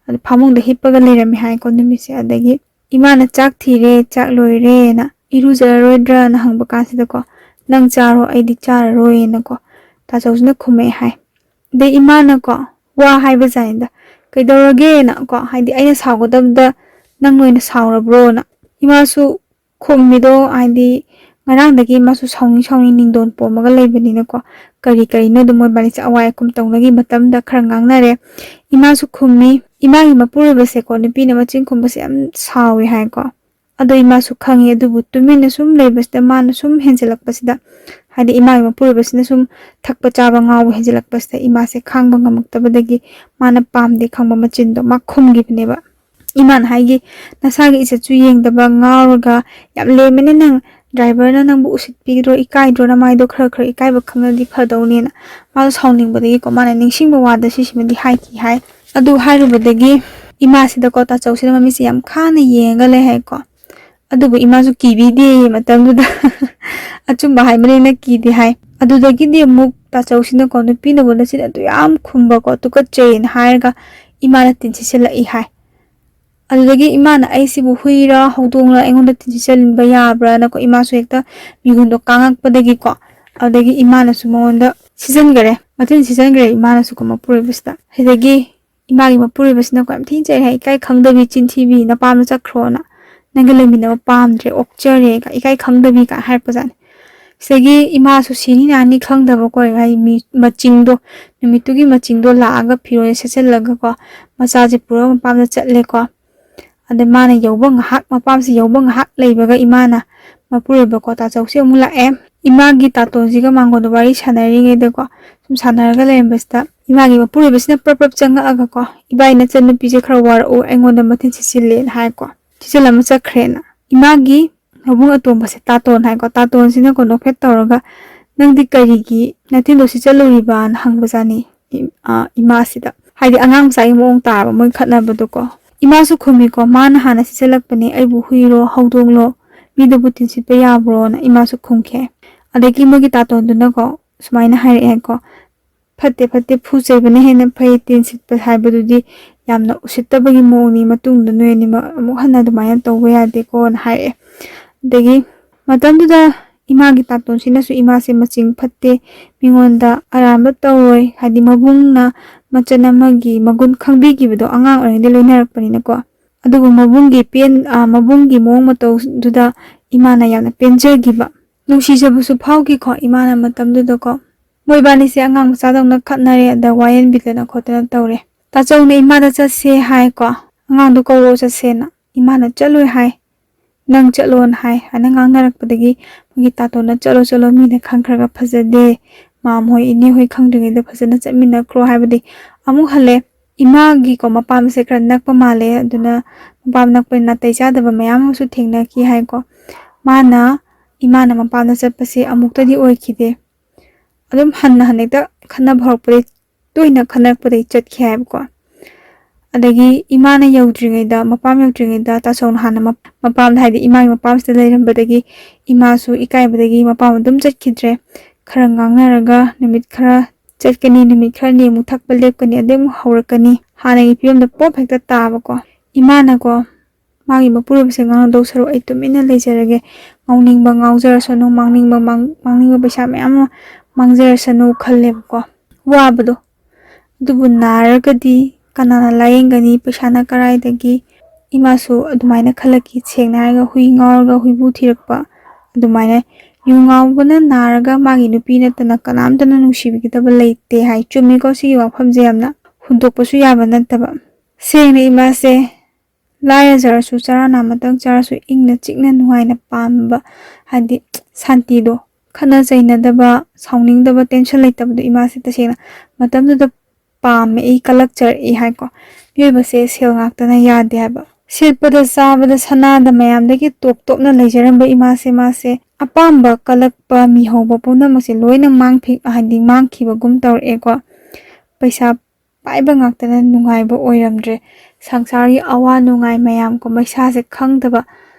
ꯑꯗꯨ ꯐꯃꯨꯡꯗ ꯍꯤꯞꯄꯒ ꯂꯩꯔꯝꯃꯦ ꯍꯥꯏꯀꯣ ꯅꯨꯃꯤꯠꯁꯦ꯫ ꯑꯗꯒꯤ ꯏꯃꯥꯅ ꯆꯥꯛ ꯊꯤꯔꯦ, ꯆꯥꯛ ꯂꯣꯏꯔꯦꯅ, ꯏꯔꯨꯖꯔꯔꯣꯏꯗ꯭ꯔꯅ ꯍꯪꯕ ꯀꯥꯟꯁꯤꯗꯀꯣ, "ꯅꯪ ꯆꯥꯔꯣ, ꯑꯩꯗꯤ ꯆꯥꯔꯔꯣꯏꯅꯀꯣ" ꯇꯥꯆꯧꯁꯤꯅ ꯈꯨꯝꯃꯛꯑꯦ ꯍꯥꯏ꯫ ꯑꯗꯩ ꯏꯃꯥꯅꯀꯣ ꯋꯥ ꯍꯥꯏꯕꯖꯥꯠꯅꯤꯗ, "ꯀꯩꯗꯧꯔꯒꯦꯅ ꯀꯣ, ꯍꯥꯏꯗꯤ ꯑꯩꯅ ꯁꯥꯎꯒꯗꯕꯗ ꯅꯪ ꯑꯣꯏꯅ ꯁꯥꯎꯔꯕ꯭ꯔꯣꯅ?" ꯏꯃꯥꯁꯨ ꯈꯨꯝꯃꯤꯗꯣ ꯍꯥꯏꯗꯤ ꯉꯔꯥꯡꯗꯒꯤ ꯃꯥꯁꯨ ꯁꯥꯎꯅꯤꯡ ꯁꯥꯎꯅꯤꯡ ꯅꯤꯡꯗꯣꯟ ꯄꯣꯝꯃꯒ ꯂꯩꯕꯅꯤꯅꯀꯣ, ꯀꯔꯤ ꯀꯔꯤꯅꯣ ꯑꯗꯨꯝ ꯃꯣꯏꯕꯥꯅꯤꯁꯦ ꯑꯋꯥꯏ ꯑꯈꯨꯝ ꯇꯧꯅꯒꯤ ꯃꯇꯝꯗ ꯈꯔ ꯉꯥꯡꯅꯔꯦ꯫ ꯏꯃꯥꯁꯨ ꯈꯨꯝꯃꯤ꯫ ꯏꯃꯥꯒꯤ ꯃꯄꯨꯔꯣꯏꯕꯁꯦꯀꯣ, ꯅꯨꯄꯤꯅ ꯃꯆꯤꯟ ꯈꯨꯝꯕꯁꯦ ꯌꯥꯝ ꯁꯥꯎꯋꯦ ꯍꯥꯏꯀꯣ꯫ ꯑꯗꯣ ꯏꯃꯥꯁꯨ ꯈꯪꯉꯤ, ꯑꯗꯨꯕꯨ ꯇꯨꯃꯤꯟꯅ ꯁꯨꯝ ꯂꯩꯕꯁꯤꯗ ꯃꯥꯅ ꯁꯨꯝ ꯍꯦꯟꯖꯜꯂꯛꯄꯁꯤꯗ, ꯍꯥꯏꯗꯤ ꯏꯃꯥꯒꯤ ꯃꯄꯨꯔꯣꯏꯕꯁꯤꯅ ꯁꯨꯝ ꯊꯛꯄ ꯆꯥꯕ ꯉꯥꯎꯕ ꯍꯦꯟꯖꯜꯂꯛꯄꯁꯤꯗ ꯏꯃꯥꯁꯦ ꯈꯥꯡꯕ ꯉꯝꯃꯛꯇꯕꯗꯒꯤ ꯃꯥꯅ ꯄꯥꯝꯗꯦ ꯈꯪꯕ ꯃꯆꯤꯟꯗꯣ ꯃꯥ ꯈꯨꯝꯈꯤꯕꯅꯦꯕ꯫ ꯏꯃꯥꯅ ꯍꯥꯏꯒꯤ, "ꯅꯁꯥꯒꯤ ꯏꯖꯠꯁꯨ ꯌꯦꯡꯗꯕ, ꯉꯥꯎꯔꯒ ꯌꯥꯝ ꯂꯦꯝꯃꯦꯅꯦ ꯅꯪ, ꯗ꯭ꯔꯥꯏꯚꯔꯅ ꯅꯪꯕꯨ ꯎꯁꯤꯠꯄꯤꯗ꯭ꯔꯣ, ꯏꯀꯥꯏꯗ꯭ꯔꯣ, ꯅꯃꯥꯏꯗꯣ ꯈꯔ ꯈꯔ ꯏꯀꯥꯏꯕ ꯈꯪꯉꯗꯤ ꯐꯗꯧꯅꯦꯅ" ꯃꯥꯗꯣ ꯁꯥꯎꯅꯤꯡꯕꯗꯒꯤꯀꯣ, ꯃꯥꯅ ꯅꯤꯡꯁꯤꯡꯕ ꯋꯥꯗ ꯁꯤꯁꯤꯃꯗꯤ ꯍꯥꯏꯈꯤ ꯍꯥꯏ꯫ ꯑꯗꯨ ꯍꯥꯏꯔꯨꯕꯗꯒꯤ ꯏꯃꯥꯁꯤꯗꯀꯣ, ꯇꯥꯆꯧꯁꯤꯗ ꯃꯃꯤꯠꯁꯦ ꯌꯥꯝ ꯈꯥꯅ ꯌꯦꯡꯉꯒ ꯂꯩ ꯍꯥꯏꯀꯣ꯫ ꯑꯗꯨꯕꯨ ꯏꯃꯥꯁꯨ ꯀꯤꯕꯤꯗꯦ ꯃꯇꯝꯗꯨꯗ꯫ ꯑꯆꯨꯝꯕ ꯍꯥꯏꯕꯅꯤꯅ ꯀꯤꯗꯦ ꯍꯥꯏ꯫ ꯑꯗꯨꯗꯒꯤꯗꯤ ꯑꯃꯨꯛ ꯇꯥꯆꯧꯁꯤꯅꯀꯣ, "ꯅꯨꯄꯤꯅꯕꯨ ꯅꯆꯤꯟ ꯑꯗꯨ ꯌꯥꯝ ꯈꯨꯝꯕꯀꯣ, ꯇꯨꯀꯠꯆꯩꯅ" ꯍꯥꯏꯔꯒ ꯏꯃꯥꯅ ꯇꯤꯟ ꯁꯤꯠꯆꯜꯂꯛꯏ ꯍꯥꯏ꯫ ꯑꯗꯨꯗꯒꯤ ꯏꯃꯥꯅ, "ꯑꯩꯁꯤꯕꯨ ꯍꯨꯏꯔ ꯍꯧꯗꯣꯡꯂ ꯑꯩꯉꯣꯟꯗ ꯇꯤꯟ ꯁꯤꯠꯆꯟꯕ ꯌꯥꯕ꯭ꯔꯥꯅꯀꯣ", ꯏꯃꯥꯁꯨ ꯍꯦꯛꯇ ꯃꯤꯍꯨꯟꯗꯣ ꯀꯥꯡꯉꯛꯄꯗꯒꯤꯀꯣ, ꯑꯗꯨꯗꯒꯤ ꯏꯃꯥꯅꯁꯨ ꯃꯉꯣꯟꯗ ꯁꯤꯖꯟꯈꯔꯦ, ꯃꯇꯤꯟ ꯁꯤꯖꯟꯈꯔꯦ ꯏꯃꯥꯅꯁꯨꯀꯣ ꯃꯄꯨꯔꯣꯏꯕꯁꯤꯗ꯫ ꯑꯗꯒꯤ ꯏꯃꯥꯒꯤ ꯃꯄꯨꯔꯣꯏꯕꯁꯤꯅꯀꯣ ꯌꯥꯝ ꯊꯤꯅ ꯆꯩꯔꯦ ꯍꯥꯏ, "ꯏꯀꯥꯏ ꯈꯪꯗꯕꯤ, ꯆꯤꯟꯊꯤꯕꯤ, ꯅꯄꯥꯝꯗ ꯆꯠꯈ꯭ꯔꯣꯅ, ꯅꯪꯒ ꯂꯩꯃꯤꯟꯅꯕ ꯄꯥꯝꯗ꯭ꯔꯦ, ꯑꯣꯛꯆꯔꯦ, ꯏꯀꯥꯏ ꯈꯪꯗꯕꯤ" ꯀꯥꯏ ꯍꯥꯏꯔꯛꯄꯖꯥꯠꯅꯤ꯫ ꯁꯤꯗꯒꯤ ꯏꯃꯥꯁꯨ ꯁꯤꯅꯤ ꯅꯥꯅꯤ ꯈꯪꯗꯕꯀꯣ, ꯍꯥꯏꯗꯤ ꯃꯤ ꯃꯆꯤꯡꯗꯣ, ꯅꯨꯃꯤꯠꯇꯨꯒꯤ ꯃꯆꯤꯡꯗꯣ ꯂꯥꯛꯑꯒ ꯐꯤꯔꯣꯜ ꯁꯦꯠꯆꯜꯂꯒꯀꯣ, ꯃꯆꯥꯁꯦ ꯄꯨꯔꯒ ꯃꯄꯥꯝꯗ ꯆꯠꯂꯦꯀꯣ꯫ ꯑꯗ ꯃꯥꯅ ꯌꯧꯕ ꯉꯥꯏꯍꯥꯛ, ꯃꯄꯥꯝꯁꯤ ꯌꯧꯕ ꯉꯥꯏꯍꯥꯛ ꯂꯩꯕꯒ ꯏꯃꯥꯅ ꯃꯄꯨꯔꯣꯏꯕꯀꯣ ꯇꯥꯆꯧꯁꯤ ꯑꯃꯨꯛ ꯂꯥꯛꯑꯦ꯫ ꯏꯃꯥꯒꯤ ꯇꯥꯇꯣꯟꯁꯤꯒ ꯃꯥꯡꯒꯣꯟꯗ ꯋꯥꯔꯤ ꯁꯥꯟꯅꯔꯤꯉꯩꯗꯀꯣ, ꯁꯨꯝ ꯁꯥꯟꯅꯔꯒ ꯂꯩꯔꯝꯕꯁꯤꯗ ꯏꯃꯥꯒꯤ ꯃꯄꯨꯔꯣꯏꯕꯁꯤꯅ ꯄ꯭ꯔꯞ ꯄ꯭ꯔꯞ ꯆꯪꯉꯛꯑꯒꯀꯣ, "ꯏꯕꯥꯏ, ꯅꯆꯟꯅꯨꯄꯤꯁꯦ ꯈꯔ ꯋꯥꯔꯛꯎ, ꯑꯩꯉꯣꯟꯗ ꯃꯇꯤꯟ ꯁꯤꯠꯆꯤꯜꯂꯦꯅ" ꯍꯥꯏꯀꯣ, ꯁꯤꯠꯆꯤꯜꯂꯝꯃ ꯆꯠꯈ꯭ꯔꯦꯅ꯫ ꯏꯃꯥꯒꯤ ꯃꯕꯨꯡ ꯑꯇꯣꯝꯕꯁꯦ ꯇꯥꯇꯣꯟ ꯍꯥꯏꯀꯣ, ꯇꯥꯇꯣꯟꯁꯤꯅꯀꯣ ꯅꯣꯛꯐꯦꯠ ꯇꯧꯔꯒ, "ꯅꯪꯗꯤ ꯀꯔꯤꯒꯤ ꯅꯇꯤꯟꯗꯣ ꯁꯤꯠꯆꯜꯂꯨꯔꯤꯕꯅ?" ꯍꯪꯕꯖꯥꯠꯅꯤ ꯏ-, ꯑ, ꯏꯃꯥꯁꯤꯗ꯫ ꯍꯥꯏꯗꯤ ꯑꯉꯥꯡ ꯃꯆꯥꯒꯤ ꯃꯑꯣꯡ ꯇꯥꯔꯕ ꯃꯣꯏ ꯈꯠꯅꯕꯗꯣꯀꯣ꯫ ꯏꯃꯥꯁꯨ ꯈꯨꯝꯃꯤꯀꯣ, "ꯃꯥꯅ ꯍꯥꯟꯅ ꯁꯤꯠꯆꯜꯂꯛꯄꯅꯦ, ꯑꯩꯕꯨ ꯍꯨꯏꯔꯣ ꯍꯧꯗꯣꯡꯂꯣ, ꯃꯤꯗꯕꯨ ꯇꯤꯟ ꯁꯤꯠꯄ ꯌꯥꯕ꯭ꯔꯣꯅ?" ꯏꯃꯥꯁꯨ ꯈꯨꯝꯈꯤ꯫ ꯑꯗꯒꯤ ꯃꯣꯏꯒꯤ ꯇꯥꯇꯣꯟꯗꯨꯅꯀꯣ ꯁꯨꯃꯥꯏꯅ ꯍꯥꯏꯔꯛꯑꯦꯀꯣ, "ꯐꯠꯇꯦ, ꯐꯠꯇꯦ, ꯐꯨ ꯆꯩꯕꯅ ꯍꯦꯟꯅ ꯐꯩ, ꯇꯤꯟ ꯁꯤꯠꯄ ꯍꯥꯏꯕꯗꯨꯗꯤ ꯌꯥꯝꯅ ꯎꯁꯤꯠꯇꯕꯒꯤ ꯃꯑꯣꯡꯅꯤ, ꯃꯇꯨꯡꯗ ꯅꯣꯏ ꯑꯅꯤꯃꯛ ꯑꯃꯨꯛ ꯍꯟꯅ ꯑꯗꯨꯃꯥꯏꯅ ꯇꯧꯕ ꯌꯥꯗꯦꯀꯣꯅ" ꯍꯥꯏꯔꯛꯑꯦ꯫ ꯑꯗꯒꯤ ꯃꯇꯝꯗꯨꯗ ꯏꯃꯥꯒꯤ ꯇꯥꯇꯣꯟꯁꯤꯅꯁꯨ ꯏꯃꯥꯁꯦ ꯃꯆꯤꯡ ꯐꯠꯇꯦ, ꯃꯤꯉꯣꯟꯗ ꯑꯔꯥꯟꯕ ꯇꯧꯔꯣꯏ, ꯍꯥꯏꯗꯤ ꯃꯕꯨꯡꯅ ꯃꯆꯟ ꯑꯃꯒꯤ ꯃꯒꯨꯟ ꯈꯪꯕꯤꯈꯤꯕꯗꯣ ꯑꯉꯥꯡ ꯑꯣꯏꯔꯤꯉꯩꯗ ꯂꯣꯏꯅꯔꯛꯄꯅꯤꯅꯀꯣ꯫ ꯑꯗꯨꯕꯨ ꯃꯕꯨꯡꯒꯤ ꯄꯦꯟ-, ꯑ, ꯃꯕꯨꯡꯒꯤ ꯃꯑꯣꯡ ꯃꯇꯧꯗꯨꯗ ꯏꯃꯥꯅ ꯌꯥꯝꯅ ꯄꯦꯟꯖꯈꯤꯕ, ꯅꯨꯡꯁꯤꯖꯕꯁꯨ ꯐꯥꯎꯈꯤꯀꯣ ꯏꯃꯥꯅ ꯃꯇꯝꯗꯨꯗꯀꯣ꯫ ꯃꯣꯏꯕꯥꯅꯤꯁꯦ ꯑꯉꯥꯡ ꯃꯆꯥꯗꯧꯅ ꯈꯠꯅꯔꯦ, ꯑꯗ ꯋꯥꯌꯦꯟꯕꯤꯗꯅ ꯈꯣꯠꯇꯅ ꯇꯧꯔꯦ꯫ ꯇꯥꯆꯧꯅ ꯏꯃꯥꯗ ꯆꯠꯁꯦ ꯍꯥꯏꯀꯣ, ꯑꯉꯥꯡꯗꯣ ꯀꯧꯔꯛꯑꯣ ꯆꯠꯁꯦꯅ꯫ ꯏꯃꯥꯅ ꯆꯠꯂꯣꯏ ꯍꯥꯏ, "ꯅꯪ ꯆꯠꯂꯣꯅ" ꯍꯥꯏ ꯍꯥꯏꯅ ꯉꯥꯡꯅꯔꯛꯄꯗꯒꯤ ꯃꯣꯏꯒꯤ ꯇꯥꯇꯣꯟꯅ, "ꯆꯠꯂꯣ, ꯆꯠꯂꯣ, ꯃꯤꯅ ꯈꯪꯈ꯭ꯔꯒ ꯐꯖꯗꯦ, ꯃꯥꯝ ꯍꯣꯏ, ꯏꯅꯦ ꯍꯣꯏ ꯈꯪꯗ꯭ꯔꯤꯉꯩꯗ ꯐꯖꯅ ꯆꯠꯃꯤꯟꯅꯈ꯭ꯔꯣ" ꯍꯥꯏꯕꯗꯤ ꯑꯃꯨꯛ ꯍꯜꯂꯦ꯫ ꯏꯃꯥꯒꯤꯀꯣ ꯃꯄꯥꯝꯁꯦ ꯈꯔ ꯅꯛꯄ ꯃꯥꯜꯂꯦ, ꯑꯗꯨꯅ ꯃꯄꯥꯝ ꯅꯛꯄꯅꯤꯅ ꯅꯥꯇꯩ ꯆꯥꯗꯕ ꯃꯌꯥꯝ ꯑꯃꯁꯨ ꯊꯦꯡꯅꯈꯤ ꯍꯥꯏꯀꯣ꯫ ꯃꯥꯅ, ꯏꯃꯥꯅ ꯃꯄꯥꯝꯗ ꯆꯠꯄꯁꯦ ꯑꯃꯨꯛꯇꯗꯤ ꯑꯣꯏꯈꯤꯗꯦ꯫ ꯑꯗꯨꯝ ꯍꯟꯅ ꯍꯟꯅ ꯍꯦꯛꯇ ꯈꯠꯅꯕ ꯍꯧꯔꯛꯄꯗꯒꯤ, ꯇꯣꯏꯅ ꯈꯠꯅꯔꯛꯄꯗꯒꯤ ꯆꯠꯈꯤ ꯍꯥꯏꯕꯀꯣ꯫ ꯑꯗꯒꯤ ꯏꯃꯥꯅ ꯌꯧꯗ꯭ꯔꯤꯉꯩꯗ, ꯃꯄꯥꯝ ꯌꯧꯗ꯭ꯔꯤꯉꯩꯗ ꯇꯥꯆꯧꯅ ꯍꯥꯟꯅ ꯃꯞ-, ꯃꯄꯥꯝꯗ, ꯍꯥꯏꯗꯤ ꯏꯃꯥꯒꯤ ꯃꯄꯥꯝꯁꯤꯗ ꯂꯩꯔꯝꯕꯗꯒꯤ ꯏꯃꯥꯁꯨ ꯏꯀꯥꯏꯕꯗꯒꯤ ꯃꯄꯥꯝ ꯑꯗꯨꯝ ꯆꯠꯈꯤꯗ꯭ꯔꯦ꯫ ꯈꯔ ꯉꯥꯡꯅꯔꯒ ꯅꯨꯃꯤꯠ ꯈꯔ ꯆꯠꯀꯅꯤ, ꯅꯨꯃꯤꯠ ꯈꯔꯅꯤ ꯑꯃꯨꯛ ꯊꯛꯄ ꯂꯦꯞꯀꯅꯤ, ꯑꯗꯩ ꯑꯃꯨꯛ ꯍꯧꯔꯛꯀꯅꯤ꯫ ꯍꯥꯟꯅꯒꯤ ꯐꯤꯕꯝꯗ ꯄꯣꯞ ꯍꯦꯛꯇ ꯇꯥꯕꯀꯣ꯫ ꯏꯃꯥꯅꯀꯣ, ꯃꯥꯒꯤ ꯃꯄꯨꯔꯣꯏꯕꯁꯦ ꯉꯥꯡꯅꯗꯧ ꯁꯔꯨꯛ ꯑꯩ ꯇꯨꯃꯤꯟꯅ ꯂꯩꯖꯔꯒꯦ, ꯉꯥꯎꯅꯤꯡꯕ ꯉꯥꯎꯖꯔꯁꯅꯨ, ꯃꯥꯡꯅꯤꯡꯕ ꯃꯥꯡ-, ꯃꯥꯡꯅꯤꯡꯕ ꯄꯩꯁꯥ ꯃꯌꯥꯝ ꯑꯃ ꯃꯥꯡꯖꯔꯁꯅꯨ ꯈꯜꯂꯦꯕꯀꯣ꯫ ꯋꯥꯕꯗꯣ꯫ ꯑꯗꯨꯕꯨ ꯅꯥꯔꯒꯗꯤ ꯀꯅꯥꯅ ꯂꯥꯌꯦꯡꯒꯅꯤ? ꯄꯩꯁꯥꯅ ꯀꯔꯥꯏꯗꯒꯤ? ꯏꯃꯥꯁꯨ ꯑꯗꯨꯃꯥꯏꯅ ꯈꯜꯂꯛꯈꯤ꯫ ꯁꯦꯡꯅ ꯍꯥꯏꯔꯒ ꯍꯨꯏ ꯉꯥꯎꯔꯒ ꯍꯨꯏꯕꯨ ꯊꯤꯔꯛꯄ ꯑꯗꯨꯃꯥꯏꯅ꯫ ꯌꯨ ꯉꯥꯎꯕꯅ ꯅꯥꯔꯒ ꯃꯥꯒꯤ ꯅꯨꯄꯤ ꯅꯠꯇꯅ ꯀꯅꯥꯝꯇꯅ ꯅꯨꯡꯁꯤꯕꯤꯒꯗꯕ ꯂꯩꯇꯦ ꯍꯥꯏ꯫ ꯆꯨꯝꯃꯤꯀꯣ, ꯁꯤꯒꯤ ꯋꯥꯐꯝꯁꯦ ꯌꯥꯝꯅ ꯍꯨꯟꯗꯣꯛꯄꯁꯨ ꯌꯥꯕ ꯅꯠꯇꯕ꯫ ꯁꯦꯡꯅ ꯏꯃꯥꯁꯦ ꯂꯥꯏꯔꯖꯔꯁꯨ, ꯆꯔꯥ ꯅꯥꯝꯃꯇꯪ ꯆꯥꯔꯁꯨ ꯏꯪꯅ ꯆꯤꯛꯅ ꯅꯨꯡꯉꯥꯏꯅ ꯄꯥꯝꯕ, ꯍꯥꯏꯗꯤ ꯁꯥꯟꯇꯤꯗꯣ, ꯈꯠꯅ ꯆꯩꯅꯗꯕ, ꯁꯥꯎꯅꯤꯡꯗꯕ, tension ꯂꯩꯇꯕꯗꯣ ꯏꯃꯥꯁꯦ ꯇꯁꯦꯡꯅ ꯃꯇꯝꯗꯨꯗ ꯄꯥꯝꯃꯛꯏ, ꯀꯜꯂꯛꯆꯔꯛꯏ ꯍꯥꯏꯀꯣ꯫ ꯃꯤꯑꯣꯏꯕꯁꯦ ꯁꯦꯜ ꯉꯥꯛꯇꯅ ꯌꯥꯗꯦ ꯍꯥꯏꯕ꯫ ꯁꯦꯠꯄꯗ ꯆꯥꯕꯗ ꯁꯅꯥꯗ ꯃꯌꯥꯝꯗꯒꯤ ꯇꯣꯞ ꯇꯣꯞꯅ ꯂꯩꯖꯔꯝꯕ ꯏꯃꯥꯁꯦ, ꯃꯥꯁꯦ ꯑꯄꯥꯝꯕ ꯀꯜꯂꯛꯄ ꯃꯤꯍꯧꯕ ꯄꯨꯝꯅꯃꯛꯁꯦ ꯂꯣꯏꯅ ꯃꯥꯡꯐꯤ-, ꯍꯥꯏꯗꯤ ꯃꯥꯡꯈꯤꯕꯒꯨꯝ ꯇꯧꯔꯛꯑꯦꯀꯣ꯫ ꯄꯩꯁꯥ ꯄꯥꯏꯕ ꯉꯥꯛꯇꯅ ꯅꯨꯡꯉꯥꯏꯕ ꯑꯣꯏꯔꯝꯗ꯭ꯔꯦ꯫ ꯁꯪꯁꯥꯔꯒꯤ ꯑꯋꯥ ꯅꯨꯡꯉꯥꯏ ꯃꯌꯥꯝ ꯀꯣ, ꯃꯩꯁꯥꯁꯦ ꯈꯪꯗꯕ,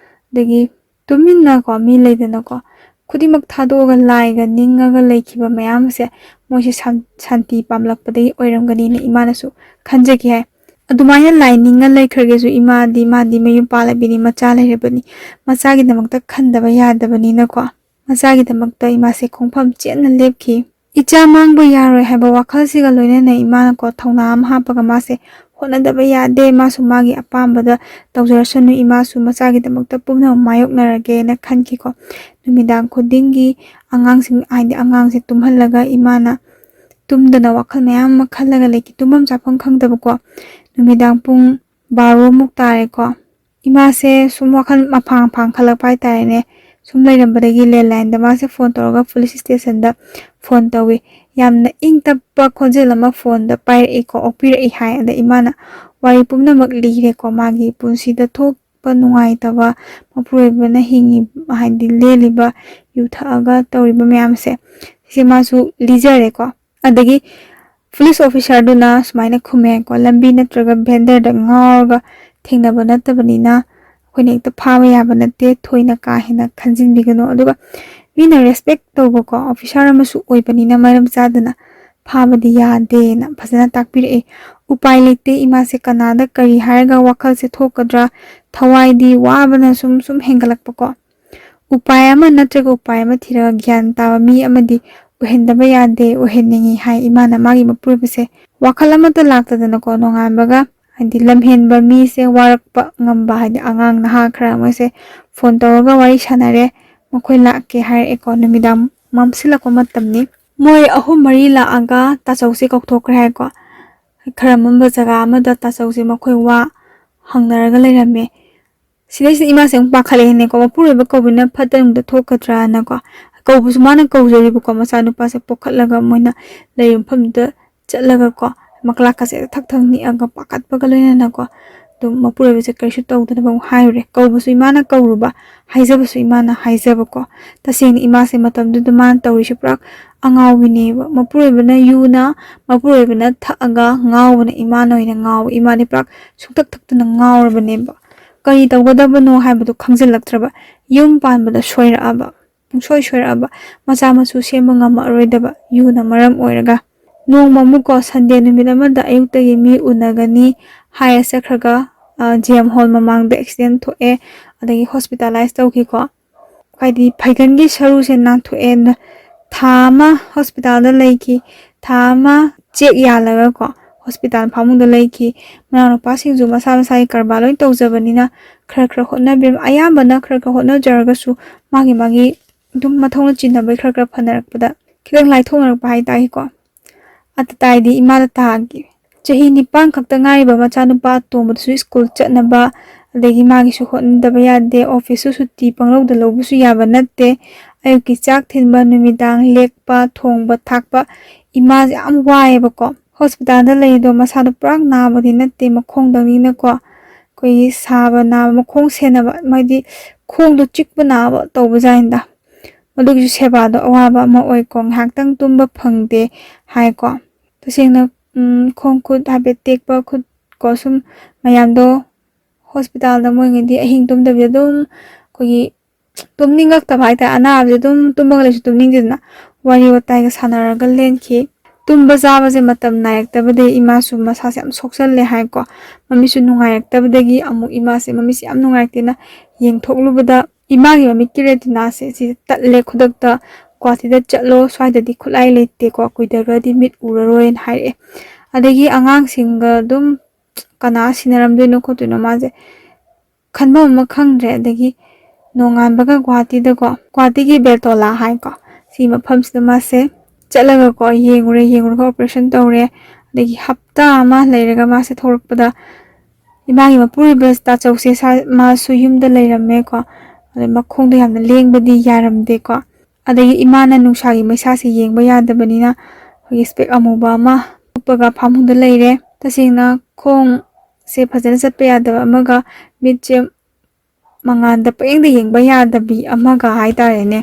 ꯑꯗꯒꯤ ꯇꯨꯃꯤꯟꯅꯀꯣ, ꯃꯤ ꯂꯩꯗꯅꯀꯣ, ꯈꯨꯗꯤꯡꯃꯛ ꯊꯥꯗꯣꯛꯑꯒ ꯂꯥꯏꯒ ꯅꯤꯡꯉꯒ ꯂꯩꯈꯤꯕ ꯃꯌꯥꯝ ꯑꯁꯦ ꯃꯣꯏꯁꯦ ꯁꯥꯟ-, ꯁꯥꯟꯇꯤ ꯄꯥꯝꯂꯛꯄꯗꯒꯤ ꯑꯣꯏꯔꯝꯒꯅꯤꯅ ꯏꯃꯥꯅꯁꯨ ꯈꯟꯖꯈꯤ ꯍꯥꯏ꯫ ꯑꯗꯨꯃꯥꯏꯅ ꯂꯥꯏ ꯅꯤꯡꯉ ꯂꯩꯈ꯭ꯔꯒꯦꯁꯨ ꯏꯃꯥꯗꯤ, ꯃꯥꯗꯤ ꯃꯌꯨꯝ ꯄꯥꯜꯂꯕꯤꯅꯤ, ꯃꯆꯥ ꯂꯩꯔꯕꯅꯤ, ꯃꯆꯥꯒꯤꯗꯃꯛꯇ ꯈꯟꯗꯕ ꯌꯥꯗꯕꯅꯤꯅꯀꯣ, ꯃꯆꯥꯒꯤꯗꯃꯛꯇ ꯏꯃꯥꯁꯦ ꯈꯣꯡꯐꯝ ꯆꯦꯠꯅ ꯂꯦꯞꯈꯤ꯫ ꯏꯆꯥ ꯃꯥꯡꯕ ꯌꯥꯔꯣꯏ ꯍꯥꯏꯕ ꯋꯥꯈꯜꯁꯤꯒ ꯂꯣꯏꯅꯅ ꯏꯃꯥꯅꯀꯣ ꯊꯧꯅꯥ ꯑꯃ ꯍꯥꯞꯄꯒ ꯃꯥꯁꯦ ꯍꯣꯠꯅꯗꯕ ꯌꯥꯗꯦ, ꯃꯥꯁꯨ ꯃꯥꯒꯤ ꯑꯄꯥꯝꯕꯗ ꯇꯧꯖꯔꯁꯅꯨ, ꯏꯃꯥꯁꯨ ꯃꯆꯥꯒꯤꯗꯃꯛꯇ ꯄꯨꯝꯅꯃꯛ ꯃꯥꯌꯣꯛꯅꯔꯒꯦꯅ ꯈꯟꯈꯤꯀꯣ꯫ ꯅꯨꯃꯤꯗꯥꯡ ꯈꯨꯗꯤꯡꯒꯤ ꯑꯉꯥꯡꯁꯤꯡ, ꯍꯥꯏꯗꯤ ꯑꯉꯥꯡꯁꯦ ꯇꯨꯝꯍꯜꯂꯒ ꯏꯃꯥꯅ ꯇꯨꯝꯗꯅ ꯋꯥꯈꯜ ꯃꯌꯥꯝ ꯑꯃ ꯈꯜꯂꯒ ꯂꯩꯈꯤ, ꯇꯨꯝꯐꯝ ꯆꯥꯐꯝ ꯈꯪꯗꯕꯀꯣ꯫ ꯅꯨꯃꯤꯗꯥꯡ ꯄꯨꯡ ꯕꯥꯔꯣꯃꯨꯛ ꯇꯥꯔꯦꯀꯣ꯫ ꯏꯃꯥꯁꯦ ꯁꯨꯝ ꯋꯥꯈꯜ ꯃꯐꯥꯡ ꯃꯐꯥꯡ ꯈꯜꯂꯛꯄ ꯍꯥꯏꯇꯥꯔꯦꯅꯦ꯫ ꯁꯨꯝ ꯂꯩꯔꯝꯕꯗꯒꯤ landlineꯗ ꯃꯥꯁꯦ phone ꯇꯧꯔꯒ police stationꯗ phone ꯇꯧꯏ꯫ ꯌꯥꯝꯅ ꯏꯪ ꯇꯞꯄ ꯈꯣꯟꯖꯦꯜ ꯑꯃ phoneꯗ ꯄꯥꯏꯔꯛꯏꯀꯣ, ꯑꯣꯛꯄꯤꯔꯛꯏ ꯍꯥꯏ꯫ ꯑꯗ ꯏꯃꯥꯅ ꯋꯥꯔꯤ ꯄꯨꯝꯅꯃꯛ ꯂꯤꯔꯦꯀꯣ, ꯃꯥꯒꯤ ꯄꯨꯟꯁꯤꯗ ꯊꯣꯛꯄ ꯅꯨꯡꯉꯥꯏꯇꯕ, ꯃꯄꯨꯔꯣꯏꯕꯅ ꯍꯤꯡꯉꯤ, ꯍꯥꯏꯗꯤ ꯂꯦꯜꯂꯤꯕ, ꯌꯨ ꯊꯛꯑꯒ ꯇꯧꯔꯤꯕ ꯃꯌꯥꯝꯁꯦ, ꯁꯤ ꯃꯥꯁꯨ ꯂꯤꯖꯔꯦꯀꯣ꯫ ꯑꯗꯒꯤ ꯄꯨꯂꯤꯁ ꯑꯣꯐꯤꯁꯥꯔꯗꯨꯅ ꯁꯨꯃꯥꯏꯅ ꯈꯨꯝꯃꯦ ꯀꯣ, "ꯂꯝꯕꯤ ꯅꯠꯇ꯭ꯔꯒ ꯚꯦꯟꯗꯔꯗ ꯉꯥꯎꯔꯒ ꯊꯦꯡꯅꯕ ꯅꯠꯇꯕꯅꯤꯅ ꯑꯩꯈꯣꯏꯅ ꯍꯦꯛꯇ ꯐꯥꯕ ꯌꯥꯕ ꯅꯠꯇꯦ, ꯊꯣꯏꯅ ꯀꯥ ꯍꯦꯟꯅ ꯈꯟꯖꯤꯟꯕꯤꯒꯅꯨ꯫ ꯑꯗꯨꯒ ꯃꯤꯅ ꯔꯦꯁꯄꯦꯛ ꯇꯧꯕꯀꯣ ꯑꯣꯐꯤꯁꯥꯔ ꯑꯃꯁꯨ ꯑꯣꯏꯕꯅꯤꯅ ꯃꯔꯝ ꯆꯥꯗꯅ ꯐꯥꯕꯗꯤ ꯌꯥꯗꯦꯅ" ꯐꯖꯅ ꯇꯥꯛꯄꯤꯔꯛꯑꯦ꯫ ꯎꯄꯥꯏ ꯂꯩꯇꯦ, ꯏꯃꯥꯁꯦ ꯀꯅꯥꯗ ꯀꯔꯤ ꯍꯥꯏꯔꯒ ꯋꯥꯈꯜꯁꯦ ꯊꯣꯛꯀꯗ꯭ꯔꯥ, ꯊꯋꯥꯏꯗꯤ ꯋꯥꯕꯅ ꯁꯨꯝ ꯁꯨꯝ ꯍꯦꯟꯒꯠꯂꯛꯄꯀꯣ꯫ "ꯎꯄꯥꯏ ꯑꯃ ꯅꯠꯇ꯭ꯔꯒ ꯎꯄꯥꯏ ꯑꯃ ꯊꯤꯔꯒ ꯒ꯭ꯌꯥꯟ ꯇꯥꯕ ꯃꯤ ꯑꯃꯗꯤ ꯑꯣꯏꯍꯟꯗꯕ ꯌꯥꯗꯦ, ꯑꯣꯏꯍꯟꯅꯤꯡꯉꯤ" ꯍꯥꯏ ꯏꯃꯥꯅ ꯃꯥꯒꯤ ꯃꯄꯨꯔꯣꯏꯕꯁꯦ꯫ ꯋꯥꯈꯜ ꯑꯃꯠꯇ ꯂꯥꯛꯇꯗꯅꯀꯣ, ꯅꯣꯡꯉꯥꯟꯕꯒ ꯍꯥꯏꯗꯤ ꯂꯝꯍꯦꯟꯕ ꯃꯤꯁꯦ ꯋꯥꯔꯛꯄ ꯉꯝꯕ, ꯍꯥꯏꯗꯤ ꯑꯉꯥꯡ ꯅꯍꯥ ꯈꯔ ꯑꯃꯁꯦ ꯐꯣꯟ ꯇꯧꯔꯒ ꯋꯥꯔꯤ ꯁꯥꯟꯅꯔꯦ, ꯃꯈꯣꯏ ꯂꯥꯛꯀꯦ ꯍꯥꯏꯔꯛꯑꯦꯀꯣ꯫ ꯅꯨꯃꯤꯗꯥꯡ ꯃꯝꯁꯤꯜꯂꯛꯄ ꯃꯇꯝꯅꯤ꯫ ꯃꯣꯏ ꯑꯍꯨꯝ ꯃꯔꯤ ꯂꯥꯛꯑꯒ ꯇꯥꯆꯧꯁꯦ ꯀꯧꯊꯣꯛꯈ꯭ꯔꯦ ꯍꯥꯏꯀꯣ꯫ ꯈꯔ ꯃꯝꯕ ꯖꯒꯥ ꯑꯃꯗ ꯇꯥꯆꯧꯁꯦ ꯃꯈꯣꯏ ꯋꯥ ꯍꯪꯅꯔꯒ ꯂꯩꯔꯝꯃꯦ꯫ ꯁꯤꯗꯩꯁꯤꯗ ꯏꯃꯥꯁꯦ ꯑꯃꯨꯛ ꯄꯥꯈꯠꯂꯛꯑꯦꯅꯦꯀꯣ, ꯃꯄꯨꯔꯣꯏꯕ ꯀꯧꯕꯅ ꯐꯠꯇ ꯅꯨꯡꯗ ꯊꯣꯛꯀꯗ꯭ꯔꯥꯅꯀꯣ꯫ ꯀꯧꯕꯁꯨ ꯃꯥꯅ ꯀꯧꯖꯔꯤꯕꯀꯣ, ꯃꯆꯥꯅꯨꯄꯥꯁꯦ ꯄꯣꯛꯈꯠꯂꯒ ꯃꯣꯏꯅ ꯂꯩꯔꯤꯕ ꯃꯐꯝꯗꯨꯗ ꯆꯠꯂꯒꯀꯣ, ꯃꯀ꯭ꯂꯥꯛꯀꯁꯦ ꯊꯛ ꯊꯛ ꯅꯤꯛꯑꯒ ꯄꯥꯈꯠꯄꯒ ꯂꯣꯏꯅꯅꯀꯣ, ꯑꯗꯨꯝ ꯃꯄꯨꯔꯣꯏꯕꯁꯦ ꯀꯔꯤꯁꯨ ꯇꯧꯗꯅꯕ ꯑꯃꯨꯛ ꯍꯥꯏꯔꯨꯔꯦ꯫ ꯀꯧꯕꯁꯨ ꯏꯃꯥꯅ ꯀꯧꯔꯨꯕ, ꯍꯥꯏꯖꯕꯁꯨ ꯏꯃꯥꯅ ꯍꯥꯏꯖꯕꯀꯣ꯫ ꯇꯁꯦꯡꯅ ꯏꯃꯥꯁꯦ ꯃꯇꯝꯗꯨꯗ ꯃꯥꯅ ꯇꯧꯔꯤꯁꯦ ꯄꯨꯔꯥ ꯑꯉꯥꯎꯕꯤꯅꯦꯕ꯫ ꯃꯄꯨꯔꯣꯏꯕꯅ ꯌꯨꯅ, ꯃꯄꯨꯔꯣꯏꯕꯅ ꯊꯛꯑꯒ ꯉꯥꯎꯕꯅ ꯏꯃꯥꯅ ꯑꯣꯏꯅ ꯉꯥꯎꯋꯦ꯫ ꯏꯃꯥꯗꯤ ꯄꯨꯔꯥ ꯁꯨꯡꯊꯛ ꯊꯛꯇꯅ ꯉꯥꯎꯔꯕꯅꯦꯕ꯫ ꯀꯔꯤ ꯇꯧꯒꯗꯕꯅꯣ ꯍꯥꯏꯕꯗꯨ ꯈꯪꯖꯤꯜꯂꯛꯇ꯭ꯔꯕ꯫ ꯌꯨꯝ ꯄꯥꯟꯕꯗ ꯁꯣꯏꯔꯛꯑꯕ, ꯄꯨꯡꯁꯣꯏ ꯁꯣꯏꯔꯛꯑꯕ, ꯃꯆꯥ ꯃꯁꯨ ꯁꯦꯝꯕ ꯉꯝꯃꯛꯑꯔꯣꯏꯗꯕ ꯌꯨꯅ ꯃꯔꯝ ꯑꯣꯏꯔꯒ꯫ ꯅꯣꯡꯃ ꯑꯃꯨꯛꯀꯣ, ꯁꯟꯗꯦ ꯅꯨꯃꯤꯠ ꯑꯃꯗ ꯑꯌꯨꯛꯇꯒꯤ ꯃꯤ ꯎꯅꯒꯅꯤ ꯍꯥꯏꯔ ꯆꯠꯈ꯭ꯔꯒ, ꯖꯤ ꯑꯦꯝ ꯍꯣꯜ ꯃꯃꯥꯡꯗ ꯑꯦꯛꯁꯤꯗꯦꯟ ꯊꯣꯛꯑꯦ, ꯑꯗꯒꯤ ꯍꯣꯁꯄꯤꯇꯥꯂꯥꯏꯁ ꯇꯧꯈꯤꯀꯣ꯫ ꯍꯥꯏꯗꯤ ꯐꯩꯒꯟꯒꯤ ꯁꯔꯨꯁꯦ ꯅꯥꯟꯊꯣꯛꯑꯦ꯫ ꯊꯥ ꯑꯃ ꯍꯣꯁꯄꯤꯇꯥꯜꯗ ꯂꯩꯈꯤ꯫ ꯊꯥ ꯑꯃ ꯆꯦꯛ ꯌꯥꯜꯂꯒꯀꯣ, ꯍꯣꯁꯄꯤꯇꯥꯜ ꯐꯃꯨꯡꯗ ꯂꯩꯈꯤ꯫ ꯃꯅꯥꯎꯅꯨꯄꯥꯁꯤꯡꯁꯨ ꯃꯁꯥ ꯃꯁꯥꯒꯤ ꯀꯔꯕꯥꯔ ꯂꯣꯏ ꯇꯧꯖꯕꯅꯤꯅ, ꯈꯔ ꯈꯔ ꯍꯣꯠꯅꯕꯤꯔꯝ-, ꯑꯌꯥꯝꯕꯅ ꯈꯔ ꯈꯔ ꯍꯣꯠꯅꯖꯔꯒꯁꯨ, ꯃꯥꯒꯤ ꯃꯥꯒꯤ ꯑꯗꯨꯝ ꯃꯊꯧꯅ ꯆꯤꯟꯅꯕꯩ ꯈꯔ ꯈꯔ ꯐꯅꯔꯛꯄꯗ ꯈꯤꯇꯪ ꯂꯥꯏꯊꯣꯛꯅꯔꯛꯄ ꯍꯥꯏꯇꯥꯔꯦꯀꯣ꯫ ꯑꯇꯇꯥꯏꯗꯤ ꯏꯃꯥꯗ ꯇꯥꯒꯤ꯫ ꯆꯍꯤ ꯅꯤꯄꯥꯟ ꯈꯛꯇ ꯉꯥꯏꯔꯤꯕ ꯃꯆꯥꯅꯨꯄꯥ ꯑꯇꯣꯝꯕꯗꯨꯁꯨ ꯁ꯭ꯀꯨꯜ ꯆꯠꯅꯕ, ꯑꯗꯒꯤ ꯃꯥꯒꯤꯁꯨ ꯍꯣꯠꯅꯗꯕ ꯌꯥꯗꯦ, ꯑꯣꯐꯤꯁꯁꯨ ꯁꯨꯇꯤ ꯄꯪꯂꯧꯗ ꯂꯧꯕꯁꯨ ꯌꯥꯕ ꯅꯠꯇꯦ꯫ ꯑꯌꯨꯛꯀꯤ ꯆꯥꯛ ꯊꯤꯟꯕ, ꯅꯨꯃꯤꯗꯥꯡ ꯂꯦꯛꯄ, ꯊꯣꯡꯕ ꯊꯥꯛꯄ, ꯏꯃꯥꯁꯦ ꯌꯥꯝ ꯋꯥꯏꯑꯦꯕꯀꯣ꯫ ꯍꯣꯁꯄꯤꯇꯥꯜꯗ ꯂꯩꯔꯤꯗꯣ ꯃꯁꯥꯗꯣ ꯄꯨꯔꯥ ꯅꯥꯕꯗꯤ ꯅꯠꯇꯦ, ꯃꯈꯣꯡꯗꯪꯅꯤꯅꯀꯣ, ꯑꯩꯈꯣꯏꯒꯤ ꯁꯥꯕ ꯅꯥꯕ, ꯃꯈꯣꯡ ꯁꯦꯟꯅꯕ, ꯍꯥꯏꯗꯤ ꯈꯣꯡꯗꯣ ꯆꯤꯛꯄ ꯅꯥꯕ ꯇꯧꯕꯖꯥꯠꯅꯤꯗ꯫ ꯃꯗꯨꯒꯤꯁꯨ ꯁꯦꯕꯥꯗꯣ ꯑꯋꯥꯕ ꯑꯃ ꯑꯣꯏꯀꯣ, ꯉꯥꯏꯍꯥꯛꯇꯪ ꯇꯨꯝꯕ ꯐꯪꯗꯦ ꯍꯥꯏꯀꯣ꯫ ꯇꯁꯦꯡꯅ, ꯎꯝ, ꯈꯣꯡ ꯈꯨꯠ ꯍꯥꯏꯐꯦꯠ ꯇꯦꯛꯄ ꯈꯨꯠ ꯀꯣ, ꯁꯨꯝ ꯃꯌꯥꯝꯗꯣ ꯍꯣꯁꯄꯤꯇꯥꯜꯗ ꯃꯣꯏꯉꯩꯗꯤ ꯑꯍꯤꯡ ꯇꯨꯝꯗꯕꯤꯗ ꯑꯗꯨꯝ ꯑꯩꯈꯣꯏꯒꯤ ꯇꯨꯝꯅꯤꯡꯉꯛꯇꯕ ꯍꯥꯏꯇꯥꯔꯦ, ꯑꯅꯥꯕꯁꯦ ꯑꯗꯨꯝ ꯇꯨꯝꯃꯒ ꯂꯩꯁꯨ ꯇꯨꯝꯅꯤꯡꯗꯦꯗꯅ, ꯋꯥꯔꯤ ꯋꯥꯇꯥꯏꯒ ꯁꯥꯟꯅꯔꯒ ꯂꯦꯟꯈꯤ꯫ ꯇꯨꯝꯕ ꯆꯥꯕꯁꯦ ꯃꯇꯝ ꯅꯥꯏꯔꯛꯇꯕꯗꯒꯤ ꯏꯃꯥꯁꯨ ꯃꯁꯥꯁꯦ ꯌꯥꯝ ꯁꯣꯛꯆꯜꯂꯦ ꯍꯥꯏꯀꯣ꯫ ꯃꯃꯤꯠꯁꯨ ꯅꯨꯡꯉꯥꯏꯔꯛꯇꯕꯗꯒꯤ ꯑꯃꯨꯛ ꯏꯃꯥꯁꯦ ꯃꯃꯤꯠꯁꯦ ꯌꯥꯝ ꯅꯨꯡꯉꯥꯏꯔꯛꯇꯦꯅ ꯌꯦꯡꯊꯣꯛꯂꯨꯕꯗ ꯏꯃꯥꯒꯤ ꯃꯃꯤꯠꯀꯤ ꯔꯦꯇꯤꯅꯥꯁꯦ ꯁꯤ ꯇꯠꯂꯦ꯫ ꯈꯨꯗꯛꯇ ꯒꯨꯍꯥꯇꯤꯗ ꯆꯠꯂꯣ, ꯁ꯭ꯋꯥꯏꯗꯗꯤ ꯈꯨꯠꯂꯥꯏ ꯂꯩꯇꯦꯀꯣ, ꯀꯨꯏꯗꯈ꯭ꯔꯗꯤ ꯃꯤꯠ ꯎꯔꯔꯣꯏꯅ ꯍꯥꯏꯔꯛꯑꯦ꯫ ꯑꯗꯒꯤ ꯑꯉꯥꯡꯁꯤꯡꯒ ꯑꯗꯨꯝ ꯀꯅꯥ ꯁꯤꯟꯅꯔꯝꯗꯣꯏꯅꯣ ꯈꯣꯠꯇꯣꯏꯅꯣ ꯃꯥꯁꯦ ꯈꯟꯐꯝ ꯑꯃ ꯈꯪꯗ꯭ꯔꯦ꯫ ꯑꯗꯒꯤ ꯅꯣꯡꯉꯥꯟꯕꯒ ꯒꯨꯍꯥꯇꯤꯗꯀꯣ, ꯒꯨꯍꯥꯇꯤꯒꯤ ꯕꯦꯇꯣꯂꯥ ꯍꯥꯏꯀꯣ, ꯁꯤ ꯃꯐꯝꯁꯤꯗ ꯃꯥꯁꯦ ꯆꯠꯂꯒꯀꯣ ꯌꯦꯡꯉꯨꯔꯦ꯫ ꯌꯦꯡꯉꯨꯔꯒ ꯑꯣꯄꯔꯦꯁꯟ ꯇꯧꯔꯦ꯫ ꯑꯗꯒꯤ ꯍꯞꯇꯥ ꯑꯃ ꯂꯩꯔꯒ ꯃꯥꯁꯦ ꯊꯣꯛꯂꯛꯄꯗ ꯏꯃꯥꯒꯤ ꯃꯄꯨꯔꯣꯏꯕ ꯇꯥꯆꯧꯁꯦ ꯁꯥ-, ꯃꯥꯁꯨ ꯌꯨꯝꯗ ꯂꯩꯔꯝꯃꯦꯀꯣ꯫ ꯑꯗꯩ ꯃꯈꯣꯡꯗꯣ ꯌꯥꯝꯅ ꯂꯦꯡꯕꯗꯤ ꯌꯥꯔꯝꯗꯦꯀꯣ꯫ ꯑꯗꯒꯤ ꯏꯃꯥꯅ ꯅꯨꯡꯁꯥꯒꯤ ꯃꯩꯁꯥꯁꯦ ꯌꯦꯡꯕ ꯌꯥꯗꯕꯅꯤꯅ ꯑꯩꯈꯣꯏꯒꯤ ꯏꯁꯄꯦꯛ ꯑꯃꯨꯕ ꯑꯃ ꯎꯞꯄꯒ ꯐꯃꯨꯡꯗ ꯂꯩꯔꯦ꯫ ꯇꯁꯦꯡꯅ ꯈꯣꯡꯁꯦ ꯐꯖꯅ ꯆꯠꯄ ꯌꯥꯗꯕ ꯑꯃꯒ ꯃꯤꯠꯁꯦ ꯃꯉꯥꯟꯗ ꯄꯛꯌꯦꯡꯗ ꯌꯦꯡꯕ ꯌꯥꯗꯕꯤ ꯑꯃꯒ ꯍꯥꯏꯇꯥꯔꯦꯅꯦ꯫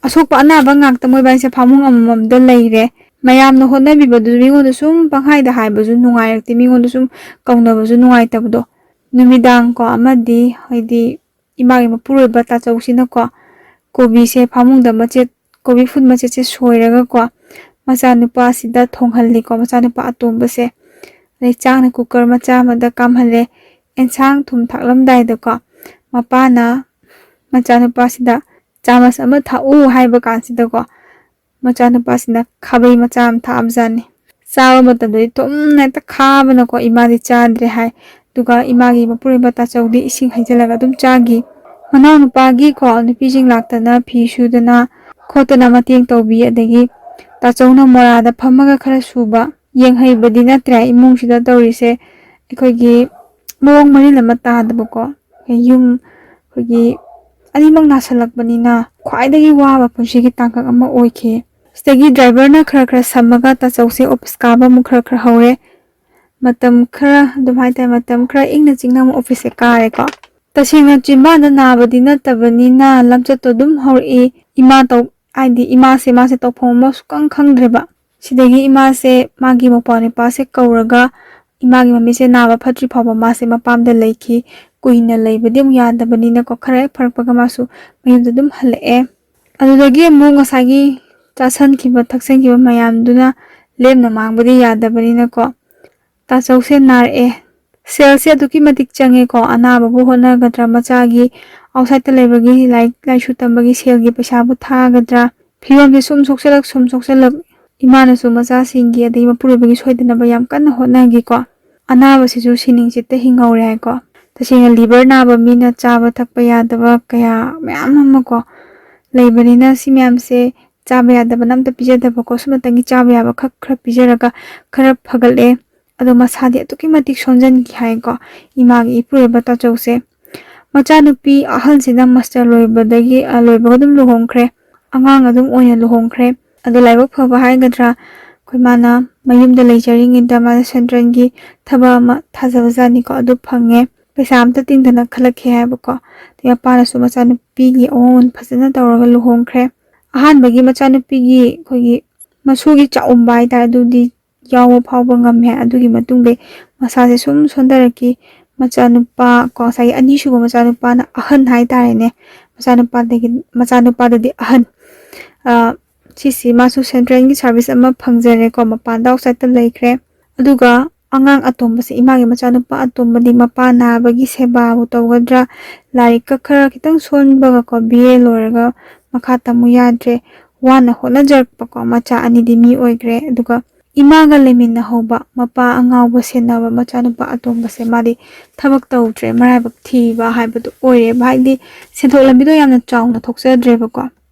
ꯑꯁꯣꯛꯄ ꯑꯅꯥꯕ ꯉꯥꯛꯇ ꯃꯣꯏꯕꯥꯏꯁꯦ ꯐꯃꯨꯡ ꯑꯃꯃꯝꯗ ꯂꯩꯔꯦ꯫ ꯃꯌꯥꯝꯅ ꯍꯣꯠꯅꯕꯤꯕꯗꯨ ꯃꯤꯉꯣꯟꯗ ꯁꯨꯝ ꯄꯪꯍꯥꯏꯗ ꯍꯥꯏꯕꯁꯨ ꯅꯨꯡꯉꯥꯏꯔꯛꯇꯦ, ꯃꯤꯉꯣꯟꯗ ꯁꯨꯝ ꯀꯧꯅꯕꯁꯨ ꯅꯨꯡꯉꯥꯏꯇꯕꯗꯣ꯫ ꯅꯨꯃꯤꯗꯥꯡ ꯀꯣ ꯑꯃꯗꯤ ꯍꯥꯏꯗꯤ ꯏꯃꯥꯒꯤ ꯃꯄꯨꯔꯣꯏꯕ ꯇꯥꯆꯧꯁꯤꯅꯀꯣ ꯀꯣꯕꯤꯁꯦ ꯐꯃꯨꯡꯗ ꯃꯆꯦꯠ, ꯀꯣꯕꯤ ꯐꯨꯠ ꯃꯆꯦꯠꯁꯦ ꯁꯣꯏꯔꯒꯀꯣ ꯃꯆꯥꯅꯨꯄꯥꯁꯤꯗ ꯊꯣꯡꯍꯜꯂꯤꯀꯣ, ꯃꯆꯥꯅꯨꯄꯥ ꯑꯇꯣꯝꯕꯁꯦ꯫ ꯑꯗꯩ ꯆꯥꯛꯅ ꯀꯨꯀꯔ ꯃꯆꯥ ꯑꯃꯗ ꯀꯥꯝꯍꯜꯂꯦ꯫ ꯑꯦꯟꯁꯥꯡ ꯊꯨꯝ ꯊꯥꯛꯂꯝꯗꯥꯏꯗꯀꯣ ꯃꯄꯥꯅ ꯃꯆꯥꯅꯨꯄꯥꯁꯤꯗ "ꯆꯥꯃꯁ ꯑꯃ ꯊꯥꯛꯎ" ꯍꯥꯏꯕ ꯀꯥꯟꯁꯤꯗꯀꯣ ꯃꯆꯥꯅꯨꯄꯥꯁꯤꯅ ꯈꯥꯕꯩ ꯃꯆꯥ ꯑꯃ ꯊꯥꯛꯑꯕꯖꯥꯠꯅꯤ꯫ ꯆꯥꯕ ꯃꯇꯝꯗꯗꯤ ꯊꯨꯝꯅ ꯍꯦꯛꯇ ꯈꯥꯕꯅꯀꯣ ꯏꯃꯥꯗꯤ ꯆꯥꯗ꯭ꯔꯦ ꯍꯥꯏ꯫ ꯑꯗꯨꯒ ꯏꯃꯥꯒꯤ ꯃꯄꯨꯔꯣꯏꯕ ꯇꯥꯆꯧꯗꯤ ꯏꯁꯤꯡ ꯍꯩꯖꯤꯜꯂꯒ ꯑꯗꯨꯝ ꯆꯥꯈꯤ꯫ ꯃꯅꯥꯎꯅꯨꯄꯥꯒꯤꯀꯣ ꯅꯨꯄꯤꯁꯤꯡ ꯂꯥꯛꯇꯅ ꯐꯤ ꯁꯨꯗꯅ ꯈꯣꯠꯇꯅ ꯃꯇꯦꯡ ꯇꯧꯕꯤ꯫ ꯑꯗꯒꯤ ꯇꯥꯆꯧꯅ ꯃꯣꯔꯥꯗ ꯐꯝꯃꯒ ꯈꯔ ꯁꯨꯕ, ꯌꯦꯡꯍꯩꯕꯗꯤ ꯅꯠꯇ꯭ꯔꯦ ꯏꯃꯨꯡꯁꯤꯗ ꯇꯧꯔꯤꯁꯦ꯫ ꯑꯩꯈꯣꯏꯒꯤ ꯃꯑꯣꯡ ꯃꯔꯤꯜ ꯑꯃ ꯇꯥꯗꯕꯀꯣ, ꯌꯨꯝ ꯑꯩꯈꯣꯏꯒꯤ ꯑꯅꯤꯃꯛ ꯅꯥꯁꯜꯂꯛꯄꯅꯤꯅ ꯈ꯭ꯋꯥꯏꯗꯒꯤ ꯋꯥꯕ ꯄꯨꯟꯁꯤꯒꯤ ꯇꯥꯡꯀꯛ ꯑꯃ ꯑꯣꯏꯈꯤ꯫ ꯁꯤꯗꯒꯤ ꯗ꯭ꯔꯥꯏꯚꯔꯅ ꯈꯔ ꯈꯔ ꯁꯝꯃꯒ ꯇꯥꯆꯧꯁꯦ ꯑꯣꯐꯤꯁ ꯀꯥꯕ ꯑꯃꯨꯛ ꯈꯔ ꯈꯔ ꯍꯧꯔꯦ꯫ ꯃꯇꯝ ꯈꯔ ꯑꯗꯨꯝ ꯍꯥꯏꯇꯥꯔꯦ, ꯃꯇꯝ ꯈꯔ ꯏꯪꯅ ꯆꯤꯛꯅ ꯑꯃꯨꯛ ꯑꯣꯐꯤꯁꯁꯦ ꯀꯥꯔꯦꯀꯣ꯫ ꯇꯁꯦꯡꯅ ꯆꯤꯟꯕꯥꯟꯗ ꯅꯥꯕꯗꯤ ꯅꯠꯇꯕꯅꯤꯅ ꯂꯝꯆꯠꯇꯣ ꯑꯗꯨꯝ ꯍꯧꯔꯛꯏ꯫ ꯏꯃꯥ ꯇꯧ-, ꯍꯥꯏꯗꯤ ꯏꯃꯥꯁꯦ, ꯃꯥꯁꯦ ꯇꯧꯐꯝ ꯑꯃ ꯁꯨꯛꯈꯪ ꯈꯪꯗ꯭ꯔꯦꯕ꯫ ꯁꯤꯗꯒꯤ ꯏꯃꯥꯁꯦ ꯃꯥꯒꯤ ꯃꯧꯄ꯭ꯋꯥ ꯅꯨꯄꯥꯁꯦ ꯀꯧꯔꯒ ꯏꯃꯥꯒꯤ ꯃꯃꯤꯁꯦ ꯅꯥꯕ ꯐꯠꯇ꯭ꯔꯤ ꯐꯥꯎꯕ ꯃꯥꯁꯦ ꯃꯄꯥꯝꯗ ꯂꯩꯈꯤ꯫ ꯀꯨꯏꯅ ꯂꯩꯕꯗꯤ ꯑꯃꯨꯛ ꯌꯥꯗꯕꯅꯤꯅꯀꯣ, ꯈꯔ ꯍꯦꯛ ꯐꯔꯛꯄꯒ ꯃꯥꯁꯨ ꯃꯌꯨꯝꯗ ꯑꯗꯨꯝ ꯍꯜꯂꯛꯑꯦ꯫ ꯑꯗꯨꯗꯒꯤ ꯑꯃꯨꯛ ꯉꯁꯥꯏꯒꯤ ꯆꯥꯁꯟꯈꯤꯕ ꯊꯛꯆꯟꯈꯤꯕ ꯃꯌꯥꯝꯗꯨꯅ ꯂꯦꯝꯅ ꯃꯥꯡꯕꯗꯤ ꯌꯥꯗꯕꯅꯤꯅꯀꯣ, ꯇꯥꯆꯧꯁꯦ ꯅꯥꯔꯛꯑꯦ꯫ ꯁꯦꯜꯁꯦ ꯑꯗꯨꯛꯀꯤ ꯃꯇꯤꯛ ꯆꯪꯉꯦꯀꯣ꯫ ꯑꯅꯥꯕꯕꯨ ꯍꯣꯠꯅꯒꯗ꯭ꯔꯥ, ꯃꯆꯥꯒꯤ ꯑꯥꯎꯠꯁꯥꯏꯗꯠꯇ ꯂꯩꯕꯒꯤ ꯂꯥꯏꯔꯤꯛ ꯂꯥꯏꯁꯨ ꯇꯝꯕꯒꯤ ꯁꯦꯜꯒꯤ ꯄꯩꯁꯥꯕꯨ ꯊꯥꯒꯗ꯭ꯔꯥ, ꯐꯤꯕꯝꯁꯦ ꯁꯨꯝ ꯁꯣꯛꯆꯜꯂꯛ ꯁꯨꯝ ꯁꯣꯛꯆꯜꯂꯛ꯫ ꯏꯃꯥꯅꯁꯨ ꯃꯆꯥꯁꯤꯡꯒꯤ ꯑꯗꯒꯤ ꯃꯄꯨꯔꯣꯏꯕꯒꯤ ꯁꯣꯏꯗꯅꯕ ꯌꯥꯝ ꯀꯟꯅ ꯍꯣꯠꯅꯈꯤꯀꯣ꯫ ꯑꯅꯥꯕꯁꯤꯁꯨ ꯁꯤꯅꯤꯡꯆꯤꯠꯇ ꯍꯤꯡꯍꯧꯔꯦ ꯍꯥꯏꯀꯣ꯫ ꯇꯁꯦꯡꯅ ꯂꯤꯚꯔ ꯅꯥꯕ ꯃꯤꯅ ꯆꯥꯕ ꯊꯛꯄ ꯌꯥꯗꯕ ꯀꯌꯥ ꯃꯌꯥꯝ ꯑꯃ ꯀꯣ ꯂꯩꯕꯅꯤꯅ, ꯁꯤ ꯃꯌꯥꯝꯁꯦ ꯆꯥꯕ ꯌꯥꯗꯕꯅ ꯑꯝꯇ ꯄꯤꯖꯗꯕꯀꯣ, ꯁꯨꯞꯅꯇꯪꯒꯤ ꯆꯥꯕ ꯌꯥꯕ ꯈꯛ ꯈꯔ ꯄꯤꯖꯔꯒ ꯈꯔ ꯐꯒꯠꯂꯦ꯫ ꯑꯗꯣ ꯃꯁꯥꯗꯤ ꯑꯗꯨꯛꯀꯤ ꯃꯇꯤꯛ ꯁꯣꯟꯖꯟꯈꯤ ꯍꯥꯏꯀꯣ, ꯏꯃꯥꯒꯤ ꯏꯄꯨꯔꯣꯏꯕ ꯇꯥꯆꯧꯁꯦ꯫ ꯃꯆꯥꯅꯨꯄꯤ ꯑꯍꯜꯁꯤꯅ ꯃꯥꯁꯇꯔ ꯂꯣꯏꯕꯗꯒꯤ, ꯑ, ꯂꯣꯏꯕꯒ ꯑꯗꯨꯝ ꯂꯨꯍꯣꯡꯈ꯭ꯔꯦ꯫ ꯑꯉꯥꯡ ꯑꯗꯨꯝ ꯑꯣꯏꯅ ꯂꯨꯍꯣꯡꯈ꯭ꯔꯦ꯫ ꯑꯗꯣ ꯂꯥꯏꯕꯛ ꯐꯕ ꯍꯥꯏꯒꯗ꯭ꯔꯥ, ꯑꯩꯈꯣꯏ ꯃꯥꯅ ꯃꯌꯨꯝꯗ ꯂꯩꯖꯔꯤꯉꯩꯗ ꯃꯥꯅ ꯁꯦꯟꯇ꯭ꯔꯦꯜꯒꯤ ꯊꯕꯛ ꯑꯃ ꯊꯥꯖꯕꯖꯥꯠꯅꯤꯀꯣ, ꯑꯗꯨ ꯐꯪꯉꯦ꯫ ꯄꯩꯁꯥ ꯑꯝꯇ ꯇꯤꯡꯗꯅ ꯈꯜꯂꯛꯈꯤ ꯍꯥꯏꯕꯀꯣ꯫ ꯑꯗꯩ ꯃꯄꯥꯅꯁꯨ ꯃꯆꯥꯅꯨꯄꯤꯒꯤ ꯑꯋꯥꯃꯟ ꯐꯖꯅ ꯇꯧꯔꯒ ꯂꯨꯍꯣꯡꯈ꯭ꯔꯦ꯫ ꯑꯍꯥꯟꯕꯒꯤ ꯃꯆꯥꯅꯨꯄꯤꯒꯤ ꯑꯩꯈꯣꯏꯒꯤ ꯃꯁꯨꯒꯤ ꯆꯥꯛꯎꯝꯕ ꯍꯥꯏꯇꯥꯔꯦ, ꯑꯗꯨꯗꯤ ꯌꯥꯎꯕ ꯐꯥꯎꯕ ꯉꯝꯃꯦ꯫ ꯑꯗꯨꯒꯤ ꯃꯇꯨꯡꯗꯩ ꯃꯁꯥꯁꯦ ꯁꯨꯝ ꯁꯣꯟꯊꯔꯛꯈꯤ꯫ ꯃꯆꯥꯅꯨꯄꯥ ꯀꯣ, ꯉꯁꯥꯏꯒꯤ ꯑꯅꯤꯁꯨꯕ ꯃꯆꯥꯅꯨꯄꯥꯅ ꯑꯍꯟ ꯍꯥꯏꯇꯥꯔꯦꯅꯦ, ꯃꯆꯥꯅꯨꯄꯥꯗꯒꯤ, ꯃꯆꯥꯅꯨꯄꯥꯗꯗꯤ ꯑꯍꯟ꯫ ꯑ, ꯁꯤꯁꯤ ꯃꯥꯁꯨ ꯁꯦꯟꯇ꯭ꯔꯦꯜꯒꯤ ꯁꯥꯔꯚꯤꯁ ꯑꯃ ꯐꯪꯖꯔꯦꯀꯣ, ꯃꯄꯥꯟꯗ ꯑꯥꯎꯠꯁꯥꯏꯗꯠꯇ ꯂꯩꯈ꯭ꯔꯦ꯫ ꯑꯗꯨꯒ ꯑꯉꯥꯡ ꯑꯇꯣꯝꯕꯁꯦ, ꯏꯃꯥꯒꯤ ꯃꯆꯥꯅꯨꯄꯥ ꯑꯇꯣꯝꯕꯗꯤ ꯃꯄꯥ ꯅꯥꯕꯒꯤ ꯁꯦꯕꯥꯕꯨ ꯇꯧꯒꯗ꯭ꯔꯥ, ꯂꯥꯏꯔꯤꯛꯀ ꯈꯔ ꯈꯤꯇꯪ ꯁꯣꯟꯕꯒꯀꯣ, ꯕꯤ ꯑꯦ ꯂꯣꯏꯔꯒ ꯃꯈꯥ ꯇꯝꯃꯨ ꯌꯥꯗ꯭ꯔꯦ꯫ ꯋꯥꯅ ꯍꯣꯠꯅꯖꯔꯛꯄꯀꯣ, ꯃꯆꯥ ꯑꯅꯤꯗꯤ ꯃꯤ ꯑꯣꯏꯈ꯭ꯔꯦ꯫ ꯑꯗꯨꯒ ꯏꯃꯥꯒ ꯂꯩꯃꯤꯟꯅꯍꯧꯕ ꯃꯄꯥ ꯑꯉꯥꯎꯕ ꯁꯦꯟꯅꯕ ꯃꯆꯥꯅꯨꯄꯥ ꯑꯇꯣꯝꯕꯁꯦ, ꯃꯥꯗꯤ ꯊꯕꯛ ꯇꯧꯗ꯭ꯔꯦ, ꯃꯔꯥꯏꯕꯛ ꯊꯤꯕ ꯍꯥꯏꯕꯗꯨ ꯑꯣꯏꯔꯦꯕ꯫ ꯍꯥꯏꯗꯤ ꯁꯦꯟꯊꯣꯛ ꯂꯝꯕꯤꯗꯣ ꯌꯥꯝꯅ ꯆꯥꯎꯅ ꯊꯣꯛꯆꯗ꯭ꯔꯦꯕꯀꯣ꯫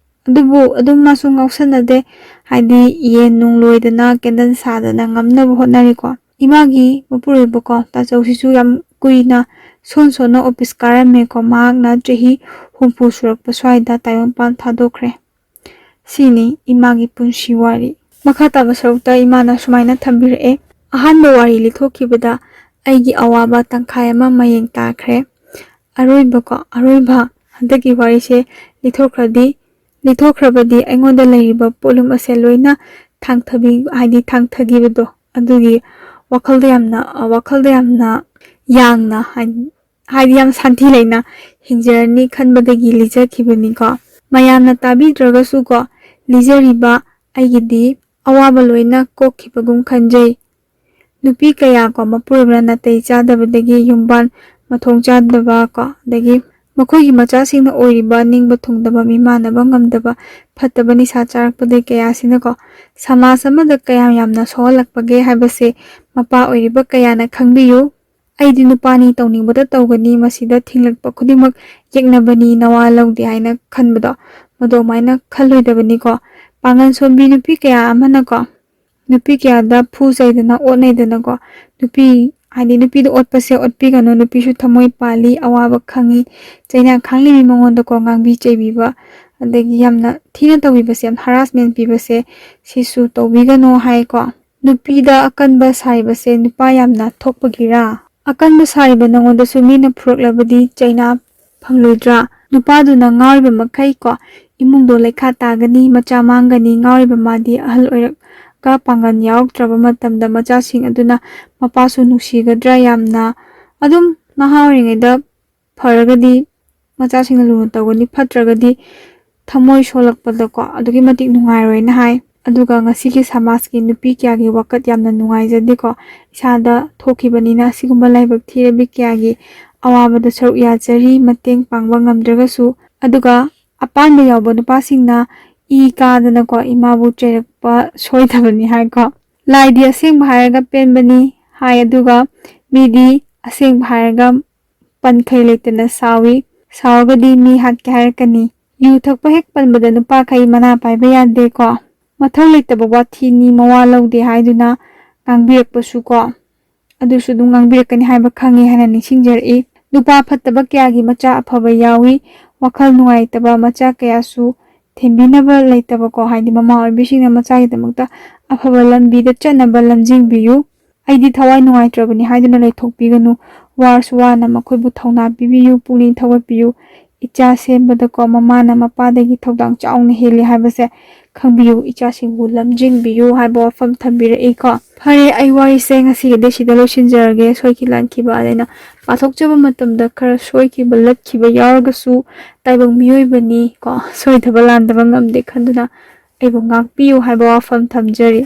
ꯑꯗꯨꯕꯨ ꯑꯗꯨꯝ ꯃꯥꯁꯨ ꯉꯥꯎꯁꯟꯅꯗꯦ꯫ ꯍꯥꯏꯗꯤ ꯌꯦꯟ ꯅꯨꯡ ꯂꯣꯏꯗꯅ, ꯀꯦꯟꯗꯜ ꯁꯥꯗꯅ ꯉꯝꯅꯕ ꯍꯣꯠꯅꯔꯤꯀꯣ꯫ ꯏꯃꯥꯒꯤ ꯃꯄꯨꯔꯣꯏꯕꯀꯣ, ꯇꯥꯆꯧꯁꯤꯁꯨ ꯌꯥꯝ ꯀꯨꯏꯅ ꯁꯣꯟ ꯁꯣꯟꯅ ꯑꯣꯐꯤꯁ ꯀꯥꯔꯝꯃꯦꯀꯣ꯫ ꯃꯍꯥꯛꯅ ꯆꯍꯤ ꯍꯨꯝꯐꯨ ꯁꯨꯔꯛꯄ ꯁ꯭ꯋꯥꯏꯗ ꯇꯥꯏꯕꯪꯄꯥꯟ ꯊꯥꯗꯣꯛꯈ꯭ꯔꯦ꯫ ꯁꯤꯅꯤ ꯏꯃꯥꯒꯤ ꯄꯨꯟꯁꯤ ꯋꯥꯔꯤ꯫ ꯃꯈꯥ ꯇꯥꯕ ꯁꯔꯨꯛꯇ ꯏꯃꯥꯅ ꯁꯨꯃꯥꯏꯅ ꯊꯝꯕꯤꯔꯛꯑꯦ, "ꯑꯍꯥꯟꯕ ꯋꯥꯔꯤ ꯂꯤꯊꯣꯛꯈꯤꯕꯗ ꯑꯩꯒꯤ ꯑꯋꯥꯕ ꯇꯪꯈꯥꯏ ꯑꯃ ꯃꯌꯦꯡ ꯇꯥꯈ꯭ꯔꯦ꯫ ꯑꯔꯣꯏꯕꯀꯣ, ꯑꯔꯣꯏꯕ ꯍꯟꯗꯛꯀꯤ ꯋꯥꯔꯤꯁꯦ ꯂꯤꯊꯣꯛꯈ꯭ꯔꯗꯤ, ꯂꯤꯊꯣꯛꯈ꯭ꯔꯕꯗꯤ ꯑꯩꯉꯣꯟꯗ ꯂꯩꯔꯤꯕ ꯄꯣꯠꯂꯨꯝ ꯑꯁꯦ ꯂꯣꯏꯅ ꯊꯥꯡꯊꯕꯤ ꯍꯥꯏꯗꯤ ꯊꯥꯡꯊꯈꯤꯕꯗꯣ, ꯑꯗꯨꯒꯤ ꯋꯥꯈꯜꯗ ꯌꯥꯝꯅ ꯋꯥꯈꯜꯗ ꯌꯥꯝꯅ ꯌꯥꯡꯅ ꯍꯥꯏꯗꯤ ꯌꯥꯝ ꯁꯥꯟꯇꯤ ꯂꯩꯅ ꯍꯤꯡꯖꯔꯅꯤ ꯈꯟꯕꯗꯒꯤ ꯂꯤꯖꯈꯤꯕꯅꯤꯀꯣ꯫ ꯃꯌꯥꯝꯅ ꯇꯥꯕꯤꯗ꯭ꯔꯒꯁꯨꯀꯣ, ꯂꯤꯖꯔꯤꯕ ꯑꯩꯒꯤꯗꯤ ꯑꯋꯥꯕ ꯂꯣꯏꯅ ꯀꯣꯛꯈꯤꯕꯒꯨꯝ ꯈꯟꯖꯩ꯫ ꯅꯨꯄꯤ ꯀꯌꯥ ꯀꯣ ꯃꯄꯨꯔꯣꯏꯕꯅ ꯅꯥꯇꯩ ꯆꯥꯗꯕꯗꯒꯤ ꯌꯨꯝꯕꯥꯟ ꯃꯊꯣꯡ ꯆꯥꯗꯕ ꯀꯣ, ꯑꯗꯒꯤ ꯃꯈꯣꯏꯒꯤ ꯃꯆꯥꯁꯤꯡꯅ ꯑꯣꯏꯔꯤꯕ ꯅꯤꯡꯕ ꯊꯨꯡꯗꯕ, ꯃꯤꯃꯥꯟꯅꯕ ꯉꯝꯗꯕ, ꯐꯠꯇꯕ ꯅꯤꯁꯥ ꯆꯥꯔꯛꯄꯗꯒꯤ ꯀꯌꯥꯁꯤꯅꯀꯣ ꯁꯃꯥꯖ ꯑꯃꯗ ꯀꯌꯥꯝ ꯌꯥꯝꯅ ꯁꯣꯛꯍꯜꯂꯛꯄꯒꯦ ꯍꯥꯏꯕꯁꯦ ꯃꯄꯥ ꯑꯣꯏꯔꯤꯕ ꯀꯌꯥꯅ ꯈꯪꯕꯤꯌꯨ꯫ "ꯑꯩꯗꯤ ꯅꯨꯄꯥꯅꯤ, ꯇꯧꯅꯤꯡꯕꯗ ꯇꯧꯒꯅꯤ, ꯃꯁꯤꯗ ꯊꯤꯡꯂꯛꯄ ꯈꯨꯗꯤꯡꯃꯛ ꯌꯦꯛꯅꯕꯅꯤ, ꯅꯋꯥ ꯂꯧꯗꯦ" ꯍꯥꯏꯅ ꯈꯟꯕꯗꯣ, ꯃꯗꯨꯃꯥꯏꯅ ꯈꯜꯂꯣꯏꯗꯕꯅꯤꯀꯣ꯫ ꯄꯥꯡꯒꯜ ꯁꯣꯟꯕꯤ ꯅꯨꯄꯤ ꯀꯌꯥ ꯑꯃꯅꯀꯣ ꯅꯨꯄꯤ ꯀꯌꯥꯗ ꯐꯨ ꯆꯩꯗꯅ ꯑꯣꯠꯅꯩꯗꯅꯀꯣ꯫ ꯅꯨꯄꯤ ꯍꯥꯏꯗꯤ ꯅꯨꯄꯤꯗ ꯑꯣꯠꯄꯁꯦ ꯑꯣꯠꯄꯤꯒꯅꯨ, ꯅꯨꯄꯤꯁꯨ ꯊꯃꯣꯏ ꯄꯥꯜꯂꯤ, ꯑꯋꯥꯕ ꯈꯪꯉꯤ, ꯆꯩꯅꯥ ꯈꯥꯡꯂꯤꯕꯤ ꯃꯉꯣꯟꯗꯀꯣ ꯉꯥꯡꯕꯤ ꯆꯩꯕꯤꯕ, ꯑꯗꯒꯤ ꯌꯥꯝꯅ ꯊꯤꯅ ꯇꯧꯕꯤꯕꯁꯦ, ꯌꯥꯝ ꯍꯔꯥꯁꯃꯦꯟ ꯄꯤꯕꯁꯦ, ꯁꯤꯁꯨ ꯇꯧꯕꯤꯒꯅꯨ ꯍꯥꯏꯀꯣ꯫ ꯅꯨꯄꯤꯗ ꯑꯀꯟꯕ ꯁꯥꯔꯤꯕꯁꯦ ꯅꯨꯄꯥ ꯌꯥꯝꯅ ꯊꯣꯛꯄꯒꯤꯔꯥ? ꯑꯀꯟꯕ ꯁꯥꯔꯤꯕ ꯅꯉꯣꯟꯗꯁꯨ ꯃꯤꯅ ꯐꯨꯔꯛꯂꯕꯗꯤ ꯆꯩꯅꯥ ꯐꯪꯂꯣꯏꯗ꯭ꯔꯥ? ꯅꯨꯄꯥꯗꯨꯅ ꯉꯥꯎꯔꯤꯕ ꯃꯈꯩ ꯀꯣ ꯏꯃꯨꯡꯗꯣ ꯂꯩꯈꯥ ꯇꯥꯒꯅꯤ, ꯃꯆꯥ ꯃꯥꯡꯒꯅꯤ꯫ ꯉꯥꯎꯔꯤꯕ ꯃꯥꯗꯤ ꯑꯍꯜ ꯑꯣꯏꯔꯛ ꯒ ꯄꯥꯡꯒꯜ ꯌꯥꯎꯔꯛꯇ꯭ꯔꯕ ꯃꯇꯝꯗ ꯃꯆꯥꯁꯤꯡ ꯑꯗꯨꯅ ꯃꯄꯥꯁꯨ ꯅꯨꯡꯁꯤꯒꯗ꯭ꯔꯥ ꯌꯥꯝꯅ? ꯑꯗꯨꯝ ꯅꯍꯥ ꯑꯣꯏꯔꯤꯉꯩꯗ ꯐꯔꯒꯗꯤ ꯃꯆꯥꯁꯤꯡꯅ ꯂꯨꯅ ꯇꯧꯒꯅꯤ, ꯐꯠꯇ꯭ꯔꯒꯗꯤ ꯊꯃꯣꯏ ꯁꯣꯛꯂꯛꯄꯗꯀꯣ ꯑꯗꯨꯛꯀꯤ ꯃꯇꯤꯛ ꯅꯨꯡꯉꯥꯏꯔꯣꯏꯅ ꯍꯥꯏ꯫ ꯑꯗꯨꯒ ꯉꯁꯤꯒꯤ ꯁꯃꯥꯖꯀꯤ ꯅꯨꯄꯤ ꯀꯌꯥꯒꯤ ꯋꯥꯀꯠ ꯌꯥꯝꯅ ꯅꯨꯡꯉꯥꯏꯖꯗꯦꯀꯣ꯫ ꯏꯁꯥꯗ ꯊꯣꯛꯈꯤꯕꯅꯤꯅ ꯑꯁꯤꯒꯨꯝꯕ ꯂꯥꯏꯕꯛ ꯊꯤꯔꯕꯤ ꯀꯌꯥꯒꯤ ꯑꯋꯥꯕꯗ ꯁꯔꯨꯛ ꯌꯥꯖꯔꯤ, ꯃꯇꯦꯡ ꯄꯥꯡꯕ ꯉꯝꯗ꯭ꯔꯒꯁꯨ꯫ ꯑꯗꯨꯒ ꯑꯄꯥꯟꯕ ꯌꯥꯎꯕ ꯅꯨꯄꯥꯁꯤꯡꯅ ꯏ ꯀꯥꯗꯅꯀꯣ ꯏꯃꯥꯕꯨ ꯆꯩꯔꯛꯄ ꯁꯣꯏꯗꯕꯅꯤ ꯍꯥꯏꯀꯣ꯫ "ꯂꯥꯏꯗꯤ ꯑꯁꯦꯡꯕ ꯍꯥꯏꯔꯒ ꯄꯦꯟꯕꯅꯤ" ꯍꯥꯏ, ꯑꯗꯨꯒ ꯃꯤꯗꯤ ꯑꯁꯦꯡꯕ ꯍꯥꯏꯔꯒ ꯄꯟꯈꯩ ꯂꯩꯇꯅ ꯁꯥꯎꯏ꯫ ꯁꯥꯎꯔꯒꯗꯤ ꯃꯤ ꯍꯥꯠꯀꯦ ꯍꯥꯏꯔꯛꯀꯅꯤ꯫ ꯌꯨ ꯊꯛꯄ ꯍꯦꯛ ꯄꯟꯕꯗ ꯅꯨꯄꯥꯈꯩ ꯃꯅꯥ ꯄꯥꯏꯕ ꯌꯥꯗꯦꯀꯣ꯫ ꯃꯊꯧ ꯂꯩꯇꯕ ꯋꯥꯊꯤꯅꯤ, ꯃꯋꯥ ꯂꯧꯗꯦ ꯍꯥꯏꯗꯨꯅ ꯉꯥꯡꯕꯤꯔꯛꯄꯁꯨ ꯀꯣ, ꯑꯗꯨꯁꯨ ꯑꯗꯨꯝ ꯉꯥꯡꯕꯤꯔꯛꯀꯅꯤ ꯍꯥꯏꯕ ꯈꯪꯉꯤ ꯍꯥꯏꯅ ꯅꯤꯡꯁꯤꯡꯖꯔꯛꯏ꯫ ꯅꯨꯄꯥ ꯐꯠꯇꯕ ꯀꯌꯥꯒꯤ ꯃꯆꯥ ꯑꯐꯕ ꯌꯥꯎꯏ꯫ ꯋꯥꯈꯜ ꯅꯨꯡꯉꯥꯏꯇꯕ ꯃꯆꯥ ꯀꯌꯥꯁꯨ ꯊꯦꯝꯕꯤꯅꯕ ꯂꯩꯇꯕꯀꯣ, ꯍꯥꯏꯗꯤ ꯃꯃꯥ ꯑꯣꯏꯕꯤꯁꯤꯡꯅ ꯃꯆꯥꯒꯤꯗꯃꯛꯇ ꯑꯐꯕ ꯂꯝꯕꯤꯗ ꯆꯠꯅꯕ ꯂꯝꯖꯤꯡꯕꯤꯌꯨ꯫ "ꯑꯩꯗꯤ ꯊꯋꯥꯏ ꯅꯨꯡꯉꯥꯏꯇ꯭ꯔꯕꯅꯤ" ꯍꯥꯏꯗꯨꯅ ꯂꯩꯊꯣꯛꯄꯤꯒꯅꯨ꯫ ꯋꯥꯔꯁꯨ ꯋꯥꯅ ꯃꯈꯣꯏꯕꯨ ꯊꯧꯅꯥ ꯄꯤꯕꯤꯌꯨ, ꯄꯨꯛꯅꯤꯡ ꯊꯧꯒꯠꯄꯤꯌꯨ꯫ ꯏꯆꯥ ꯁꯦꯝꯕꯗꯀꯣ ꯃꯃꯥꯅ ꯃꯄꯥꯗꯒꯤ ꯊꯧꯗꯥꯡ ꯆꯥꯎꯅ ꯍꯦꯜꯂꯤ ꯍꯥꯏꯕꯁꯦ ꯈꯪꯕꯤꯌꯨ, ꯏꯆꯥꯁꯤꯡꯕꯨ ꯂꯝꯖꯤꯡꯕꯤꯌꯨ ꯍꯥꯏꯕ ꯋꯥꯐꯝ ꯊꯝꯕꯤꯔꯛꯏꯀꯣ꯫ ꯐꯔꯦ, ꯑꯩ ꯋꯥꯔꯤꯁꯦ ꯉꯁꯤꯒꯤꯗꯤ ꯁꯤꯗ ꯂꯣꯏꯁꯤꯟꯖꯔꯒꯦ꯫ ꯁꯣꯏꯈꯤ ꯂꯥꯟꯈꯤꯕ ꯑꯗꯩꯅ ꯄꯥꯊꯣꯛꯆꯕ ꯃꯇꯝꯗ ꯈꯔ ꯁꯣꯏꯈꯤꯕ ꯂꯠꯈꯤꯕ ꯌꯥꯎꯔꯒꯁꯨ ꯇꯥꯏꯕꯪ ꯃꯤꯑꯣꯏꯕꯅꯤ ꯀꯣ, ꯁꯣꯏꯗꯕ ꯂꯥꯟꯗꯕ ꯉꯝꯗꯦ ꯈꯟꯗꯨꯅ ꯑꯩꯕꯨ ꯉꯥꯛꯄꯤꯌꯨ ꯍꯥꯏꯕ ꯋꯥꯐꯝ ꯊꯝꯖꯔꯤ꯫